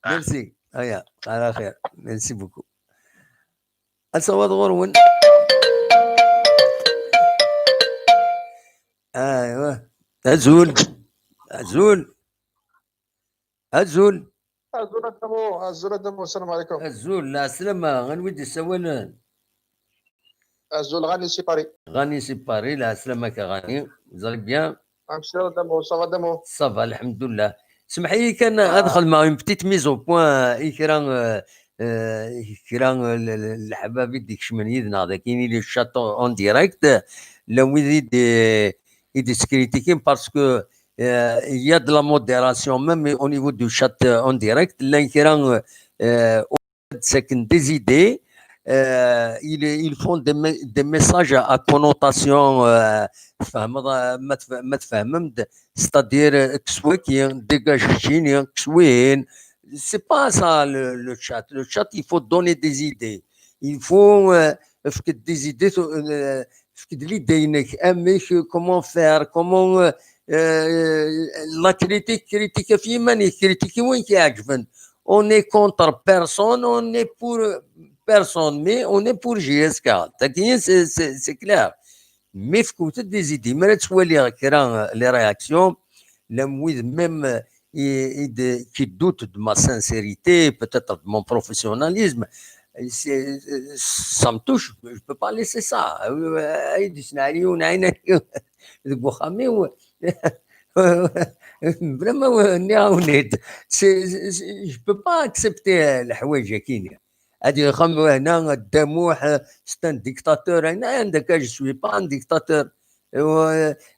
Merci. هيا، على خير. Merci beaucoup. أصوات غرون. ايوا. أزول. أزول. أزول. أزول أدمو، أزول أدمو، السلام عليكم. أزول، العسلامة، غنوي دي سوالن. أزول، غاني سي باري. غاني سي باري، العسلامة كغاني. Vous allez bien? أمشي أدمو، صافا أدمو. صافا، الحمد لله. سمح لي كان ادخل مع une petite mise au point. اي كرا، اي كرا الحباب يديك شمن يدنا ذاكيني لي شات en direct. لو يدي يدي سكريتيكين parce que il y a de la modération même au niveau du chat en direct. لان كرا ساكن des idées, euh, ils, ils font des, des messages à connotation, euh, تفهمض ما تفهممد, c'est-à-dire كسوكي ديجاجيني كسوين. C'est pas ça le, le chat. Le chat, il faut donner des idées. Il faut euh, des idées, euh, l'idée, comment faire, comment euh, euh, la critique, critique في من يكريتيكي وين كيعجبن. On est contre personne, on est pour personne, mais on est pour J S K. C'est clair. Mais faut des idées. Mais tu vois les réactions, même qui doute de ma sincérité, peut-être de mon professionnalisme, ça me touche. Je ne peux pas laisser ça. Vraiment, je ne peux pas accepter الحوايج كينيا. هذه خم هنا الدموح, c'est un dictateur. هنا عندك, je suis pas un dictateur.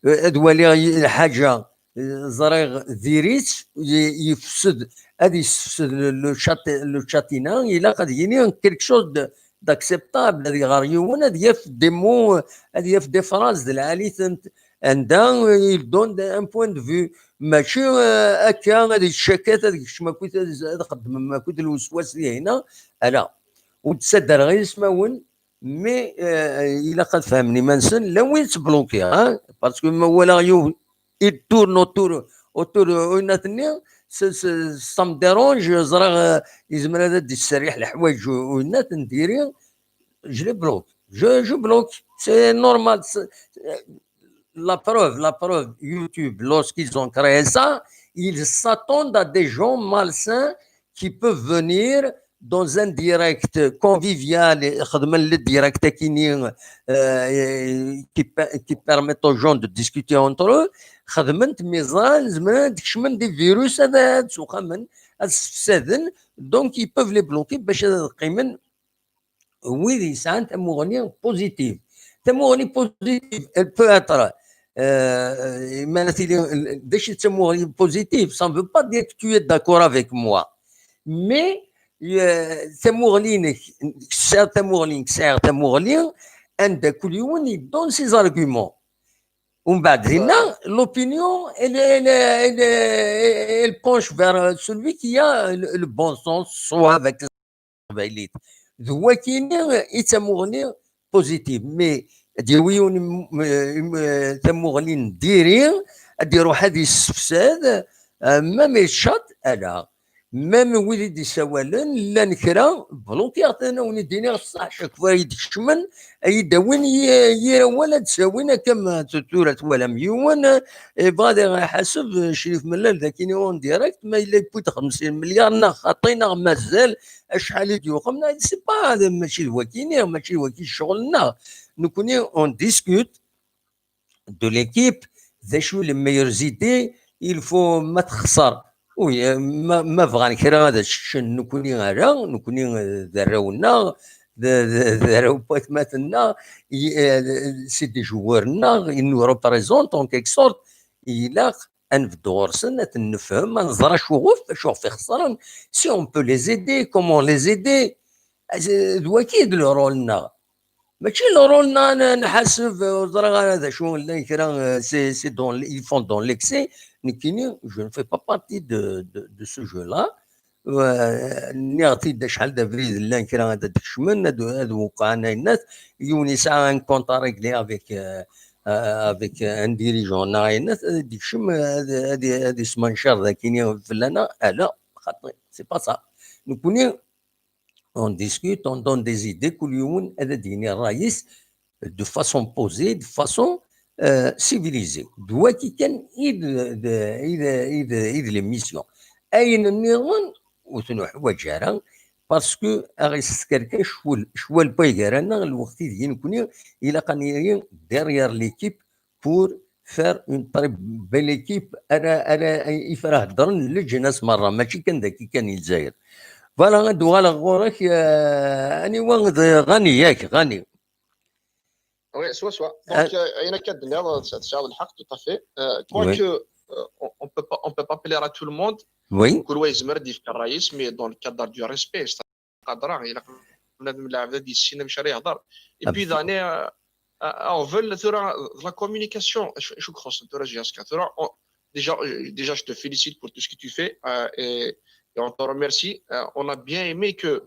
هذا ولي الحاجه زريغ ديريت يفسد, هذا يفسد le chat, le chat هنا. Il a قد يني quelque chose d'acceptable. هذه غير يون, هذا يف des mots, هذا يف des phrases العالي ثنت عندها, il donne un point de vue. ماشي هكا غادي الشكات هذيك الشماكوت, هذا قدم ماكوت الوسواس اللي هنا. انا وتسدر غير اسماون. Mais il a قد فهمني ما نسن لا وين تبلوكي, ها, parce que ما ولا يو. il tourne autour, autour, euh, uyennat-nni, ça, ça, ça me dérange, ẓriɣ, euh, yezmer ad d-yesserriḥ leḥwayeǧ u-, uyennat n diri, je le bloque. Je, je bloque. C'est normal. C'est, euh, la preuve, la preuve, YouTube, lorsqu'ils ont créé ça, ils s'attendent à des gens malsains qui peuvent venir dans un direct convivial, et خدمن le direct كيني, euh, qui, pe- qui permet aux gens de discuter entre eux, خدمن ميزان زمان تكشمن des virus هذا تسوقمن هذا السفسادن. Donc ils peuvent les bloquer باش هذا قيمن ويدي يسعان تموغني positive. تموغني positive, elle peut être, euh, ما نتيلي, داش تموغني positive, ça ne veut pas dire que tu es d'accord avec moi. Mais, euh, تموغني نك, سعر تموغني نك, سعر تموغني, عند كل يوم il donne ses arguments. ومن بعد هنا, l'opinion, elle, elle, elle, elle penche vers celui qui a le, le bon sens, soit avec taqbaylit. D wakini i d tamuɣli positive, mais ad yawi yiwen im- im- tamuɣli n diri, ad iruḥ ad yessefsad, euh, même les chats, ala. Même wid i d-isawalen, llan kra, bloqueɣ-ten, ad wen-d-iniɣ ṣṣeḥ, chaque fois i d-kecmen, ad yi-d-awin yi- yir awal ad d-sawin, akka ma t- tura twalam yiwen, eh, yebɣa ad iḥaseb, eh, Crif Mellal d akini en direct, ma yella yewwi-d xemsin milliard neɣ xaṭi neɣ mazal, acḥal i d-yuqem, neɣ c'est pas, mačči d wakini, mačči d waki ccɣel-nneɣ. Nekni, on discute de l'équipe, d acu les meilleures idées, il faut ma texṣer. Oui, euh, ma, ma bɣan kra ad ččen, nekni ala, nekni, euh, d arraw-nneɣ, d, d, d arraw n watmaten-nneɣ, i- euh, c'est des joueurs-nneɣ, ils nous représentent en quelque sorte. Ilaq ad nebdu ɣur-sen, ad ten-nefhem, ad nẓer acuɣef, acuɣef i xeṣren, si on peut les aider, comment les aider. Euh, d waki i d le rôle-nneɣ. Mačči le rôle-nneɣ ad n- nḥaseb, ur ẓriɣ ara d acu, llan kra, euh, c'est, c'est dans l- ils font dans l'excès. Nekkini, je ne fais pas partie de, de, de ce jeu-là. Euh, nniɣ-t-id acḥal d abrid llan kra ad d-kecmen, ad, ad wqɛen ayennat. Yiwen yesɛa un compte à régler avec, euh, euh, avec un dirigeant neɣ ayennat, ad d-ikcem, ad, ad, ad yesmancer d akini fell-aneɣ. Ala, xaṭi, c'est pas ça. Nekkni, on discute, on donne des idées, kul yiwen ad d-yini ṛṛay-is de façon posée, de façon, euh, civilisée. D waki kan i d, d, i d, i d, i d l'émission. Ayen nniḍen, ur ten-uḥwaǧ ara, parce que aɣ-iskerka cwal, cwal n way gar-aneɣ, lweqt ideg i nekni, ilaq ad nili derrière l'équipe pour faire une très belle équipe, ara, ara, i fara heddren leǧnas merra, mačči kan daki kan i Lezzayer. Voilà, ad uɣaleɣ ɣur-k, euh, aniwa d Ɣani, yak, Ɣani. Oui, soit, soit. Donc, euh, ayen akka d-tenniḍ, tesɛiḍ lḥeqq, tout à fait. Euh, quoique, euh, on, on peut pas, on peut pas plaire à tout le monde. Oui. Kul wa yezmer ad yefk ṛṛay-is, mais dans le cadre du respect, c'est-à-dire, ilaq bnadem lɛebd ad yissin amek ara yehder. Et puis, Absolument. Dani, euh, euh, aɣbel, tura, la communication, acu acu ixuṣṣen tura J S K. Tura, on- déjà, euh, déjà, je te félicite pour tout ce que tu fais, euh, et, et on te remercie. Euh, on a bien aimé que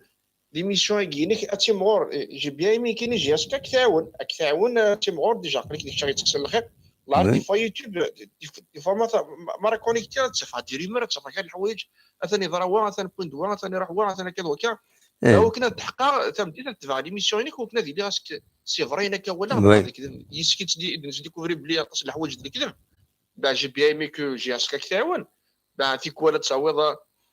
l'émission-agi-inek ad timɣur. Et j'ai bien aimé kini J S K ad k-tɛawen, ad k-tɛawen, euh, ad timɣur, déjà, aql-ik deg ccɣel yettkkes lxir. La, Oui. Des fois YouTube, euh, des fois ma, ma, ma connecté, ad tafeḍ des rumeurs, ad tafeḍ kra n lḥwayeǧ, atan yeḍra wa, atan point wa, atan iruḥ wa, atan akka d wakka. Eh. Akken ad tḥeqqeɣ tameddit ad tebɛeɣ l'émission-inek, akken ad iliɣ, est-ce que c'est vrai, nekk awaleɣ, Oui. d lekdeb. Yis-k i d-nesdikuvri belli aṭas n lḥwayeǧ d lekdeb. Ben, j'ai bien aimé que J S K ad k-tɛawen. Ben, tikwal ad tawiḍ,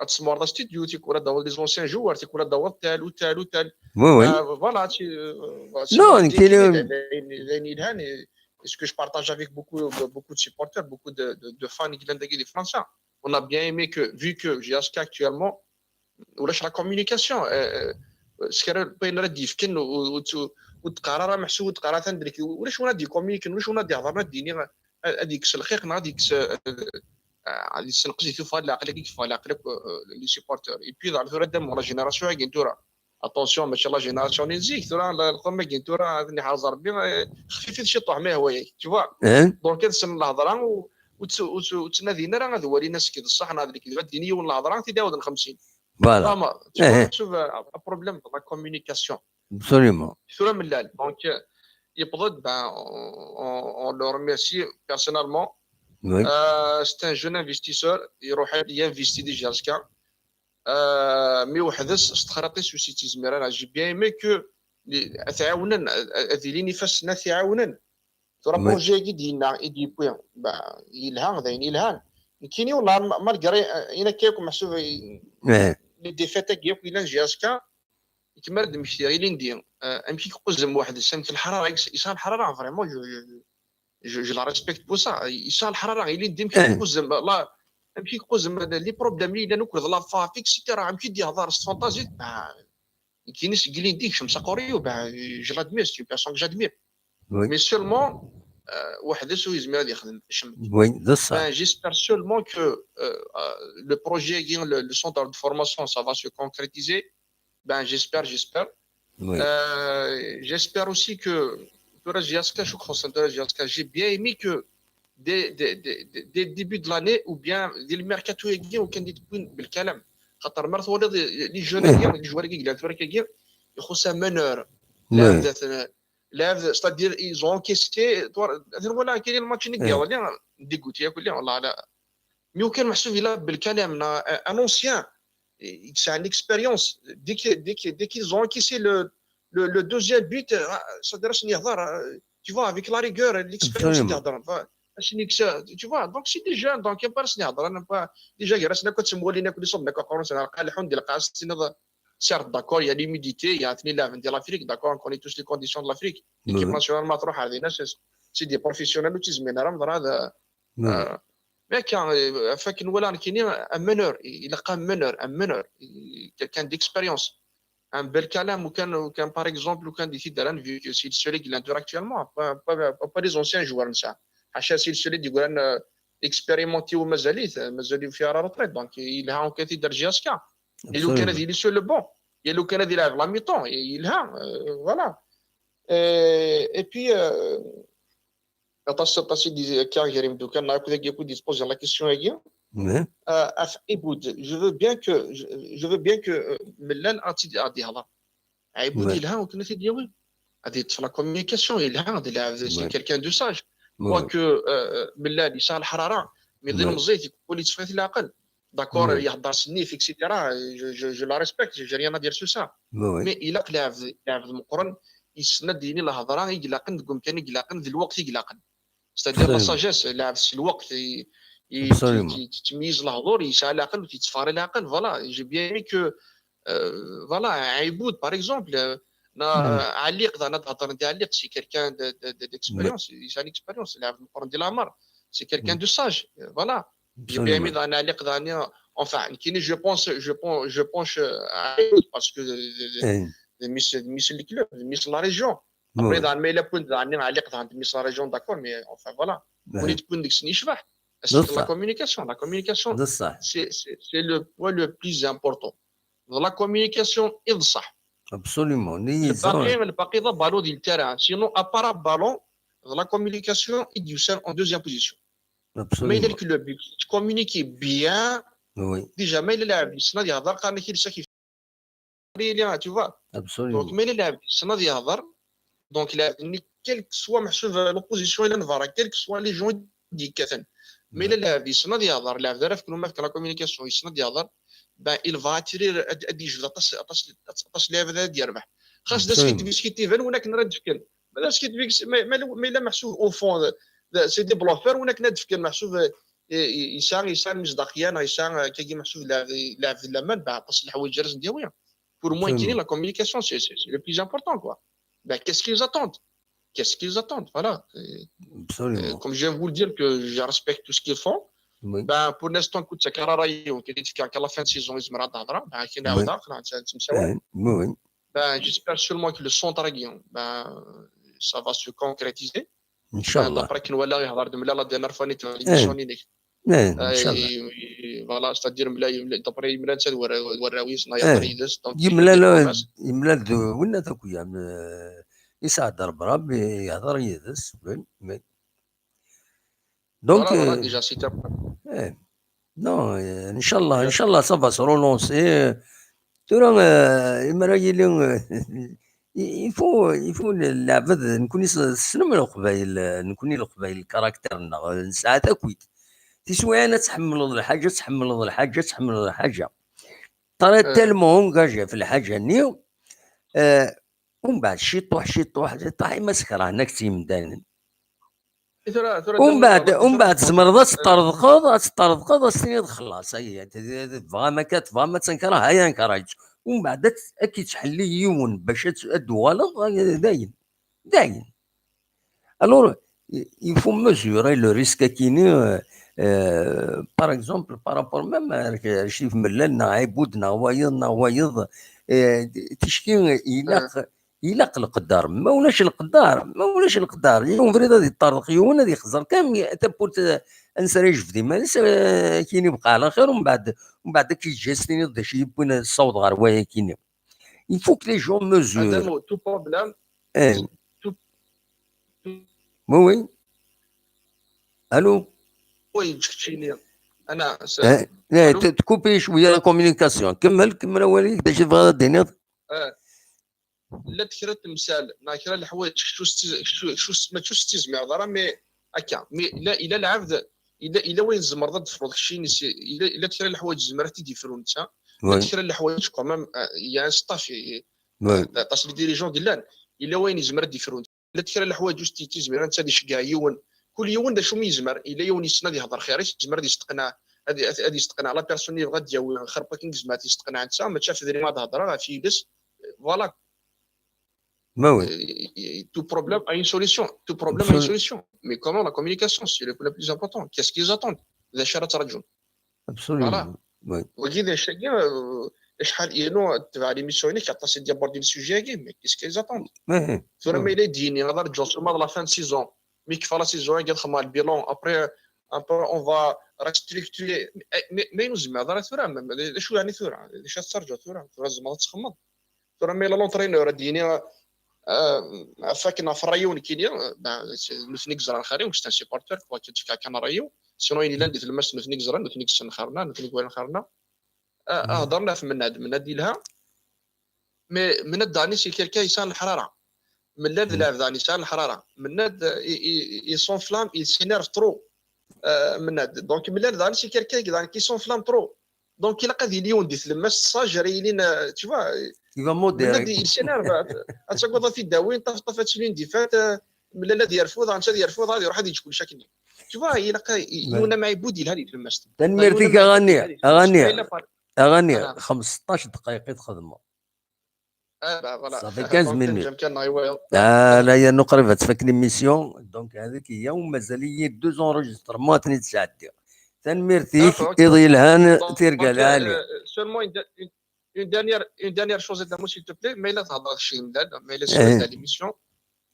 ad tesmurḍ studio, tikwal ad tawiḍ les anciens joueurs, tikwal ad tawiḍ tal u tal u tal. Oui, oui. Ben, voilà, tu, euh, voilà, c'est Non, mon nekk idée, ila- d ayen, d ayen yelhan, et ce que je partage avec beaucoup, beaucoup de supporters, beaucoup de, de, de fans i yellan dagi di Fransa. On a bien aimé que, vu que J S K actuellement, ulac la communication, euh, euh, s kra n wayen ara d-yefken, ur, ur, ur, ur d-teqqar ara meḥsub, ur d-teqqar ara tandrek, ulac win ad d-yecommuniquen, ulac win ad d-yehḍren, ad d-yini, ad, ad yekkes lxiq, neɣ ad yekkes, euh, euh, ad yessenqes di tuffɣa n leɛqel, ad yeffeɣ leɛqel akk, euh, les supporters. Et puis, daɣen tura, dam la génération-agi n tura. Attention, mačči la génération n zik, tura, la, lxum-agi n tura, ad ten-iḥrez Rebbi, euh, xfifit ciṭuḥ, ma yehwa-yak, tu vois. Hein? Donc, ad ssnen lehḍra, u, u tt-, u tt-, u ttnadin ara ad walin ass-k d ṣṣeḥ neɣ d lekdeb, ad d-yini yiwen lehḍra, ad t-id-iɛawed n xemsin. Voilà. Fahmeḍ? Tu Eh, vois, eh. tu vois, un problème de la communication. Absolument. Tura mellal. Donc, euh, yewweḍ-d, ben, on, on, on le remercie personnellement. Oui. Euh, c'est un jeune investisseur, iruḥ ad investit di J S K. Euh, mi weḥd-s s texraṭ-is ur s-yettizmir ara. J'ai bien aimé que li- ad t-ɛawnen, ad ad ilin ifassen ad t-ɛawnen. Tura Oui. Projet-agi d-yenna i d-yewwi, bah, yelha, d ayen yelhan. Nekkini, wallah, ma- malgré, euh, ayen akka akk meḥsub, i- Eh, les défaites-agi akk yellan J S K, kemmer ad d-mmektiɣ ilindi, euh, amek i yeqquzem weḥd-s, amek leḥrara, yesɛa leḥrara, vraiment, je, je, je, je la respecte pour ça. Yesɛa leḥrara, ilindi amek i Eh. yeqquzem, la, amek i yeqquzem, les problèmes i yellan akked la faf, et cetera. Amek i d-yehḍer s tfantazit, bah, nekkini seg ilindi yekcem s aqerru-iw, bah, je l'admire, c'est une personne que j'admire. Oui. Mais seulement, euh, weḥd-s ur yezmir ad yexdem acemma. Oui, d ṣṣeḥ. Ben, j'espère seulement que euh, euh, le projet, le, le centre de formation, ça va se concrétiser. Ben, j'espère, j'espère. Oui. Euh, j'espère aussi que tura J S K, je crois, tura J S K, j'ai bien aimé que dès, dès, dès, dès, dès le début de l'année ou bien dès le mercato-agi, ur kan d-yewwin belkalam. Xaṭer mi ara twaliḍ les jeunes-agi, les joueurs-agi yellan tura-agi, ixuṣṣ un meneur. Oui. Laɛeb dat-, laɛeb, c'est-à-dire, ils ont encaissé, tura, atan wala kini le match-nni Eh. iḍelli, dégoûté, yakk, wallah, la. Mais ur kan meḥsub ilɛeb belkalam, na, un ancien, eh, c'est une expérience. Dès que, dès que, dès qu'ils ont encaissé le, le, le deuxième but, ah, c'est-à-dire, asen yehḍer, ah, tu vois, avec la rigueur, l'expérience Absolument. i d-yehḍren. Fa-, asen yeksa-, tu vois, donc c'est des jeunes, donc, pas asen yehḍer, pas, déjà, gar-asen akk ad ttemwallin akk, ad iṣubben akk aqerru-nsen, lqaɛ, lḥun di lqaɛ, s-tiniḍ, certes, d'accord, il y a l'humidité, il y a atni laɛben di l'Afrique, d'accord, on connaît tous les conditions de l'Afrique. Oui, L'équipe oui. nationale ma truḥ ar dinna, c'est, c'est des professionnels ur ttizmiren ara, meḍra d, Oui. euh, mais akka, euh, akken wala nekkini, un meneur, il a un meneur, un meneur, quelqu'un d'expérience. Un belkalam, ou kan, ou kan, par exemple, ou kan di tidran, vu que c'est le seul qui l'entoure actuellement, pas, pas, pas, pas les anciens joueurs, ça. Ḥaca, c'est le seul qui est expérimenté ou mazal-it, mazal-it fi la retraite, donc il a enquêté de J S K. Et le Absolument. Canadien, il est sur le banc. Et le Canadien, il a la mi-temps, et il a, euh, voilà. Et, et puis, euh, aṭas, aṭas i d-, akka gar imeddukal, neɣ akked agi, akked i d-poser la question-agi. Mais, Euh, af Iboud, je veux bien que, je, je veux bien que, euh, Mellal ad tt-id-, ad yehḍer. Iboud, Ouais. Yelha, ur kan ad t-id-yawi. Ad yeṭṭef la communication, yelha, d la, c'est Ouais. quelqu'un de sage. Ouais. Quoique, euh, Mellal, yesɛa leḥrara, mais d Ouais. ilemẓi, yettfeɣ-it leɛqel. D'accord, Ouais. yehḍer s nnif, et cetera. Je, je, je la respecte, j'ai rien à dire sur ça. Ouais, ouais. Mais ilaq lɛebd, lɛebd meqqren, yessen ad d-yini lehḍra i ilaqen deg umkan i ilaqen, d lweqt i ilaqen. C'est-à-dire la Absolument. Sagesse, lɛebd s lweqt, i, i, Absolument. i, yettmeyyiz lehḍur, yesɛa leɛqel, ur yettfeɣ ara leɛqel, voilà. J'ai bien aimé que, euh, voilà, Iboud, par exemple, euh, na, Hmm. euh, Aliq, d ana d-hedren di Aliq, c'est quelqu'un de, de, de, d'expérience, yesɛa l'expérience, lɛebd meqqren di leɛmer, c'est quelqu'un Hmm. de sage, euh, voilà. J'ai bien aimé Absolument. d ana Aliq, d ana, enfin, nekkini, je pense, je pense, je penche, euh, à Iboud parce que de, de, de, Eh, de Miss, de Miss le club, de Miss la région. Après, ouais. d ana ma yella point d ana Aliq, d ana de Miss la région, d'accord, mais enfin, voilà. Eh, Win point deg-sen yecbeḥ. D La ṣṣeḥ. Communication, la communication, D ṣṣeḥ. c'est, c'est, c'est le point le plus important. La communication, i d ṣṣeḥ. Absolument. Ni Lbaqi, lbaqi d aballon di le terrain. Sinon, à part aballon, la communication, i d-yusan en deuxième position. Ma yella Absolument. Le club, communiquer bien, Oui. Déjà, ma yella lɛebd yessen ad yehḍer, qqaren-ak-id, ça qui fait, tu vois. Donc, Absolument. Ma yella lɛebd yessen ad yehḍer, donc lɛebd-nni, quel que soit meḥsub, euh, l'opposition i yellan berra, quel que soit les gens i d-yekkaten. Ma yella lɛebd yessen ad yehḍer, lɛebd ara fken uma fken la communication, yessen ad yehḍer, ben, il va attirer, ad, ad yejbed aṭas, aṭas, aṭas n lɛibad ad yerbeḥ. Xas d Absolument. Askitivin, win akken ara d-fken. Ma d Askitivin, ma, ma, ma yella meḥsub au fond, d, d, c'est des bluffeurs, win akken ad d-fken meḥsub, eh, i, i, yesɛa, yesɛa lmisdaqiyya, neɣ yesɛa, eh, akkagi meḥsub lɛebd, lɛebd n laman, ben, aṭas n leḥwayeǧ ara sen-d-yawi. Pour moi, Absolument. kini, la communication, c'est, c'est, c'est le plus important, quoi. Ben, qu'est-ce qu'ils attendent ? Qu'est-ce qu'ils attendent ? Voilà. Et, euh, Absolument. Comme je viens de vous le dire, que je respecte tout ce qu'ils font. Oui. Ben, pour l'instant, écoute, c'est carrément, on dit qu'à la fin de saison, ils se mettent à ben, Oui. Eh, oui, oui. Ben, j'espère seulement que le centre, ben, ça va se concrétiser. Inch'Allah. D'après qu'on voit là, il y a de la dernière fois, l'émission, Eh, Inch'Allah. Voilà, c'est-à-dire, d'après Imran, c'est de Warraoui, donc, yemlal d winna akk, yesɛa-d Rebbi, yehder yid-s. Donc, voilà, déjà, c'est un point. Eh, non, eh, Inch'Allah, Inch'Allah, ça va se relancer. Tura, eh, imra yili, eh, Il faut, il faut le- leɛbed, nekkni s- tessnem Leqbayel, nekkni Leqbayel, le caractère-nneɣ, nesɛa takit. Tiswiɛin ad tḥemmleḍ lḥaǧa, ad tḥemmleḍ lḥaǧa, ad tḥemmleḍ lḥaǧa. Très tellement engagé ɣef lḥaǧa-nni, euh, umbeɛd ciṭuḥ, ciṭuḥ, ciṭuḥ, imi s-kerhen-ak-tt yimdanen. Umbeɛd, umbeɛd tzemreḍ ad teṭṭerḍqeḍ, ad teṭṭerḍqeḍ, ad s-tiniḍ xlaṣ, ay, tebɣam akka, tebɣam ad tenkeṛ, aya nekṛeɣ-itt. Umbeɛd ad, ad k-yettḥelli yiwen bac ad, ad d-tuɣaleḍ, ay, dayen, dayen. Alors, il faut mesurer le risque akini, euh, euh, par exemple, par rapport même à Rcif Mellal, neɣ Ɛibud, neɣ wayeḍ, neɣ wayeḍ, euh, ticki ilaq, ilaq leqder. Ma ulac leqder, ma ulac leqder, yiwen ubrid ad yeṭṭerḍeq yiwen, ad yexẓer kan tawwurt, euh, ansa ara yejbed iman-is, euh, akini bqa ɛla xir, umbeɛd, umbeɛd ad k-yeǧǧ ad s-tiniḍ d acu yewwin ad tessaweḍ ɣer waya akini. Il faut que les gens mesurent. Tout problème, eh. Tout, tout... Oui, oui. Allô. Oui, je suis là. أنا س- eh, eh, allô. Tcoupé شوية la communication. كمل، كمل أولي، باش تبغى دينير. آه. لا تكرا تمثال، نا كرا الحوايج، شو ستي-، شو، شو س-، ما شو تستزمع ضرا، mais هكا، mais لا، إلا العبد، إلا، إلا وين زمر ضد فروض، شي نسي، إلا، إلا تكرا الحوايج زمرتي دي فرونتا، لا تكرا الحوايج quand même، آه، يعني صافي. Ouais. Parce que les dirigeants قلان، إلا وين يزمر دي فرونتا. لا تكرا الحوايج جوست تيزمر انت هذه شكاع يون، كل يون دا شو يزمر، الا يون يسنى يهضر خير، يزمر يستقنع، هذه هذه يستقنع la personne اللي بغا دياوي خربك نزمات يستقنع انت، ما تشاف ذري ما تهضر في يدس. Voilà. ما وي. Tout problème a une solution. Tout problème a une solution. Mais comment la communication, c'est le, le plus important. Qu'est-ce qu'ils attendent? ذا شرط رجل. Absolument. Voilà. Oui. وكي ذا الشيء، آه، شحال ينو تبع les missions هناك عطاس ديال بوردين السوجي هاكي، mais qu'est-ce qu'ils attendent؟ ثورة ما إلا يديني غادي نرجعو ثم la fin de saison، mais كيف la saison هاكي خدمة البيلون، après un peu on va restructurer. Mais ما ينوز مع ضرا ثورة، شو يعني ثورة؟ اش ترجع ثورة؟ ثورة زعما تخمض. ثورة ما إلا l'entraîneur ديني، آه، فاكنا في الريون كينيا، آه، نثني كزران خاري، واش تان سيبورتور، كوا كنت كان ريو، سينو يلي لاندي في المس نثني كزران، نثني كسن خارنا، نثني كوين خارنا. آه، آه، هضرنا في مناد، مناد يلها. مي مناد داني سي كيلكان يسان الحرارة. مناد لاعب داني يسان الحرارة. مناد، آه، ي-، ي-، ي-، يسونفلام، يسينيرف ترو. آه، مناد. دونك مناد داني سي كيلكان داني كي سونفلام ترو. دونك إلا قاد يليون دي تلمس سا جري لينا، tu vois. Il va modérer. مناد يسينيرف. أتاكوضا في داوين، طف-، طفت سنين دي فات، آه، ملا لا ديال فوضى، أنت ديال فوضى، غادي يروح غادي تقول شاكني. Tu vois، إلا قا-، ي-، يونا معي بودي لهادي تلمس. تنميرتي كأغنية، أغنية. أغنية، خمسطاش دقيقة تخدمه. آه، لا، voilà. صافي quinze minutes. جام كان نايويل. آه، لا، يا نقرب تفك l'émission. دونك هذيك هي، ومازال لي deux enregistrements تاني تسعدي. تنميرتيك، إيض يلهان، تيرقال عالي. Seulement une, une, une dernière, une dernière chose, Edamo, s'il te plaît, mais là, ça va, mais là, c'est l'émission.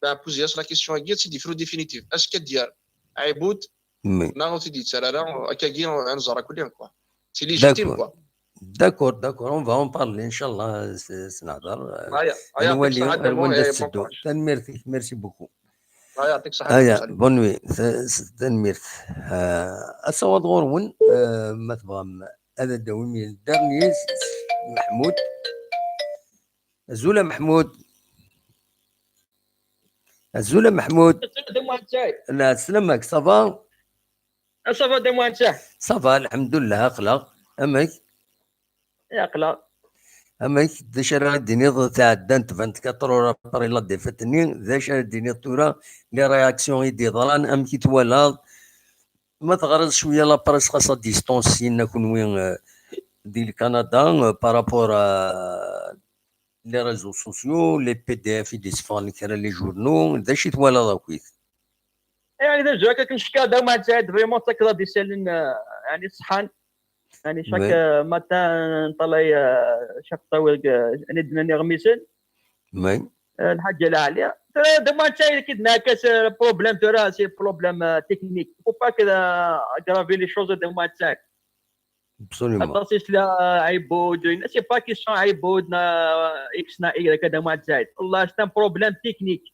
Ben, poser la question à Guy, c'est des fruits définitifs. Est-ce que ديال عيبود؟ مي. Non, c'est dit, ça, là, là, à Guy, on, on nous aura collé, quoi. C'est légitime, quoi. D'accord, d'accord, on va en parler, إن شاء الله, س-، سنهضر. هيا، هيا، نوليو، يعطيك الصحة، نوليو ديما، تسدو. تنميرتك، merci beaucoup. هيا، يعطيك الصحة، هيا، bonne nuit. س-، س-، تنميرت. آه، الصوت غورون، آه، ما تبغى م-، هذا داوي من الدرنيس، محمود. أزول محمود. أزول محمود. السلام عليكم. لا، سلامك، ça va؟ Ça va دام وانت؟ Ça va، الحمد لله، أقلق. أمك؟ يا أقلق. أمك، ديش راه دينيض تعدى أنت vingt-quatre heures après la défaite ني، ديش راه دينيض تورا، les réactions يدي ضران، أمك يتوالى. ما تغرز شوية la presse خاصة distance سينا كنوي، آه، دي الكندا، آه، par rapport à les réseaux sociaux, les P D F يدي صفان كرا les journaux، دا شي توالى ضاكويت. يعني دا جاك كنشكا دا ما تعد vraiment تاكدا دي سالن، آه، يعني صحان. يعني chaque matin نطلع، آه، شاك طاويل، آه، يعني دنا نغميسن. Oui. آه، الحاجة العالية. ترى دا ما تعد كي دنا كاس، آه، problème، ترى c'est problème، آه، technique. Faut pas كذا aggraver les choses دا ما تعد. Absolument. C'est pas question عيبود، c'est pas question عيبود نا X نا Y كذا ما تعد. والله c'est un problème technique.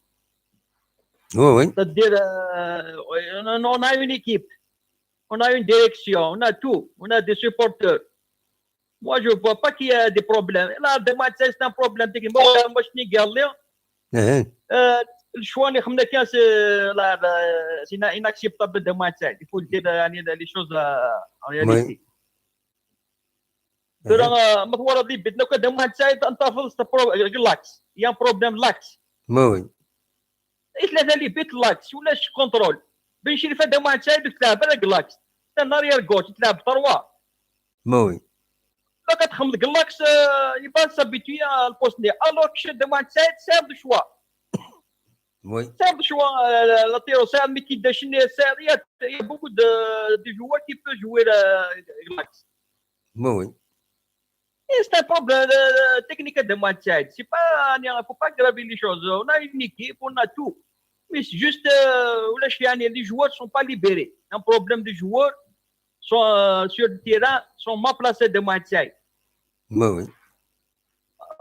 Oui, oui. C'est-à-dire, euh, on a une équipe. On a une direction, on a tout, on a des supporters. Moi, je vois pas qu'il y a des problèmes. Là, de match, c'est un problème technique. Moi, moi, je suis galère. Aha. Euh, le choix نخمم كان c'est la c'est inacceptable de moins تسعة. Il faut dire يعني les choses euh, en réalité. Tura euh, ma twalaḍ les buts لو كان de moins تسعة انت في pro- l'axe. Il y a un problème l'axe. Ma oui. ثلاثة les buts l'axe ولا contrôle. بن شريفة de moins تسعة تلعب على l'axe. C'est un arrière gauche تلعب trois. Ma oui. ما كتخمم l'axe il va s'habituer à le poste. Alors que de moins تسعة c'est un choix. Oui. C'est un choix. Latéraux, c'est un mec qui déchire. Il y a beaucoup de, de joueurs qui peuvent jouer l'axe. Ma oui. Et c'est un problème technique de moins تسعة. C'est pas, il ne faut pas aggraver les choses. On a une équipe, on a tout. Mais c'est juste, euh, les joueurs ne sont pas libérés. Un problème de joueurs sont euh, sur le terrain, sont mal placés de moins تسعة. Ma oui.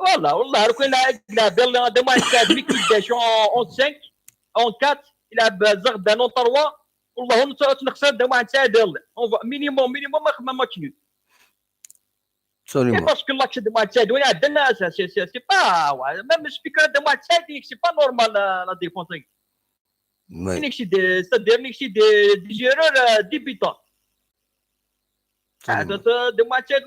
Voilà, والله لو كان لاعب يلعب de moins تسعة مي كيداش en cinq, en quatre, يلعب زغدان en trois, والله نخسر de moins تسعة. On va minimum, minimum ما match nul. Absolument. Parce que l'axe de moins تسعة وين عندنا c'est pas même speaker de moins تسعة c'est pas normal la défense. Oui. C'est-à-dire c'est des, des erreurs débutantes. De moins تسعة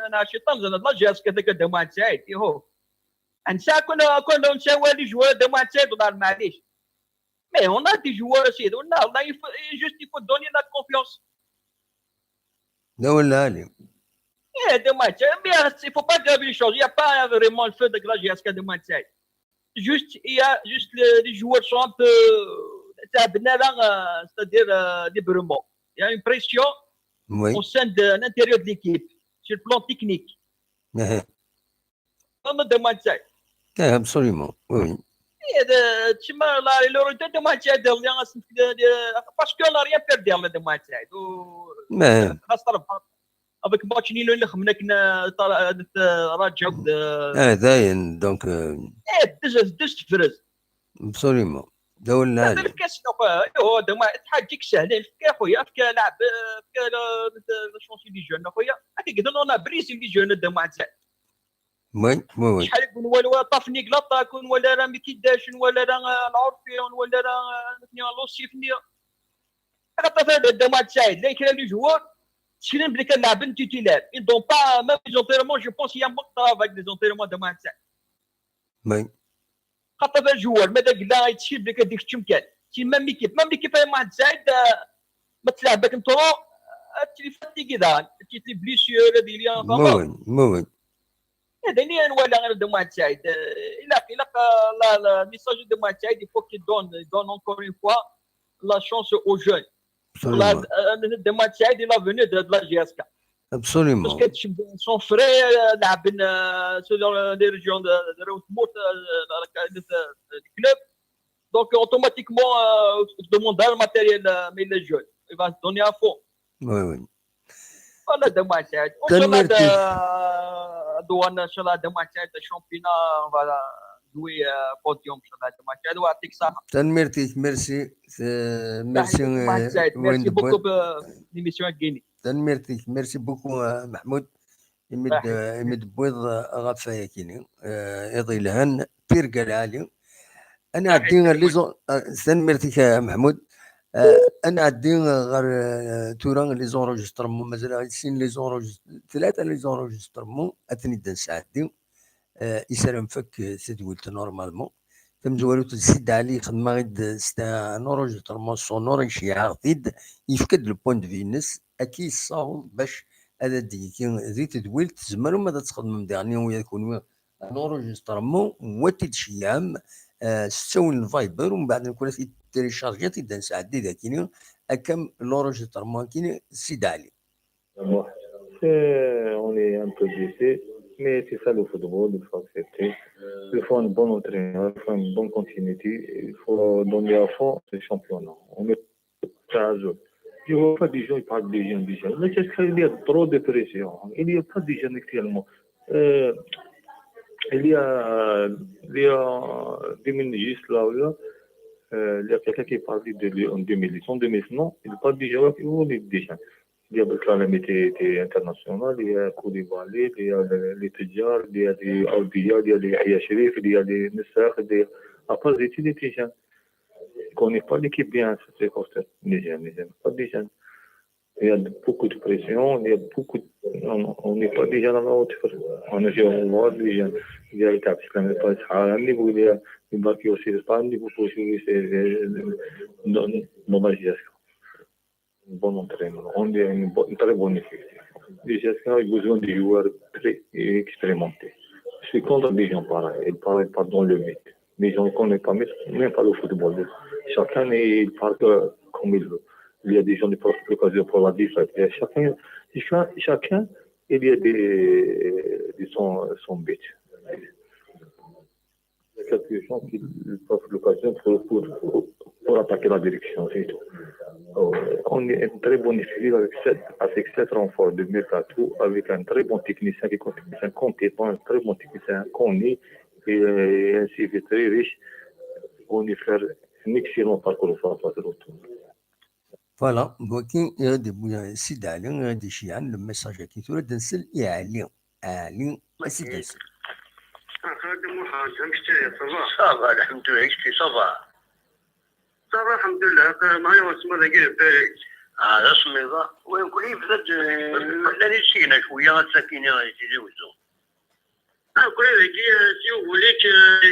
انا شي طنز انا لا جي اس كذاك de moins تسعة يهو. نسى كنا كنا نساوي les joueurs de moins تسعة والله معليش. Mais on a des joueurs aussi. On a, on a, il faut, juste, il faut donner la confiance. لا ولا علي. Eh, de moins تسعة. Mais il faut pas dire les choses. Il n'y a pas vraiment le feu de la G S K de moins تسعة. Juste, il y a juste les, les joueurs sont un peu, c'est-à-dire euh, librement. Il y a une pression Oui. Au sein de l'intérieur de l'équipe, sur le plan technique. Aha. Non, non, de moins تسعة. Ah, absolument. Oui, oui. Et de, tu m'as là, il aurait été de moins تسعة, de, de, de, parce qu'on n'a rien perdu de moins تسعة. Mais, خاصة avec match nul اللي خمنا كنا طلع رجع. Ah, داين, donc, euh, ايه دز دز فرز. Absolument. دولنا هذا الكاس ايوا هذا ما تحاجيك سهلين فكا خويا فكا لعب فكا لا شونسي لي جون خويا. هاكي قلنا انا بريزي لي جون de moins تسعة. Oui, oui, oui. شحال يكون والو طافني كلاطاكون ولا راه ميكيداشن ولا راه العرفيون ولا راه لوسيفني. خاطر هذا de moins تسعة لا كاين لي جوار تشرين بلي كنلعب نتي تيلعب. Ils n'ont pas même les entraînements, je pense il y a moins de travail que les entraînements de moins تسعة. Oui. خاطر هذا الجوار ماذا قلنا يتشيب لك هذيك الشمكان. C'est même équipe, même l'équipe de moins تسعة ما تلعب باك نتورو. تلي فاتيكي دان تلي بليسيور هذه اللي Oui, oui. هذا اللي نولى غير de moins تسعة. الا الا لا لا ميساج de moins تسعة il faut qu'il donne, il donne encore une fois la chance aux jeunes. Absolument. De moins تسعة de l'avenir de la G S K. Absolument. Parce que son frère لعب selon les régions de, de Routmout, le club. Donc automatiquement euh, demande le matériel euh, mais les jeunes il va se donner à fond. Oui, oui. Voilà de moins تسعة. ان شاء الله douane ان شاء الله de moins تسعة championnat on va jouer podium ان شاء الله de moins تسعة. ويعطيك الصحة. Tanemmirt-ik, merci. Merci. Merci beaucoup l'émission Guini. Tanemmirt-ik, merci beaucoup Mahmoud. Imi d-tewwiḍ ɣef wayagi-nni iḍ yelhan, tirga lɛali. Ad nɛeddi ɣer les, tanemmirt-ik a Mahmoud. Ad nɛeddi ɣer tura les enregistrements, mazal-aɣ sin les enregistrements, tlata les enregistrements ad ten-id-nesɛeddi. Isaram fakk tedwilt normalement. Tamezwarut d Sidi Ɛli xedmeɣ-id un enregistrement sonore, iceyyeɛ-aɣ-t-id, yefka-d le point de vue-ines, akka yessaweḍ bac ad d-yekki di tedwilt. Tzemrem ad txedmem diɣen ula d kenwi un enregistrement, wa t-id-tceyyɛem s ttawil n Viber, umbeɛd nekk ad t-id-télécharger, ad t-id-nesɛeddi dagini, akka l'enregistrement-agi Sidi Ɛli. C'est, on est un peu blessé, mais c'est ça le football, il faut accepter. Il faut un bon entraîneur, il faut une bonne continuité, il faut donner à fond ce championnat. On est à jour. Je vois pas des gens qui parlent des gens, des gens. Mais c'est qu'il y a trop de pression. Il n'y a pas des gens actuellement. Euh, il y a, il y a deux minutes juste là, là euh, il y a quelqu'un qui parlait de lui en deux mille dix. En deux mille dix, non, il parle des joueurs qui ont des gens. Il y a beaucoup de calamité internationale, il y a Koulibaly, il y a les Tedjar, il y a les Aoudia, il y a les Yahya Sherif, il y a les Nessah, il y a, à part des, il y a des jeunes. On n'est pas l'équipe bien, c'est pour ça. Les jeunes, les jeunes, pas des jeunes. Il y a beaucoup de pression, il y a beaucoup de, on n'est pas déjà à la hauteur. On est on voit les jeunes. Il y a les Tapis, quand même, pas à un niveau, il y a les Bakio aussi, c'est pas un niveau pour jouer, c'est, c'est, non, non, non, je dirais un bon entraîneur. On est une, bonne, une très bonne équipe. Déjà, ça, il y a besoin de joueurs très expérimentés. Je suis contre des gens pareils, ils parlent pas dans le mythe. Mais je ne connais pas même pas le football. Chacun il parle comme il veut. Il y a des gens qui profitent de l'occasion pour la défaite. Il y a chacun, chacun, chacun, il y a des, des son, son but. Il y a quelques gens qui profitent de l'occasion pour, pour, pour, pour attaquer la direction, c'est tout. Euh, on est un très bon effectif avec sept, avec sept renforts de mercato, avec un très bon technicien qui compte, un compétent, un très bon technicien qu'on est, et, euh, un C V très riche. On est faire un excellent parcours au Far Patriote. Voilà, donc, euh, de, euh, Sidi Ali, euh, de Chian, le message qui serait d'un seul et Ali. Ali, c'est d'un seul. Ça va, الحمد لله. Ça va, الحمد لله. Ah, là, je me va. Oui, oui, peut-être, euh, l'année, c'est une, oui, il y a un sac, il y a un, c'est deux, ils ont. Ah, كل هذيك، آه، سي وقوليك، آه،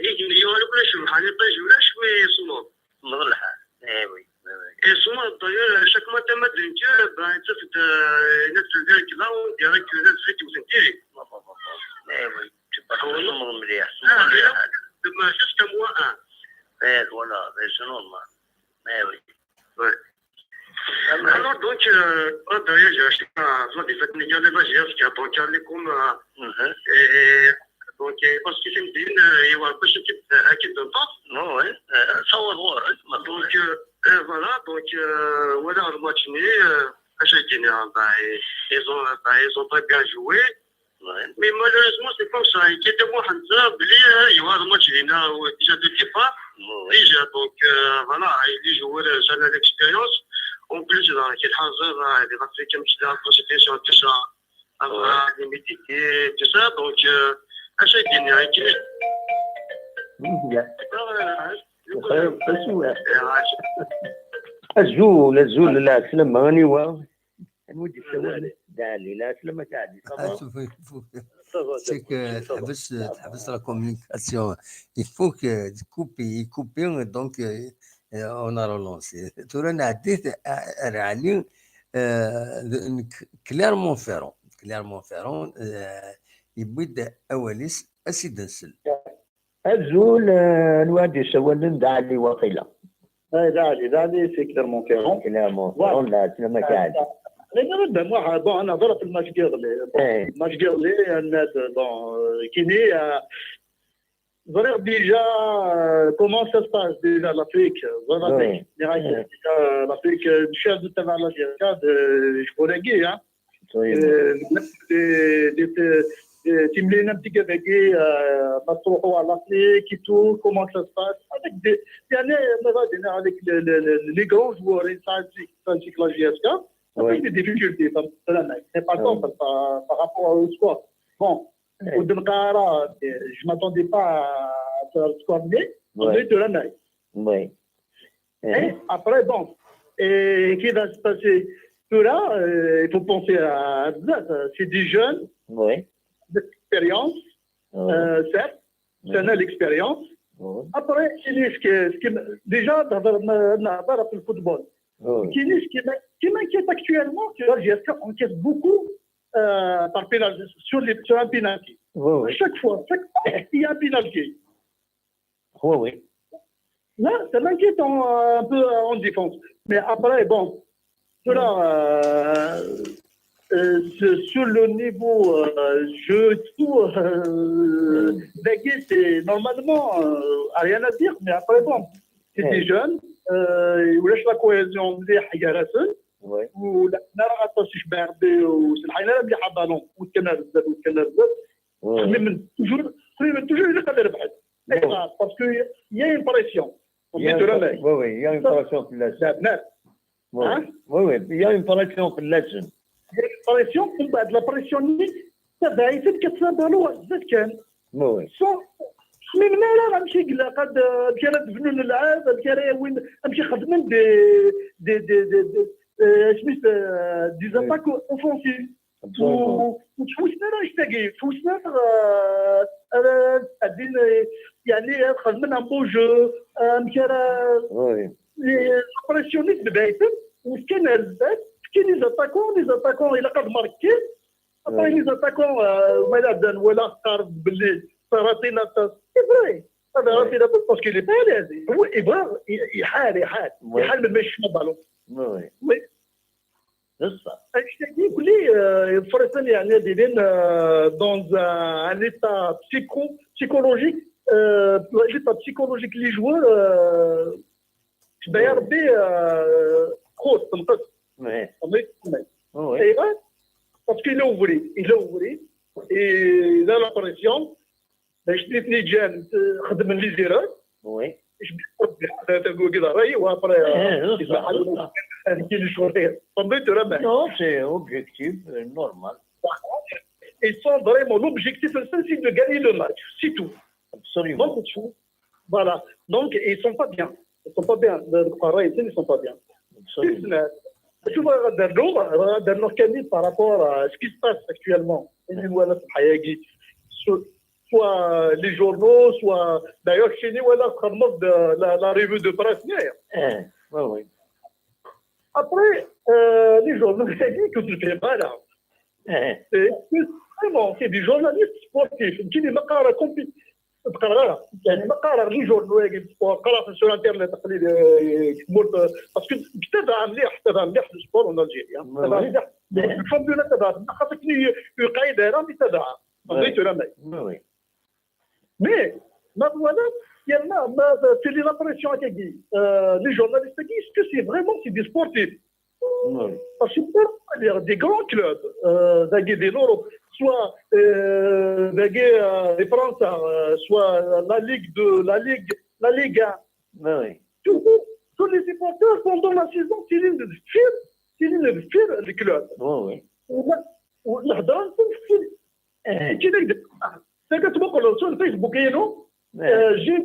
يجي مليون ولا شي بحال هكا، ولا شوية صنوع. من الحال. اي وي، اي وي. اي صنوع، داير، شاك ما تما دنتي، باين تفد، آه، نفس ذلك لا، وديريكت ولا تفد وتنتيري. اي وي. تبقى خصوص مليح. آه، مليح. ما شفت موا، آه. اي، voilà، اي، c'est normal. اي وي. وي. Alors, donc, euh, هذا هي جا شي، آه، لا ديفيت نيجا لي لا جي اس كا، donc، آه، ليكم، آه، إيه، donc، آه، parce que c'est une, آه، ايوا، باش كيف، آه، اكيد نطاق. وي، آه، صور، وي، ما Donc, euh, euh, voilà, donc, euh, ولا هاد الماتش ني، آه، اش يجيني، آه، bah, ils ont, bah, ils ont très bien joué. Mais malheureusement, c'est comme ça. Inquiétez-moi, حنا بلي، آه، ايوا، هاد الماتش لينا هو déjà de départ. Déjà, donc, euh, voilà, il est joueur, آه، جانا l'expérience. En plus, آه، كي الحاضر، آه، هذه la fréquence، la concentration، tout ça. Avoir des métiers, tout ça, donc, euh, اش يجيني، آه، كي أزول، أزول، العسلامة، راني وا. نودي السوالف. دالي، العسلامة تاعي. Ça va ? Ça va, c'est que تحبس، تحبس la communication. Il faut que couper, couper, donc, euh, euh, on a relancé. ثورة نعديت، آه، علي، آه، Clermont-Ferrand. Clermont-Ferrand، آه، يبدا أوليس أسيد نسل. Azul, euh, نوادي سوالن دالي واقيلا. اي دالي، دالي c'est Clermont-Ferrand. Clermont-Ferrand، لا، سلامة كاع. لأن نبدا مع، bon، أنا ضربت الماتش قبلي. Bon، الماتش قبلي، أنا، bon، كيني، آه، ضرير déjà، آه، comment ça se passe déjà l'Afrique. ضرير déjà l'Afrique، آه، نشاهد تبع la G S K، آه، je vous le dis، hein. تملينا نتيجه باقي، آه، ما تروحوا على لافريك اي تو، كومون سا سباس افيك دي، يعني، ما غادي هذيك لي غرون جوار، سانتيك لا جي اس كا، افيك دي ديفيكولتي، فهمت؟ سي با كونتر، با رابور او سكور. بون، ودن قاره، جو ماتوندي با سكور مي، مي تو لا نايت. وي. Et après, bon, et qui va se passer là, euh, il faut penser à, à ça. C'est des jeunes, Oui. d'expérience, Oui. euh, certes, c'est une expérience. Oui. Après, c'est ce que, ce qui, déjà, dans, dans, dans, dans le football, Oui. qui, ce qui, qui m'inquiète actuellement, c'est que la G S K encaisse beaucoup, euh, par pénal, sur, les, sur un penalty. Oui, oui. Chaque fois, chaque fois, il y a un penalty. Oui, oui. Là, ça m'inquiète en- un peu en défense. Mais après, bon, cela, euh, euh, sur- sur le niveau, euh, jeu et tout, euh, Dagui, c'est normalement, euh, rien à dire, mais après, bon, c'est des jeunes, euh, ولاش la cohésion مليح يا راسل. Oui. ولا انا راه غاطاس شباب وسلحينا راه مليحه بالون وتكلمنا بزاف وتكلمنا بزاف. Oui. تخمم toujours، تخمم toujours اللي قادر يبحث. Oui. Parce que il y a une pression. Il y a une, oui, oui, il y a une pression في اللاعب. نعم. Oui. Hein ? Oui, oui, il y a une pression في اللازم. La pression, ومن بعد la pression ني تبعيتك كتبالو زاد كان. Oui, oui. Sans même ما راه ماشي قلق هاد ماشي راه تبنوا الالعاب ماشي راه وين ماشي خدمن دي دي دي دي دي آه، سميت دي زاتاك اوفونسيف. Absolument. وتحوسنا راه اشتاقي تحوسنا راه بعدين يعني خدمنا بو جو ماشي راه Oui. بريسيونيت ببعيثم وكان الباب كاين لي زاتاكون لي زاتاكون الا قد ماركين ابري لي زاتاكون ما الا بدا ولا قارب باللي صراطينا سي فري هذا راه سينا باسكو لي با لازم هو يبغى يحال يحال يحال من باش ما بالون Oui. وي بصح. هادشي يقول لي الفريسان يعني دايرين دون ان ايتا بسيكو بسيكولوجيك ليتا بسيكولوجيك لي جوار تبع ربي خوت تنقص Oui. فهمت؟ Oui. ايوا باسكو الا اوفري الا اوفري الا لا بريسيون باش نيت نيجان خدم لي زيرور Oui. اش بيقول هذا تقول كذا راي وابري إيه، بصح، بصح. كاين شغل فيه فهمت ولا ما Non, c'est objectif, euh, normal. Ils sont vraiment l'objectif c'est de gagner le match, c'est tout. Absolument. Donc tu voilà. Donc ils sont pas bien. Ils sont pas bien. القرايتين ils sont pas bien. Absolument. شوف غادرنا غادرنا كامل par rapport à ce qui se passe actuellement اللي ولا في الحياه soit les journaux soit d'ailleurs chez nous ولا خدمت la, la revue de presse Eh, oui, oui. Après, euh, les journaux, كنت في بالها. Eh, Vraiment, c'est des journalistes sportifs. يمكن ما قارا كومبي تقرا يعني ما قارا لي جورنو هاكي سبور قرا في سور انترنت تقري تموت باسكو كتابها مليح كتابها مليح في السبور اون الجيريا كتابها مليح الحمد لله كتابها مليح خاطر كي يقايد انا كتابها فهمت ولا ما oui, oui. Mais, ما voilà, il y en a, ما, c'est l'impression qui dit, euh, les journalistes disent que c'est vraiment c'est des sportifs. Oui. Parce que pour dire des grands clubs, euh, des, des l'Europe, soit euh, des, euh, les Français, euh, soit la Ligue de la Ligue, la Ligue un. Oui, oui. Tous, tous les supporters pendant la saison, c'est l'une de pire, c'est l'une de pire les clubs. Oui, oui. ولا ولا هضره نتفكر Eh, كي نقدر تلقى تبقى سو الفيسبوك ينو eh, جي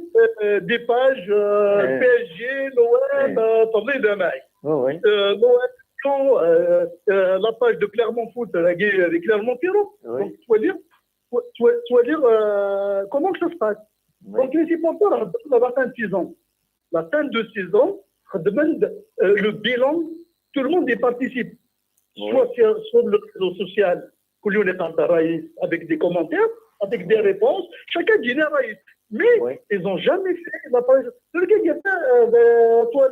دي باج Eh. بي اس جي لو ام تضليل معي oui, oui. لو ام la page de Clermont Foot هذه Clermont Ferrand Oui. donc تولي تولي comment ça se passe Oui. Donc les supporters à la fin de saison, la fin de saison, خدمن, euh, le bilan, tout le monde y participe. Oui. Soit sur, sur le réseau social, كل يوم يقعد الرئيس avec des commentaires, avec des réponses, chacun dit الرئيس. Mais Oui. ils n'ont jamais fait la pression. Le gars, il y a pas, euh, de- toi,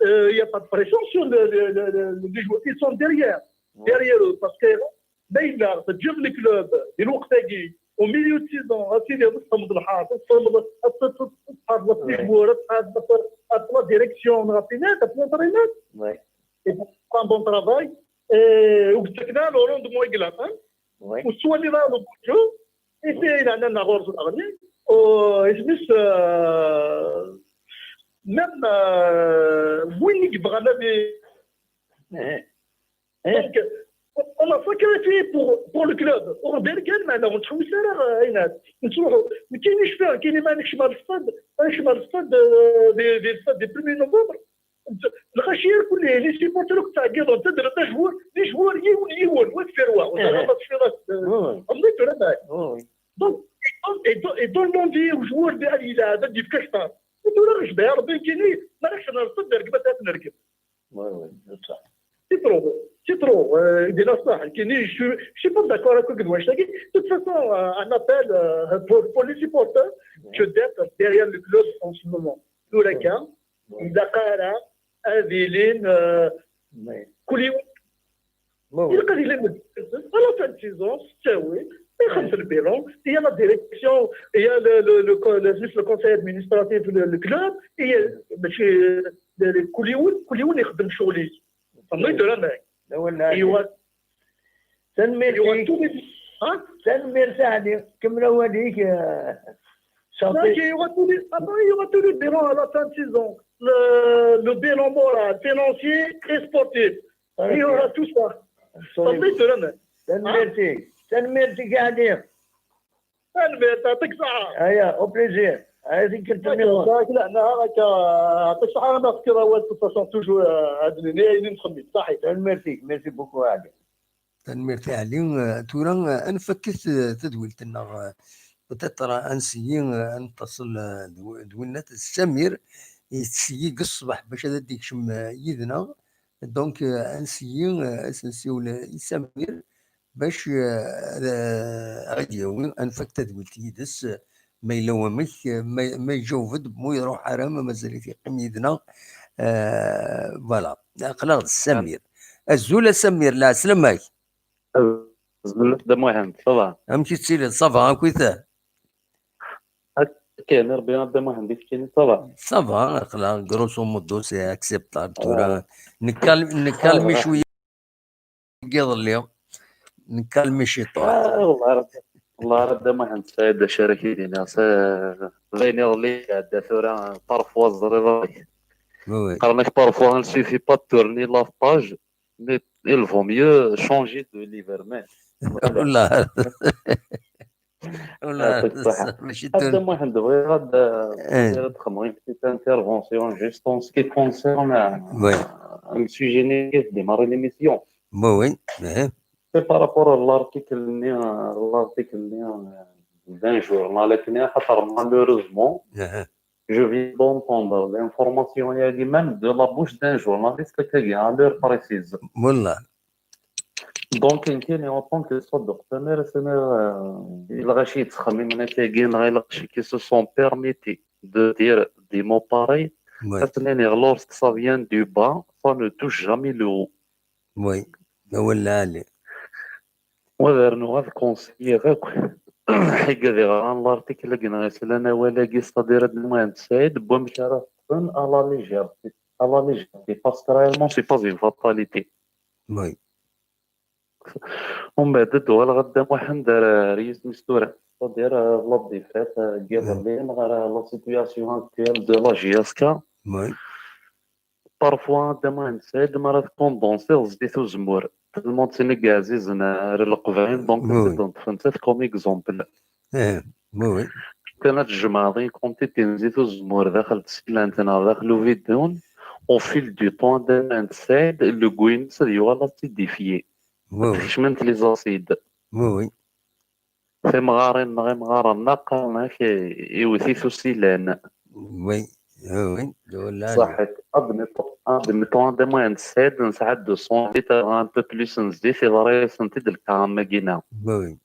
euh, il y a pas de pression sur le, le- le- le- les joueurs. Ils sont derrière, Oui. derrière eux. Parce que là, il a, c'est dur les clubs, les joueurs, au milieu de saison, à six heures, تصمد الحاط، تصمد، تصمد، تصمد، Oui. تصمد، تصمد، la direction, la finance, تصمد، تصمد، Oui. et c'est un bon travail. Et وقلت لك لا لو روندمون يقلع فهمت Oui. وسوى اللي راه لو جو اي سي الى اننا غورز الاغني اسميس ميم وين يبغى نادي Eh, donc on a sacrifié pour pour le club وغادي كان معنا ونتحمس على عينات نتروحوا ما كاينش فيها كاين ما نكش مع الاستاد نكش مع الاستاد دي دي الاستاد دي premier novembre الغاشيه كل لي سيبورتر تاع كيضا تدرب جوار لي جوار يول يول وين في روا إيه. ولا في راس oui, oui. عمري ولا ما Oui, oui. Donc, ils donnent, ils donnent, ils donnent l'envie aux joueurs d'aller là, de كاش طار. انتو راه غش بها ربي كيني ما راكش نرصد دير كما تات نركب. Oui, oui, c'est ça. C'est trop, c'est trop. Euh, دينا الصح كيني je suis, je suis pas d'accord avec ce que tu De toute façon, euh, un appel euh, pour, pour les supporters que d'être derrière le club en ce moment. Tout le cas, Oui. Dakara, Avilin, euh, Oui. كل يوم Oui, oui. يلقى لي ليميت على فان سيزون ستاوي يخدم في البيلون هي لا ديريكسيون هي لو كونساي ادمينستراتيف الكلوب هي ماشي كل يوم كل يوم يخدم شغلي فهمت ولا لا؟ لا ولا ايوا تنمير ايوا فيك. تو ها تنمير سعدي كمل هو هذيك آه، Donc, شاطي. il y aura tous les, après, il y aura tous les bilans à la fin de saison. Le, le bilan moral, financier et sportif. Il y aura tout ça. Tanemmirt tura. Tanemmirt-ik. Tanemmirt-ik a Ɛli. Tanemmirt, yɛṭik ṣṣeḥḥa. Aya, au plaisir. Aya, tikkelt nniḍen. Akka, akka, yɛṭik ṣṣeḥḥa, ma tefkiḍ awal, de toute façon, toujours, euh, ad d-nini ayen i nxemmem. Ṣaḥit. Tanemmirt-ik. Merci beaucoup a Ɛli. Tanemmirt a Ɛli. Euh, tura, euh, ad nfakket, euh, tadwilt-nneɣ, euh, peut-être, euh, ad nseggi, euh, ad nettaṣel, euh, d w-, d winnat d Samir, yettseggig ṣṣbeḥ bac ad d-ikcem, euh, yid-neɣ. Donc, euh, ad nseggi, euh, ad s-nsiwel i Samir bac, euh, ad, euh, aɣ-d-yawi, ad nfak tadwilt yid-s, euh, ma yella wamek, euh, ma, ma yejaweb-d, ma ur iruḥ ara, ma mazal-it yeqqim yid-neɣ. Euh, voilà. Aql-aɣ d Samir. Azul a Samir, lɛeslama-k. Azul a Dda Muḥend, ça va? Amek i tettiliḍ, ça va, akkit? Akken, Rebbi a Dda Muḥend, i keččini, ça va? Ça va, aql-aɣ, grosso modo, c'est acceptable. Tura, ah, nekkal, nekkalmi cwiya deg iḍelli. Nekkalmi ciṭuḥ. Ah, والله راه، والله راه Dda Muḥend Saɛid، d acu ara k-id-iniɣ؟ S-، d ayen iḍelli iɛedda tura, parfois ẓriɣ. Oui, oui. Qqaren-ak parfois, il suffit pas de tourner la page, mais il vaut mieux changer de l'hiver, mais. Voilà. Wallah. Wallah, yɛṭik ṣṣeḥḥa. Mačči d Dda Muḥend, bɣiɣ ad, eh, ad xedmeɣ une petite intervention juste en ce qui concerne, euh, un sujet négatif de démarrer l'émission. Oui, oui. C'est par rapport à l'article-nni, euh, l'article-nni, euh, d'un journal, akken, xaṭer malheureusement, je viens d'entendre l'information-agi même de la bouche d'un journaliste, akkagi, à l'heure précise. Wallah. Donc, nekkini, en tant que Ṣadduq Samir, c'est, euh, i lɣaci yettxemmimen akkagi, neɣ i lɣaci qui se sont permettis de dire des mots pareils, ouais, ad s-nini, lorsque ça vient du bas, ça ne touche jamais le haut. Oui, awal lɛali. Wa d rnu ad conseiller akk igad iɣran l'article-agi neɣ islan awal-agi, c'est-à-dire Dda Muḥend Saɛid, n wamek ara teṭṭfen à la légèreté, à la légèreté, parce que réellement, c'est pas une fatalité. Oui. Umbeɛd ad d-uɣaleɣ a Dda Muḥend ar, ar yisem-is tura. C'est-à-dire, euh, la défaite, euh, n yiḍelli, neɣ ar la situation actuelle de la J S K. Oui. Parfois, a Dda Muḥend Saɛid, mi ara tkundansiḍ zzit uzemmur, tellement d tin i yeɛzizen ar leqbayel, donc, oui, ad tt-id-neṭṭef nettat comme exemple. Eh, oui, oui. Kan ad tjemɛeḍ une quantité n zzit uzemmur daxel tsillant neɣ daxel ubidun, au fil du temps, a Dda Muḥend Saɛid, le goût-ines ad yuɣal ad tt-id-ifyi. Oui, oui. Ad kecment les acides. Oui, oui. Timɣarin neɣ imɣaren-nneɣ qqaren-ak, eh, iwet-it usilan. Oui, oui, oui. Ṣaḥit. Admettons, admettons, a Dda Muḥend Saɛid, nesɛa deux cents litres, un peu plus n zzit, iḍra-yasent-id lkaram-agi-nni. Oui, oui.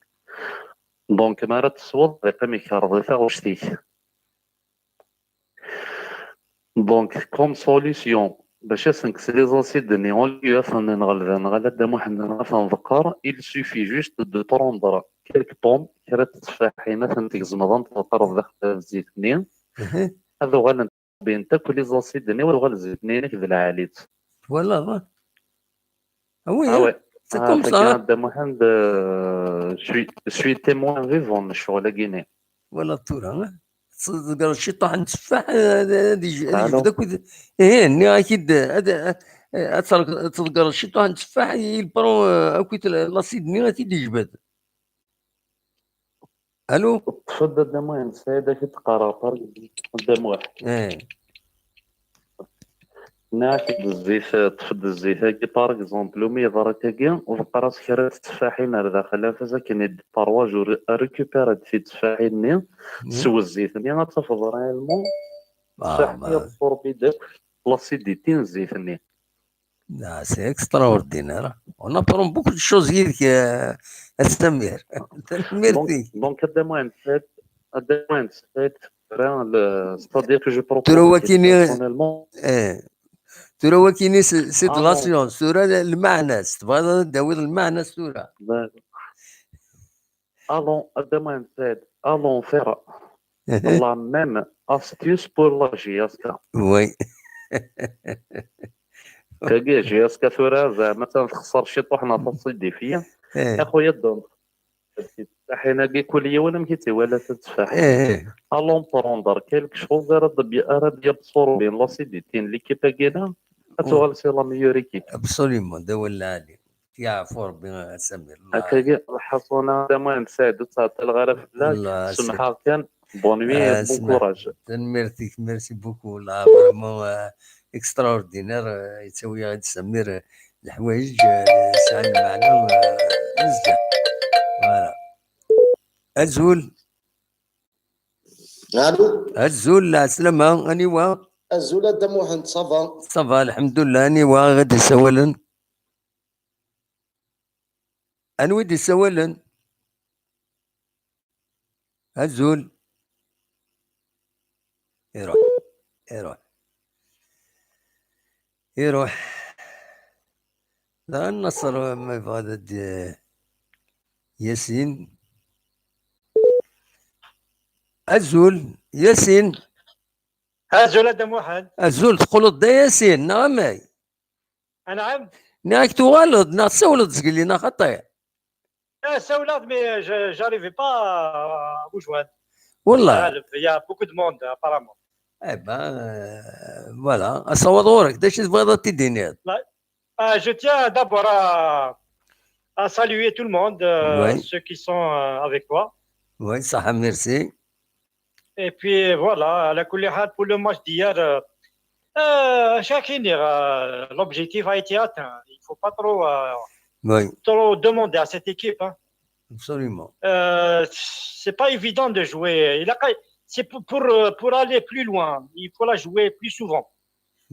Donc, mi ara tesweḍ, ad iqqim ikerreḍ i taɣect-ik. Donc, comme solution, bac ad s-nekkes les acides-nni, au lieu ad ten-nɣelben, neɣ a Dda Muḥend, neɣ ad ten-nḍeqqer, il suffit juste de prendre quelques pommes, kra n tteffaḥin, ad tent-tgezmeḍ, ad tent-tḍeqqreḍ daxel zzit-nni, ad uɣalent, bbint akk les acides-nni, ad uɣal zzit-nni-inek d lɛali-tt. Twalaḍ? Ah oui, ah ouais. C'est comme ça, hein. Dda Muḥend, euh, je suis, je suis témoin vivant n ccɣel-agi-nni. Voilà, tura, hein. Tḍeggreḍ ciṭuḥ n tteffaḥ, eh, ad yej-, ad yejbed akk. Ih, nniɣ-ak-id, ad, ad, ad terk-, tḍeggreḍ ciṭuḥ n tteffaḥ, il prend, euh, akk l'acide-nni, ad t-id-yejbed. Allô? Ṭṭef-d a Dda Muḥend Saɛid, ad k-id-qqareɣ, par exemple, a Dda Muḥ. Eh. Nniɣ-ak-d zzit, ṭṭef-d zzit-agi, par exemple, umi yeḍra akkagi, ḍeqqer-as kra n tteffaḥin ar daxel, af-as akken i d-parwaj, ur récupère-d titteffaḥin-nni, sew zzit-nni, ad tafeḍ réellement tteffaḥ-nni absorbi-d akk l'acidité n zzit-nni. Ah, c'est extraordinaire. On apprend beaucoup de choses yid-k, euh, a Samir. Tanemmirt-ik. Donc, donc, a Dda Muḥend Saɛid, a Dda Muḥend Saɛid, tura, le, c'est-à-dire que je propose, tura wakini, personnellement, eh, tura wakini, c'est, c'est de la science. Tura, le, lmeɛna, tebɣiḍ ad d-tawiḍ lmeɛna tura. Allons, a Dda Muḥend Saɛid, allons faire la même astuce pour la J S K. Oui. Tagi, J S K tura, zeɛma attan texṣer ciṭuḥ neɣ taṣidifiya. Eh. A xuya, donc, tteffaḥin-agi, kul yiwen amek i tt-iwala tteffaḥin. Eh, eh. Allons prendre quelque chose ara d-, ara d-yabsorbin l'acidité n l'équipe-agi-nni. ad tuɣal c'est la meilleure équipe. Absolument, d awal lɛali. Yeɛfu Rebbi a Samir. Akkagi, lḥaṣuna, d aman sɛid ur ttɛeṭṭileɣ ara fell-ak. Semḥeɣ kan. Bonne nuit et bon courage. Tanemmirt-ik, merci beaucoup. Là, vraiment, euh, extraordinaire. Euh, yettawi-aɣ-d Samir, euh, leḥwayeǧ, euh, sɛan lmeɛna, euh, nezzeh. Voilà. Azul. Allô. Azul, lɛeslama, aniwa? Azul a Dda Muḥend, ça va? Ça va, lḥemdullah, aniwa i ɣ-d-isawalen? Anwa i d-isawalen? Azul. Iruḥ. Iruḥ. Iruḥ. Dɣa Naṣer ma yebɣa ad d-, Yasin. Azul, Yasin. Azul a Dda Muḥend. Azul, teqqleḍ-d a Yasin, neɣ amay? Anɛam. Nniɣ-ak tuɣaleḍ, neɣ tsawleḍ zgelli, neɣ xaṭi? Eh, ssawleɣ-d, mais je, j'arrivais pas à vous joindre. Wallah. Il y a beaucoup de monde, apparemment. Eh ben, euh, voilà. Asawaḍ ɣur-k, d acu tebɣiḍ ad t-id-tiniḍ? Ah, je tiens d'abord à, à saluer tout le monde, euh, ceux qui sont, euh, avec moi. Oui, ça, merci. Et puis voilà, على كل حال, pour le match d'hier, euh, euh, chacun ira, l'objectif a été atteint. Il faut pas trop, euh, trop demander à cette équipe, hein. Absolument. Euh, c'est pas évident de jouer. Il a, c'est pour, pour, euh, pour aller plus loin, il faut la jouer plus souvent.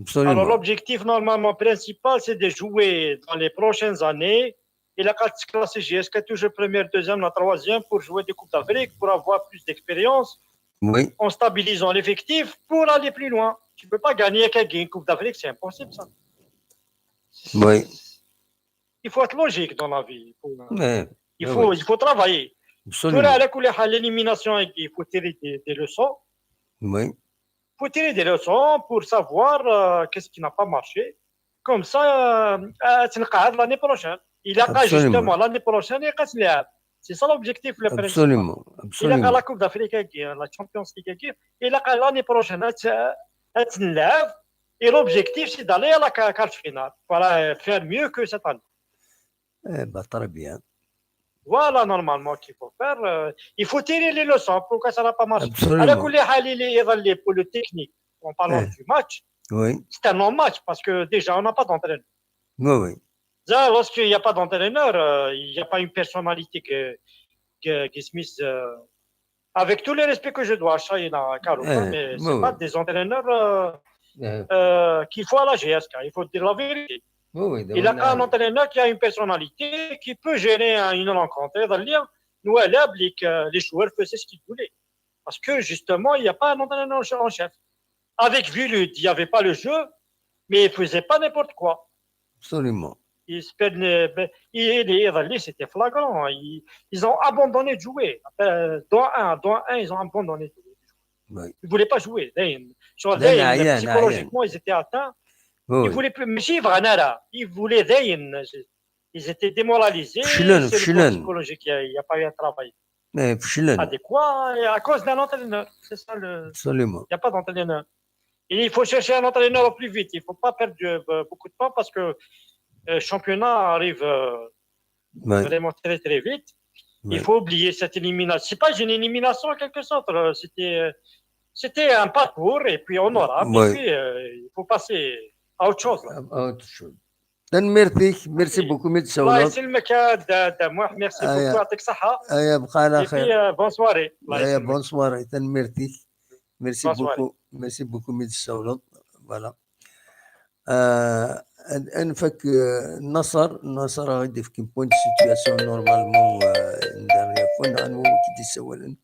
Absolument. Alors, l'objectif normalement principal, c'est de jouer dans les prochaines années. Il a qu'à se classer jusqu'à toujours première, deuxième, la troisième pour jouer des Coupes d'Afrique, pour avoir plus d'expérience, oui, en stabilisant l'effectif pour aller plus loin. Tu peux pas gagner avec une Coupe d'Afrique, c'est impossible ça. Oui. Il faut être logique dans la vie. Il faut, il faut, il faut travailler. Absolument. L'élimination, il faut tirer des, des leçons. Oui. Faut tirer des leçons pour savoir, euh, qu'est-ce qui n'a pas marché. Comme ça, euh, euh, l'année prochaine. Il a qu'à justement, l'année prochaine, il a qu'à se lever. C'est ça l'objectif, le principal. Absolument. Il a qu'à la Coupe d'Afrique, la Champions League, il a qu'à l'année prochaine, euh, euh, et l'objectif, c'est d'aller à la ca-, quart finale. Voilà, euh, faire mieux que cette année. Eh ben, très bien. Voilà, normalement, qu'il faut faire. Euh, il faut tirer les leçons. Pourquoi ça n'a pas marché? Absolument. على كل حال, il est évalué pour le technique, en parlant du match. Oui. C'est un non-match parce que déjà, on n'a pas d'entraîneur. Oui, oui. Déjà, lorsqu'il n'y a pas d'entraîneur, euh, il n'y a pas une personnalité que, que, qui se mise, euh, avec tous les respects que je dois à Chahine, à Karoupa, mais c'est pas des entraîneurs, euh, euh, qu'il faut à la G S K, il faut dire la vérité. Il a un entraîneur qui a une personnalité, qui peut gérer un, une rencontre. C'est-à-dire, nous, à l'heure, les, que les joueurs faisaient ce qu'ils voulaient. Parce que justement, il n'y a pas un entraîneur en chef. Avec Vilude, il n'y avait pas le jeu, mais il ne faisait pas n'importe quoi. Absolument. Il se perd, euh, ben, il, il, il, c'était flagrant. Ils, ils ont abandonné de jouer. Enfin, dans un, dans un, ils ont abandonné de jouer. Oui. Ils ne voulaient pas jouer. D'ailleurs, psychologiquement, ils étaient atteints. Oui. Ils voulaient plus. Mais si, vraiment, là, ils voulaient, d'ailleurs, ils étaient démoralisés. C'est le plan psychologique, il n'y a, il n'y a pas eu un travail adéquat et à cause d'un entraîneur. C'est ça le. Absolument. Il n'y a pas d'entraîneur. Et il faut chercher un entraîneur au plus vite. Il ne faut pas perdre, euh, beaucoup de temps parce que, euh, le championnat arrive, euh, vraiment très, très vite. Il faut oublier cette élimination. C'est pas une élimination en quelque sorte. Euh, c'était, euh, c'était un parcours et puis honorable. Et puis, euh, il faut passer à autre chose, là. À, à autre chose. Tanemmirt-ik, merci beaucoup mi d-tsawleḍ. الله يسلمك يا د-، دموح, merci beaucoup, يعطيك الصحة. Aya, bqa ɛla xir. Et puis, euh, bonne soirée. Aya, bonne soirée, tanemmirt-ik. Merci beaucoup, merci beaucoup mi d-tsawleḍ. Voilà. Euh, ad, ad nfak, euh, Naṣer, Naṣer a ɣ-d-ifk point de situation normalement, euh, n dernière fois, neɣ anwa i d-yessawalen?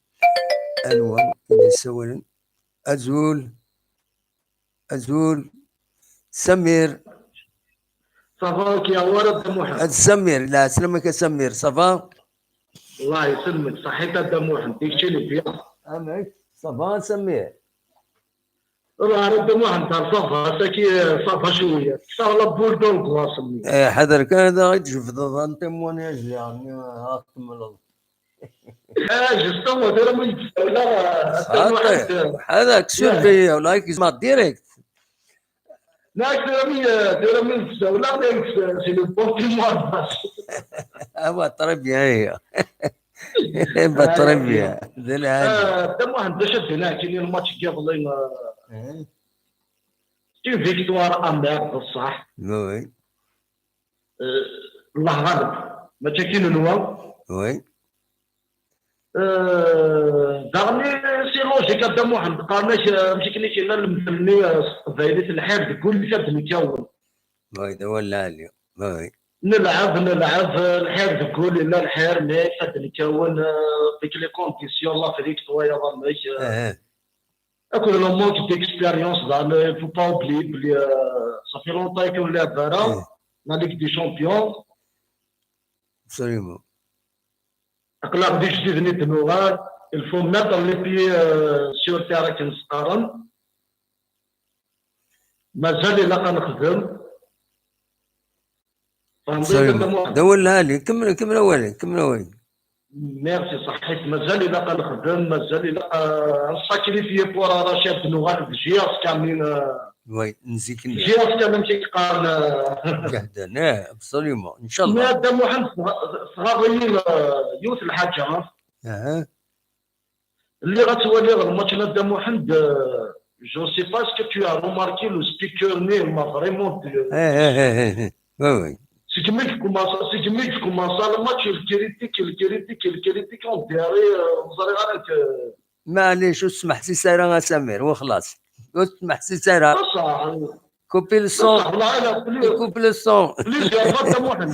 Anwa i d-yessawalen? Azul. Azul. Samir. Ça va, kya war a Dda Muḥend? Ad Samir, lɛeslama-k a Samir, ça va? Allah yesselmek, ṣaḥit a Dda Muḥend, d kečč i lebya. Amek? Ça va a Samir? War a Dda Muḥend, ça va, saki, ça va cwiya. Tekseɣ la boule dans le glace-nni. Eh, ḥader kan ad aɣ-d-tjebdeḍ un témoignage, yeɛni, ad aɣ-temmleḍ. Ah, justement, tura ma yessawel, ah, Dda Muḥend. Ḥader, surveiller, wala, gzem-aɣ direct. Là, actuellement, euh, actuellement, c'est le bon témoignage. Ah bah, très bien, eh. Eh bah, très bien. De la Euh, Dda Muḥend, d acu ad d-nini, kini le match n yiḍelli, euh, Hein? C'est une victoire amère, بصح. Oui, oui. Euh, الله غالب. Mačči akken nwa. Oui. Euh, daɣen, c'est logique, a Dda Muḥend, qqaren-ak, euh, amek akken i k-yenna lemtel-nni, euh, s teqbaylit, lḥir deg wul, ifadden ikkawen. Oui, d awal lɛali. Oui, oui. Nelɛeb, nelɛeb, lḥir deg wul, yella lḥir, mais ifadden ikkawen, euh, avec les conditions, la victoire, amek, euh, Ah, akked le manque d'expérience, daɣen, il faut pas oublier, belli, euh, ça fait longtemps qu'on l'a pas, ah, la Ligue des Champions. Absolument. Aql-aɣ d ijdiden i d-nuɣal. Il faut mettre les pieds, euh, sur terre, akken s-qqaren. Mazal ilaq ad nexdem. Fehmeḍ-iyi, Absolument. Dda Muḥend? D awal lɛali. Kemmel, kemmel awal-ik, kemmel awal-ik. Merci, ṣaḥḥit. Mazal ilaq ad nexdem, mazal ilaq, euh, ad nsacrifier pour arracher ad nuɣal d J S K, min, euh, Oui, n zik-nni. J S K, amek i qqaren, euh, Ǧehden, eh, absolument. Mais Inchallah. a Dda Muḥend, tɣ-, tɣaḍ-iyi, euh, yiwet lḥaǧa. Aha. Lliɣ ad twaliɣ lmatch n a Dda Muḥend, euh, je sais pas ce que tu as remarqué, le speaker-nni, il m'a vraiment, euh, Eh, eh, eh, eh, eh. Oui, oui. Segmi i commence, segmi i commence le match, il critique, il critique, il critique, on dirait, euh, ur ẓriɣ ara que Maɛlic, ur smeḥsis ara a Samir, وخلاص. Ur smeḥsis ara. بصح، Couper le son. بصح والله أنا plus-, Coupe le son. Plusieurs fois, Dda Muḥend,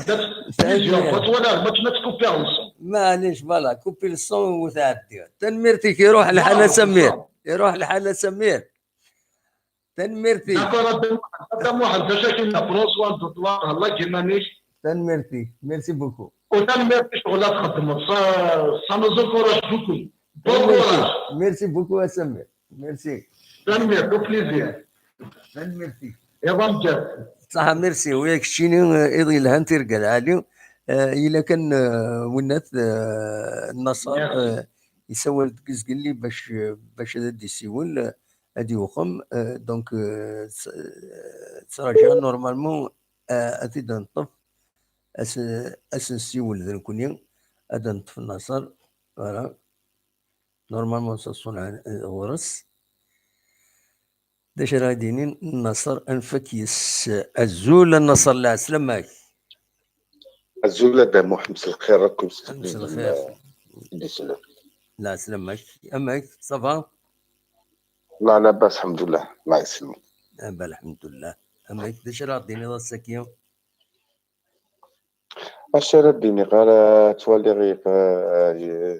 plusieurs fois, voilà, le match, ما تكوبيغ le son. Maɛlic, voilà, couper le son وتعدي. Tanemmirt-ik, iruḥ lḥal a Voilà, Samir. c'est ça. Iruḥ lḥal a Samir. Tanemmirt-ik. D'accord, a Dda Muḥend, a Dda Muḥend, d acu akken, prends soin de toi, Allah iman-ik. Tanemmirt-ik. Merci beaucoup. Tanemmirt i ccɣel i txeddmeḍ, ça, ça nous encourage beaucoup. Bon courage. Merci beaucoup a Samir. Merci. Tanemmirt, au plaisir. Tanemmirt-ik. Iḍ ameggaru. Ṣaḥa, merci. Ula d keččini, eh, iḍ yelhan, tirga lɛali. Eh, yella kan, eh, winnat, eh, Naṣer, Merci. Eh, yessawal deg zgelli bac, bac ad d-yessiwel, eh, ad yewxem. Eh, donc, eh, s-, eh, ttṛaǧuɣ normalement, eh, ad t-id-neṭṭef. As-, ad s-nessiwel d nekkni, ad neṭṭef Naṣer. Voilà. Normalement, ça sonne ɣur-s. D acu ara d-inin Naṣer, ad nfak yes-s. Azul a Naṣer, lɛeslama-k. Azul a Dda Muḥend, mselxir akk. Mselxir. Lɛeslama-k. Amek, ça va? La, labas, lḥemdullah. Allah yesselmek. Ah, bah, lḥemdullah. Amek, d acu ara d-tiniḍ ass-agi? Acu ara d-iniɣ, ara ttwaliɣ, eh,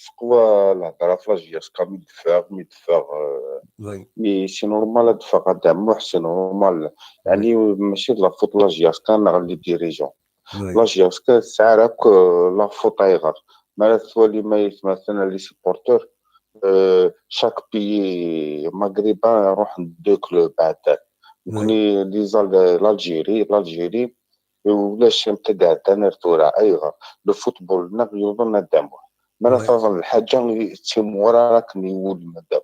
teqwa lhedra ɣef la J S K mi d-teffeɣ, mi d-teffeɣ, eh, Oui, mi c'est normal ad d-teffeɣ a Dda Muḥ, c'est normal. Yeɛni mačči d la faute n la J S K neɣ les dirigeants. oui. La J S K tesɛa akk, euh, la faute. Ayɣer? Mi ara twali ma yetmaten les supporters, euh, chaque pays maghrébin ruḥen deux clubs ɛeddan. Oui. Nekni déjà l'Algérie, l'Algérie ulac amtag ɛeddan ar tura. Ayɣer? Le football-nneɣ yuḍen a Dda Muḥ. Mi ara Oui. taḍen lḥaǧa, d timɣur ara aken-iwulem a Dda Muḥ.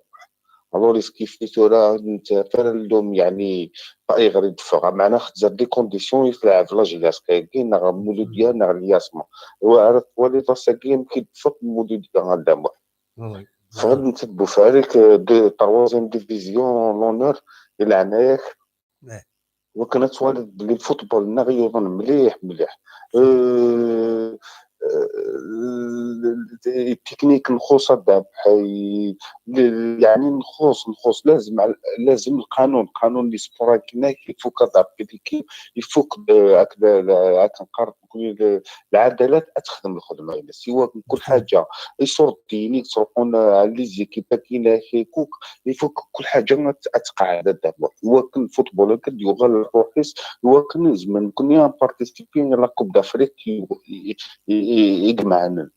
Alors, est-ce qu'il fait tura, netta ara nlum, yeɛni, ayɣer i d-teffeɣ? Meɛna xetzar des conditions i tleɛɛeb la J S K-agi, neɣ Mouloudia, neɣ Lyasma. Wa ara twaliḍ ass-agi amek i d-teffeɣ Mouloudia a Dda Muḥ. Oui. Teffeɣ-d netta d Boufarik, euh, de troisième division, l'honneur, di leɛnaya-k. Ouais. Wakken ad twaliḍ belli lfutbol-nneɣ yuḍen mliḥ, mliḥ. Euh, euh, technique nxuṣ a Dda Muḥ, yeɛni nxuṣ, nxuṣ, lazem, lazem lqanun, lqanun n sport akken-ak, il faut ad appliquer, il faut que, euh, akken, akken qqaren nekni, lɛadalat ad texdem lxedma-ines. Iwakken kul ḥaǧa, iṣurdiyen i yettruḥun, euh, les équipes akken-ak, kuk, il faut que kul ḥaǧa ad, ad tqeɛɛed a Dda Muḥ. Iwakken lfutbol akka d-yuɣal rruḥ-is, iwakken nezmer nekni ad nparticipi la Coupe d'Afrique i, i, i, i, i imeɛnen.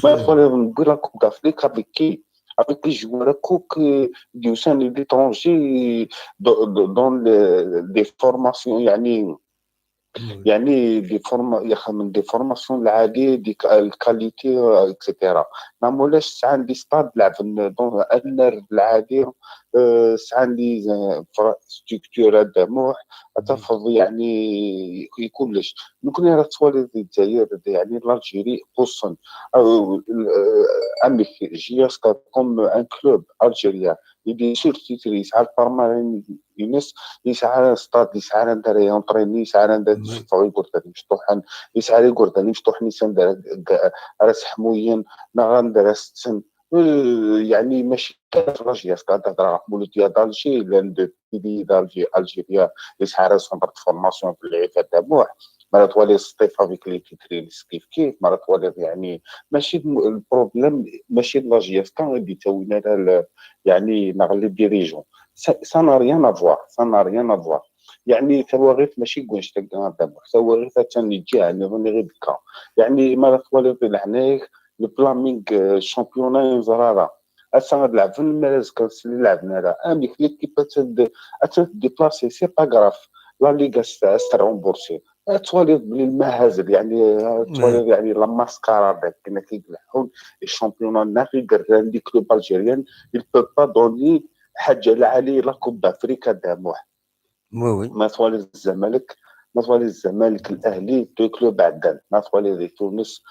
Ma twaliḍ newwi la Coupe d'Afrique avec qui? Avec les joueurs akk, euh, d-yusan d l'étranger dans, dans, dans les, les formations, yeɛni, يعني des forma يخدم des formations العادي دي الكاليتي اكسيتيرا. ما مولاش سعان دي ستاد لعب النار العادي. سعان دي ستركتور داموح تفض يعني كلش. ممكن راه توالي الجزائر يعني لالجيري بوسن او عندك جي اس كوم ان كلوب الجيريا يدي سور تيتري يسعى البرمانين يونس يسعى ستاد يسعى ندار يونطريني يسعى ندار تشفى يقول ثاني مشطوحا يسعى يقول ثاني مشطوحا يسعى ندار راس حموين نغا ندار ستسن. يعني ماشي كاش لاجياس كاع تهضر مولوديه دالجي لان دو بيدي دالجي الجيريا يسعى راس سونتر فورماسيون في اللعيبه تاع بوح. مرات ولي ستيف افيك لي تيترينس كيف كيف مرات ولي يعني ماشي البروبليم ماشي لاجياس كاع غادي تاوينا يعني نغلي ديريجون. Ça n'a rien à voir, ça n'a rien à voir. يعني ثواغيث ماشي كونش تقدر دابا ثواغيث تاني تجي يعني روني غير بكا. يعني ما تولي في العنايك البلامينغ شامبيونا ينزرارا. اصلا هاد العفن ما لازم كنسلي لعبنا راه امي في ليكيب اتد اتد ديبلاسي سي با غراف. لا ليغا استرومبورسي. توالي بلي المهازل يعني توالي يعني لا ماسكارا داك كنا كيقلعون الشامبيونا ناخي قران دي كلوب الجيريان. Il peut pas donner حاجه لا علي لا كوب دافريكا داموح. وي وي ما توالي الزمالك ما توالي الزمالك الاهلي دو كلوب عدن ما توالي دي تونس.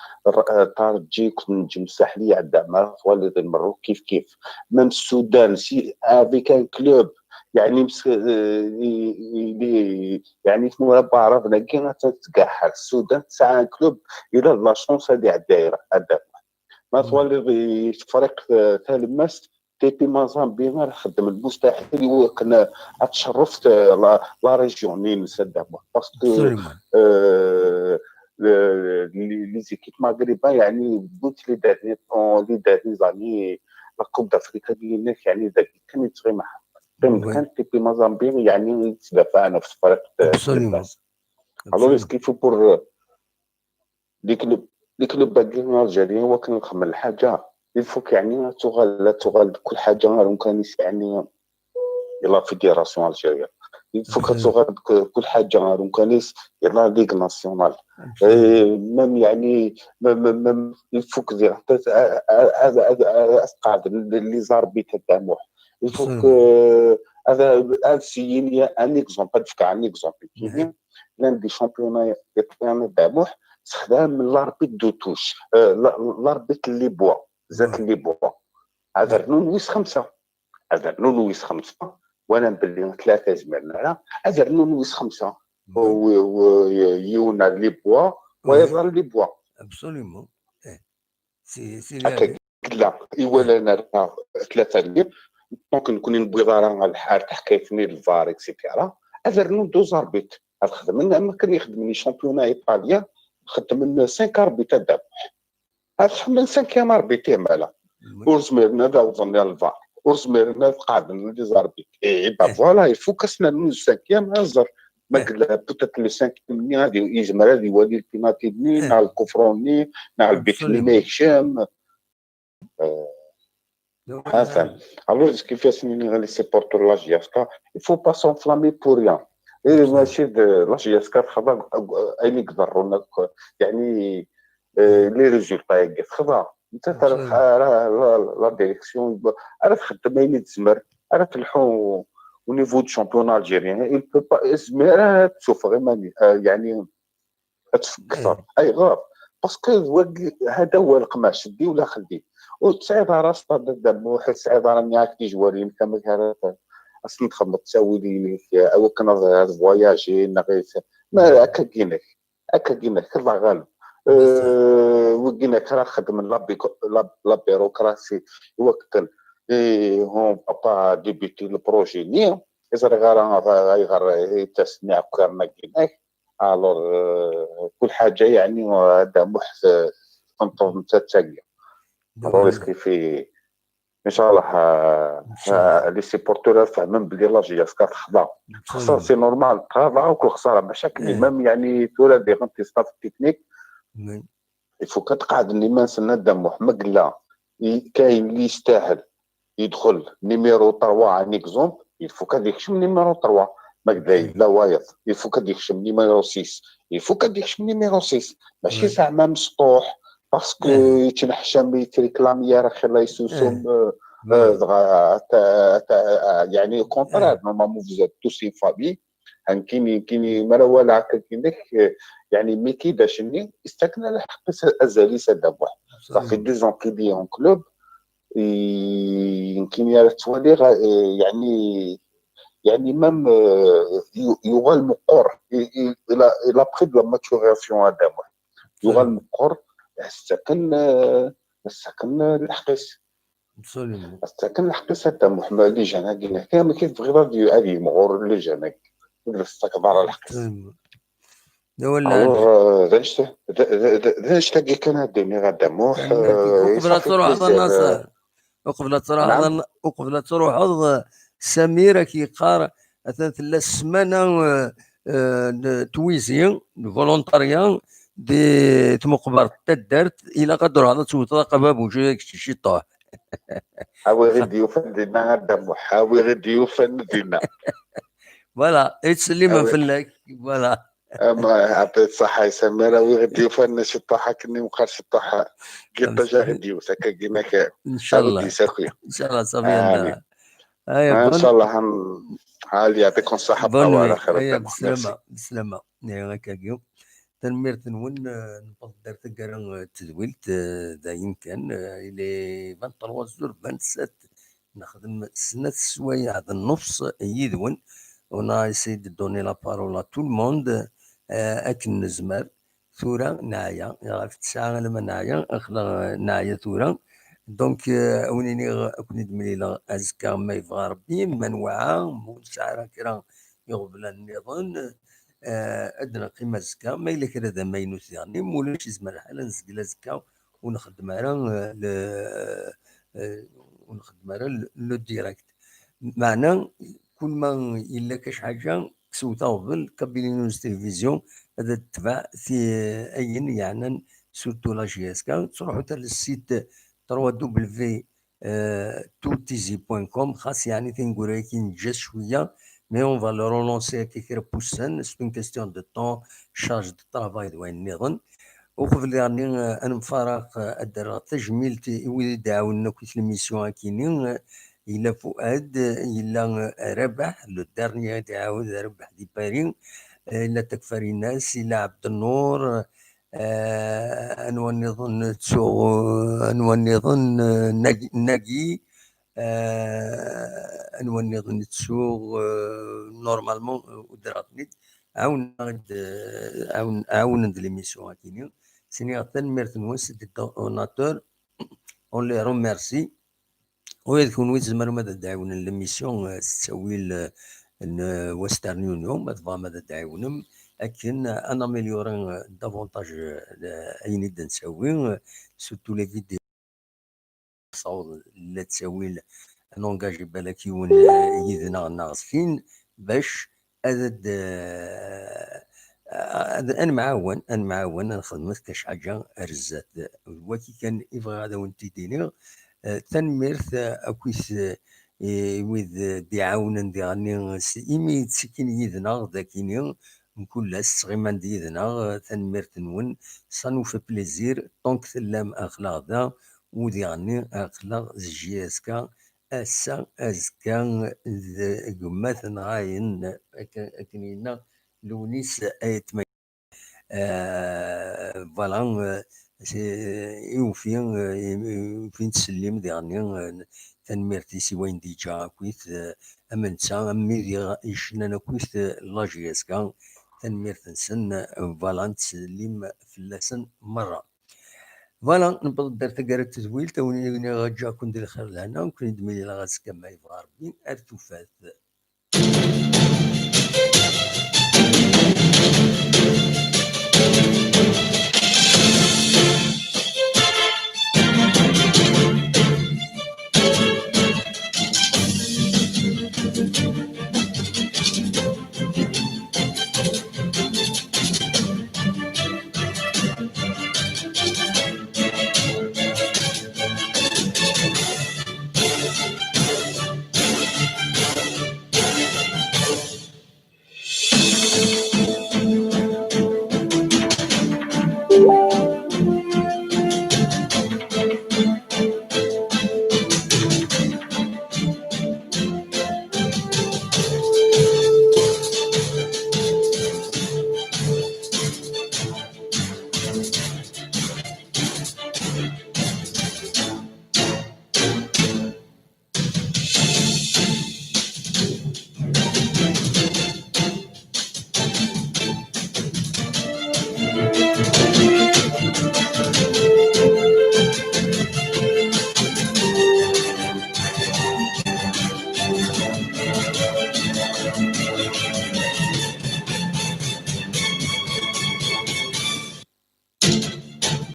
طارجي كنت نجم ساحلي عدن ما توالي دي المروك كيف كيف. مام السودان سي افيك ان كلوب يعني مس... يعني اسمه راه بعرف نقي تتقحر السودان تسعة كلوب. الى لا شونس هذه على الدائره هذا. ما توالي فريق تالماس تيبي مازامبي غير خدم المستحيل وكنا تشرفت لا ريجيون نين سدام باسكو لي زيكيب مغربا يعني دوت لي ديرني لي ديرني زاني لا كوب دافريكا ديالنا يعني داك كان يتغي معها كان تيبي مازامبي يعني يتدافع نفس فريق. Absolument. الوغ اسكو يفو بور لي كلوب لي كلوب باقيين الجيريين هو كان نخمم الحاجه. يفوك يعني تغال لا تغال كل حاجه راه كان يعني لا فيديراسيون الجيريا يفوك تغال كل حاجه راه كان يلا ليغ ناسيونال. ميم يعني ميم يفوك دير قاعد لي زاربيت تاع موح يفوك هذا هذا سيني ان اكزومبل فك ان اكزومبل كينيا لان دي شامبيونا ايطاليان داموح استخدام لاربيت دو توش لاربيت لي بوا زات لي بوا هذا نون ويس خمسه هذا نون ويس خمسه وانا نبلي ثلاثه زمرنا لا هذا نون ويس خمسه ويونا لي بوا ويظهر لي بوا. Absolument. سي سي لا ايوا انا ثلاثه اللي دونك نكون نبغي ضرر الحار تحكي فني الفار اكسيتيرا. هذا نون دو زاربيت هذا خدم ما كان يخدم لي شامبيونا ايطاليا خدم من سانك اربيت هذا هذا من سانكيام اربيت مالا ورزميرنا هذا وظن الفار ورزميرنا قاعد لي زاربيت اي با فوالا يفوكسنا من سانكيام هزر ما قال بوتيت لو سانكيام هذه يزمر هذه يولي البينالتي دني مع الكفروني مع البيت اللي ما يكشم. هذا الوغ كيفاش نغلي سيبورتور لا جي اس كا يفو با سونفلامي بور ريان. ماشي لا جي اس كا تخضع اين يقدروا يعني لي ريزولتا يقي تخضع انت تعرف لا ديريكسيون راه تخدم اين تزمر راه تلحو. Au niveau du championnat algérien il peut pas اسمي راه تشوف غير ماني يعني تفكر اي غلط باسكو هذا هو القماش دي ولا خلي وتسعيد راه ستاد دم واحد تسعيد راه معاك دي جوارين كما كان اصلا تخمم تساوي لي او كان هذا فواياجي نغيث ما هكا كينك هكا كينك الله غالب. أه وكينك راه خدم لا بيروكراسي وقت اي هون بابا ديبيتي البروجي نيا اذا غير غير تسمع كارنا كينك الوغ كل حاجه يعني هذا محس تنطر نتا تاقيا. الوغ اسكي في ان شاء الله لي سيبورتور فهمن بلي لا جي اس كتخضع خسر سي نورمال تخضع وكل خساره مشاكل ميم يعني تورا دي غنتي ستاف تكنيك يفو كتقعد اللي ما نسنى دام محمد لا كاين اللي يستاهل يدخل نيميرو ثلاثة ان اكزومبل يفو كان يكشم نيميرو ثلاثة Ma yella wayeḍ, il faut ad yekcem numéro six. Il faut ad yekcem numéro six. Mačči zeɛma mesṭuḥ, parce que yettneḥcam, yettreklami ara xilla yessusum, dɣa, yeɛni, au contraire, normalement, vous êtes tous une famille. Nekkini, nekkini, mi ara walaɣ akka-inek, yeɛni, mi k-id-acen-nni, istaken lḥeqq-is, azal-is a Dda Muḥ. Ça fait deux ans qu'il est en club. Nekkini ara ttwaliɣ, yeɛni, yeɛni, même, yuɣal meqqer. Il a pris de la maturation a Dda Muḥ. Yuɣal meqqer, as-ttaken, as-ttaken lḥeqq-is. Absolument. As-ttaken lḥeqq-is a Dda Muḥ. Les jeunes-agi, mačči tebɣiḍ ad yimɣur les jeunes-agi. Ur as-tettakeḍ ara lḥeqq-is. D awal. Alors, d anect-a, d anect-agi kan ad d-iniɣ a Dda Muḥ. Uqbel ad truḥeḍ a Naṣer, uqbel ad truḥeḍ, uqbel ad truḥeḍ, Samir ak-yeqqar atan tella ssmana n twizi, n volontarya, di tmeqbert n taddart, ilaq ad truḥeḍ ad tewteḍ aqababuc, kečč ciṭuḥ. A wi ɣ-id-yufan dinna a Dda Muḥ, a wi ɣ-id-yufan dinna. Voilà, yettsellim fell-ak. Voilà. Ɛṭi ṣṣeḥḥa i Samir, a wi ɣ-id-yufan ciṭuḥ akken i meqqar ciṭuḥ. Giṭaj a ɣ-id-yewt akka gin akka. Incallah. Incallah, Samir. Incallah, Ali, yeɛṭikum ṣṣeḥḥa. Bonne nuit. Aya, beslama, beslama. Aya, akkagi. Tanemmirt-nwen, newweḍ-d ar taggara n tedwilt, dayen kan, il est vingt-trois heures vingt-sept. Nexdem snat sswayeɛ d nnefs yid-wen. On a essayé de donner la parole à tout le monde, akken nezmer. Tura neɛya, ɣef tesɛa alamma neɛya, aql-aɣ neɛya tura. Donc, a wen-iniɣ, a ken-id-mlileɣ azekka ma yebɣa Rebbi, ma nweɛa, ma ur nesɛi ara kra iɣeblan nniḍen, ad d-neqqim azekka. Ma yella kra d amaynut diɣen, ma ulac, yezmer lḥal ad nezgel azekka ur nxeddem ara, ur nxeddem ara le direct. Meɛna, kul ma yella kac ḥaǧa, ksewt aɣbel, Kabylie News Télévision, ad d-tbeɛ ayen yeɛnan surtout la J S K. Ttruḥut ar le site trois W, euh, toutizi point com, xas yeɛni tineggura-agi neǧǧa-tt cwiya, mais on va le relancer akka kra n wussan, c'est une question de temps, charge de travail d wayen nniḍen. Uqbel daɣen, euh, ad nemfaraq, euh, ad d-rreɣ tajmilt i wid i d-iɛawnen akkit l'émission-agi-ni, euh, yella Fuad, euh, yella, euh, Rabaḥ, le dernier i d-iɛawed Rabaḥ di Paris, euh, yella Takfarinas, yella Ɛebdennur, euh, anwa nniḍen ttuɣ, euh, anwa nniḍen, euh, Nagi, Nagi, euh, anwa nniḍen ttuɣ, euh, normalement, euh, udreɣ-ten-id. Ɛawnen-aɣ-d, euh, ɛawen-, ɛawnen-d l'émission-agi-ni. Sniɣ tanemmirt-nwen, c'est des donateurs. On les remercie. Ula d kunwi tzemrem ad d-tɛiwnem l'émission, euh, s ttawil, euh, n, euh, Western Union, ma tebɣam ad d-tɛiwnem akken, euh, ad naméliori, euh, davantage, euh, ayen i d-nettawi, euh, surtout les vidéos. Saweḍ la ttawil ad nengagi balak yiwen, euh, yid-neɣ neɣ sin, bac ad, ad, ad, ad nemɛawan, ad nemɛawan, ad nxedmet kac ḥaǧa ar zdat. D waki kan i bɣiɣ ad awen-t-id-iniɣ. Eh, tanemmirt, eh, akkit, eh, i wid, eh, d-iɛawnen diɣenni s imi ttikin yid-neɣ dagini, mkul ass ttɣiman-d yid-neɣ. Eh, tanemmirt-nwen, ça nous fait plaisir, tant que tellam aql-aɣ da, u diɣenni aql-aɣ d J S K, ass-a, azekka, d gma-tneɣ ayen, akken, akken yenna Lewnis Ayt Mayen. Euh, voilà, euh, c'est, i ufi, euh, i, i ufi nettsellim diɣenni, euh, tanemmirt-is i wayen d-yeǧǧa akkit, euh, am netta, am wid i, icennan akkit, euh, la J S K, tanemmirt-nsen, euh, voilà, nettsellim fell-asen merra. Voilà, newweḍ-d ar taggara n tedwilt, a wen-iniɣ ǧǧiɣ-ken di lxir d lehna, nekkni d-milileɣ azekka ma yebɣa Rebbi, ar tufat.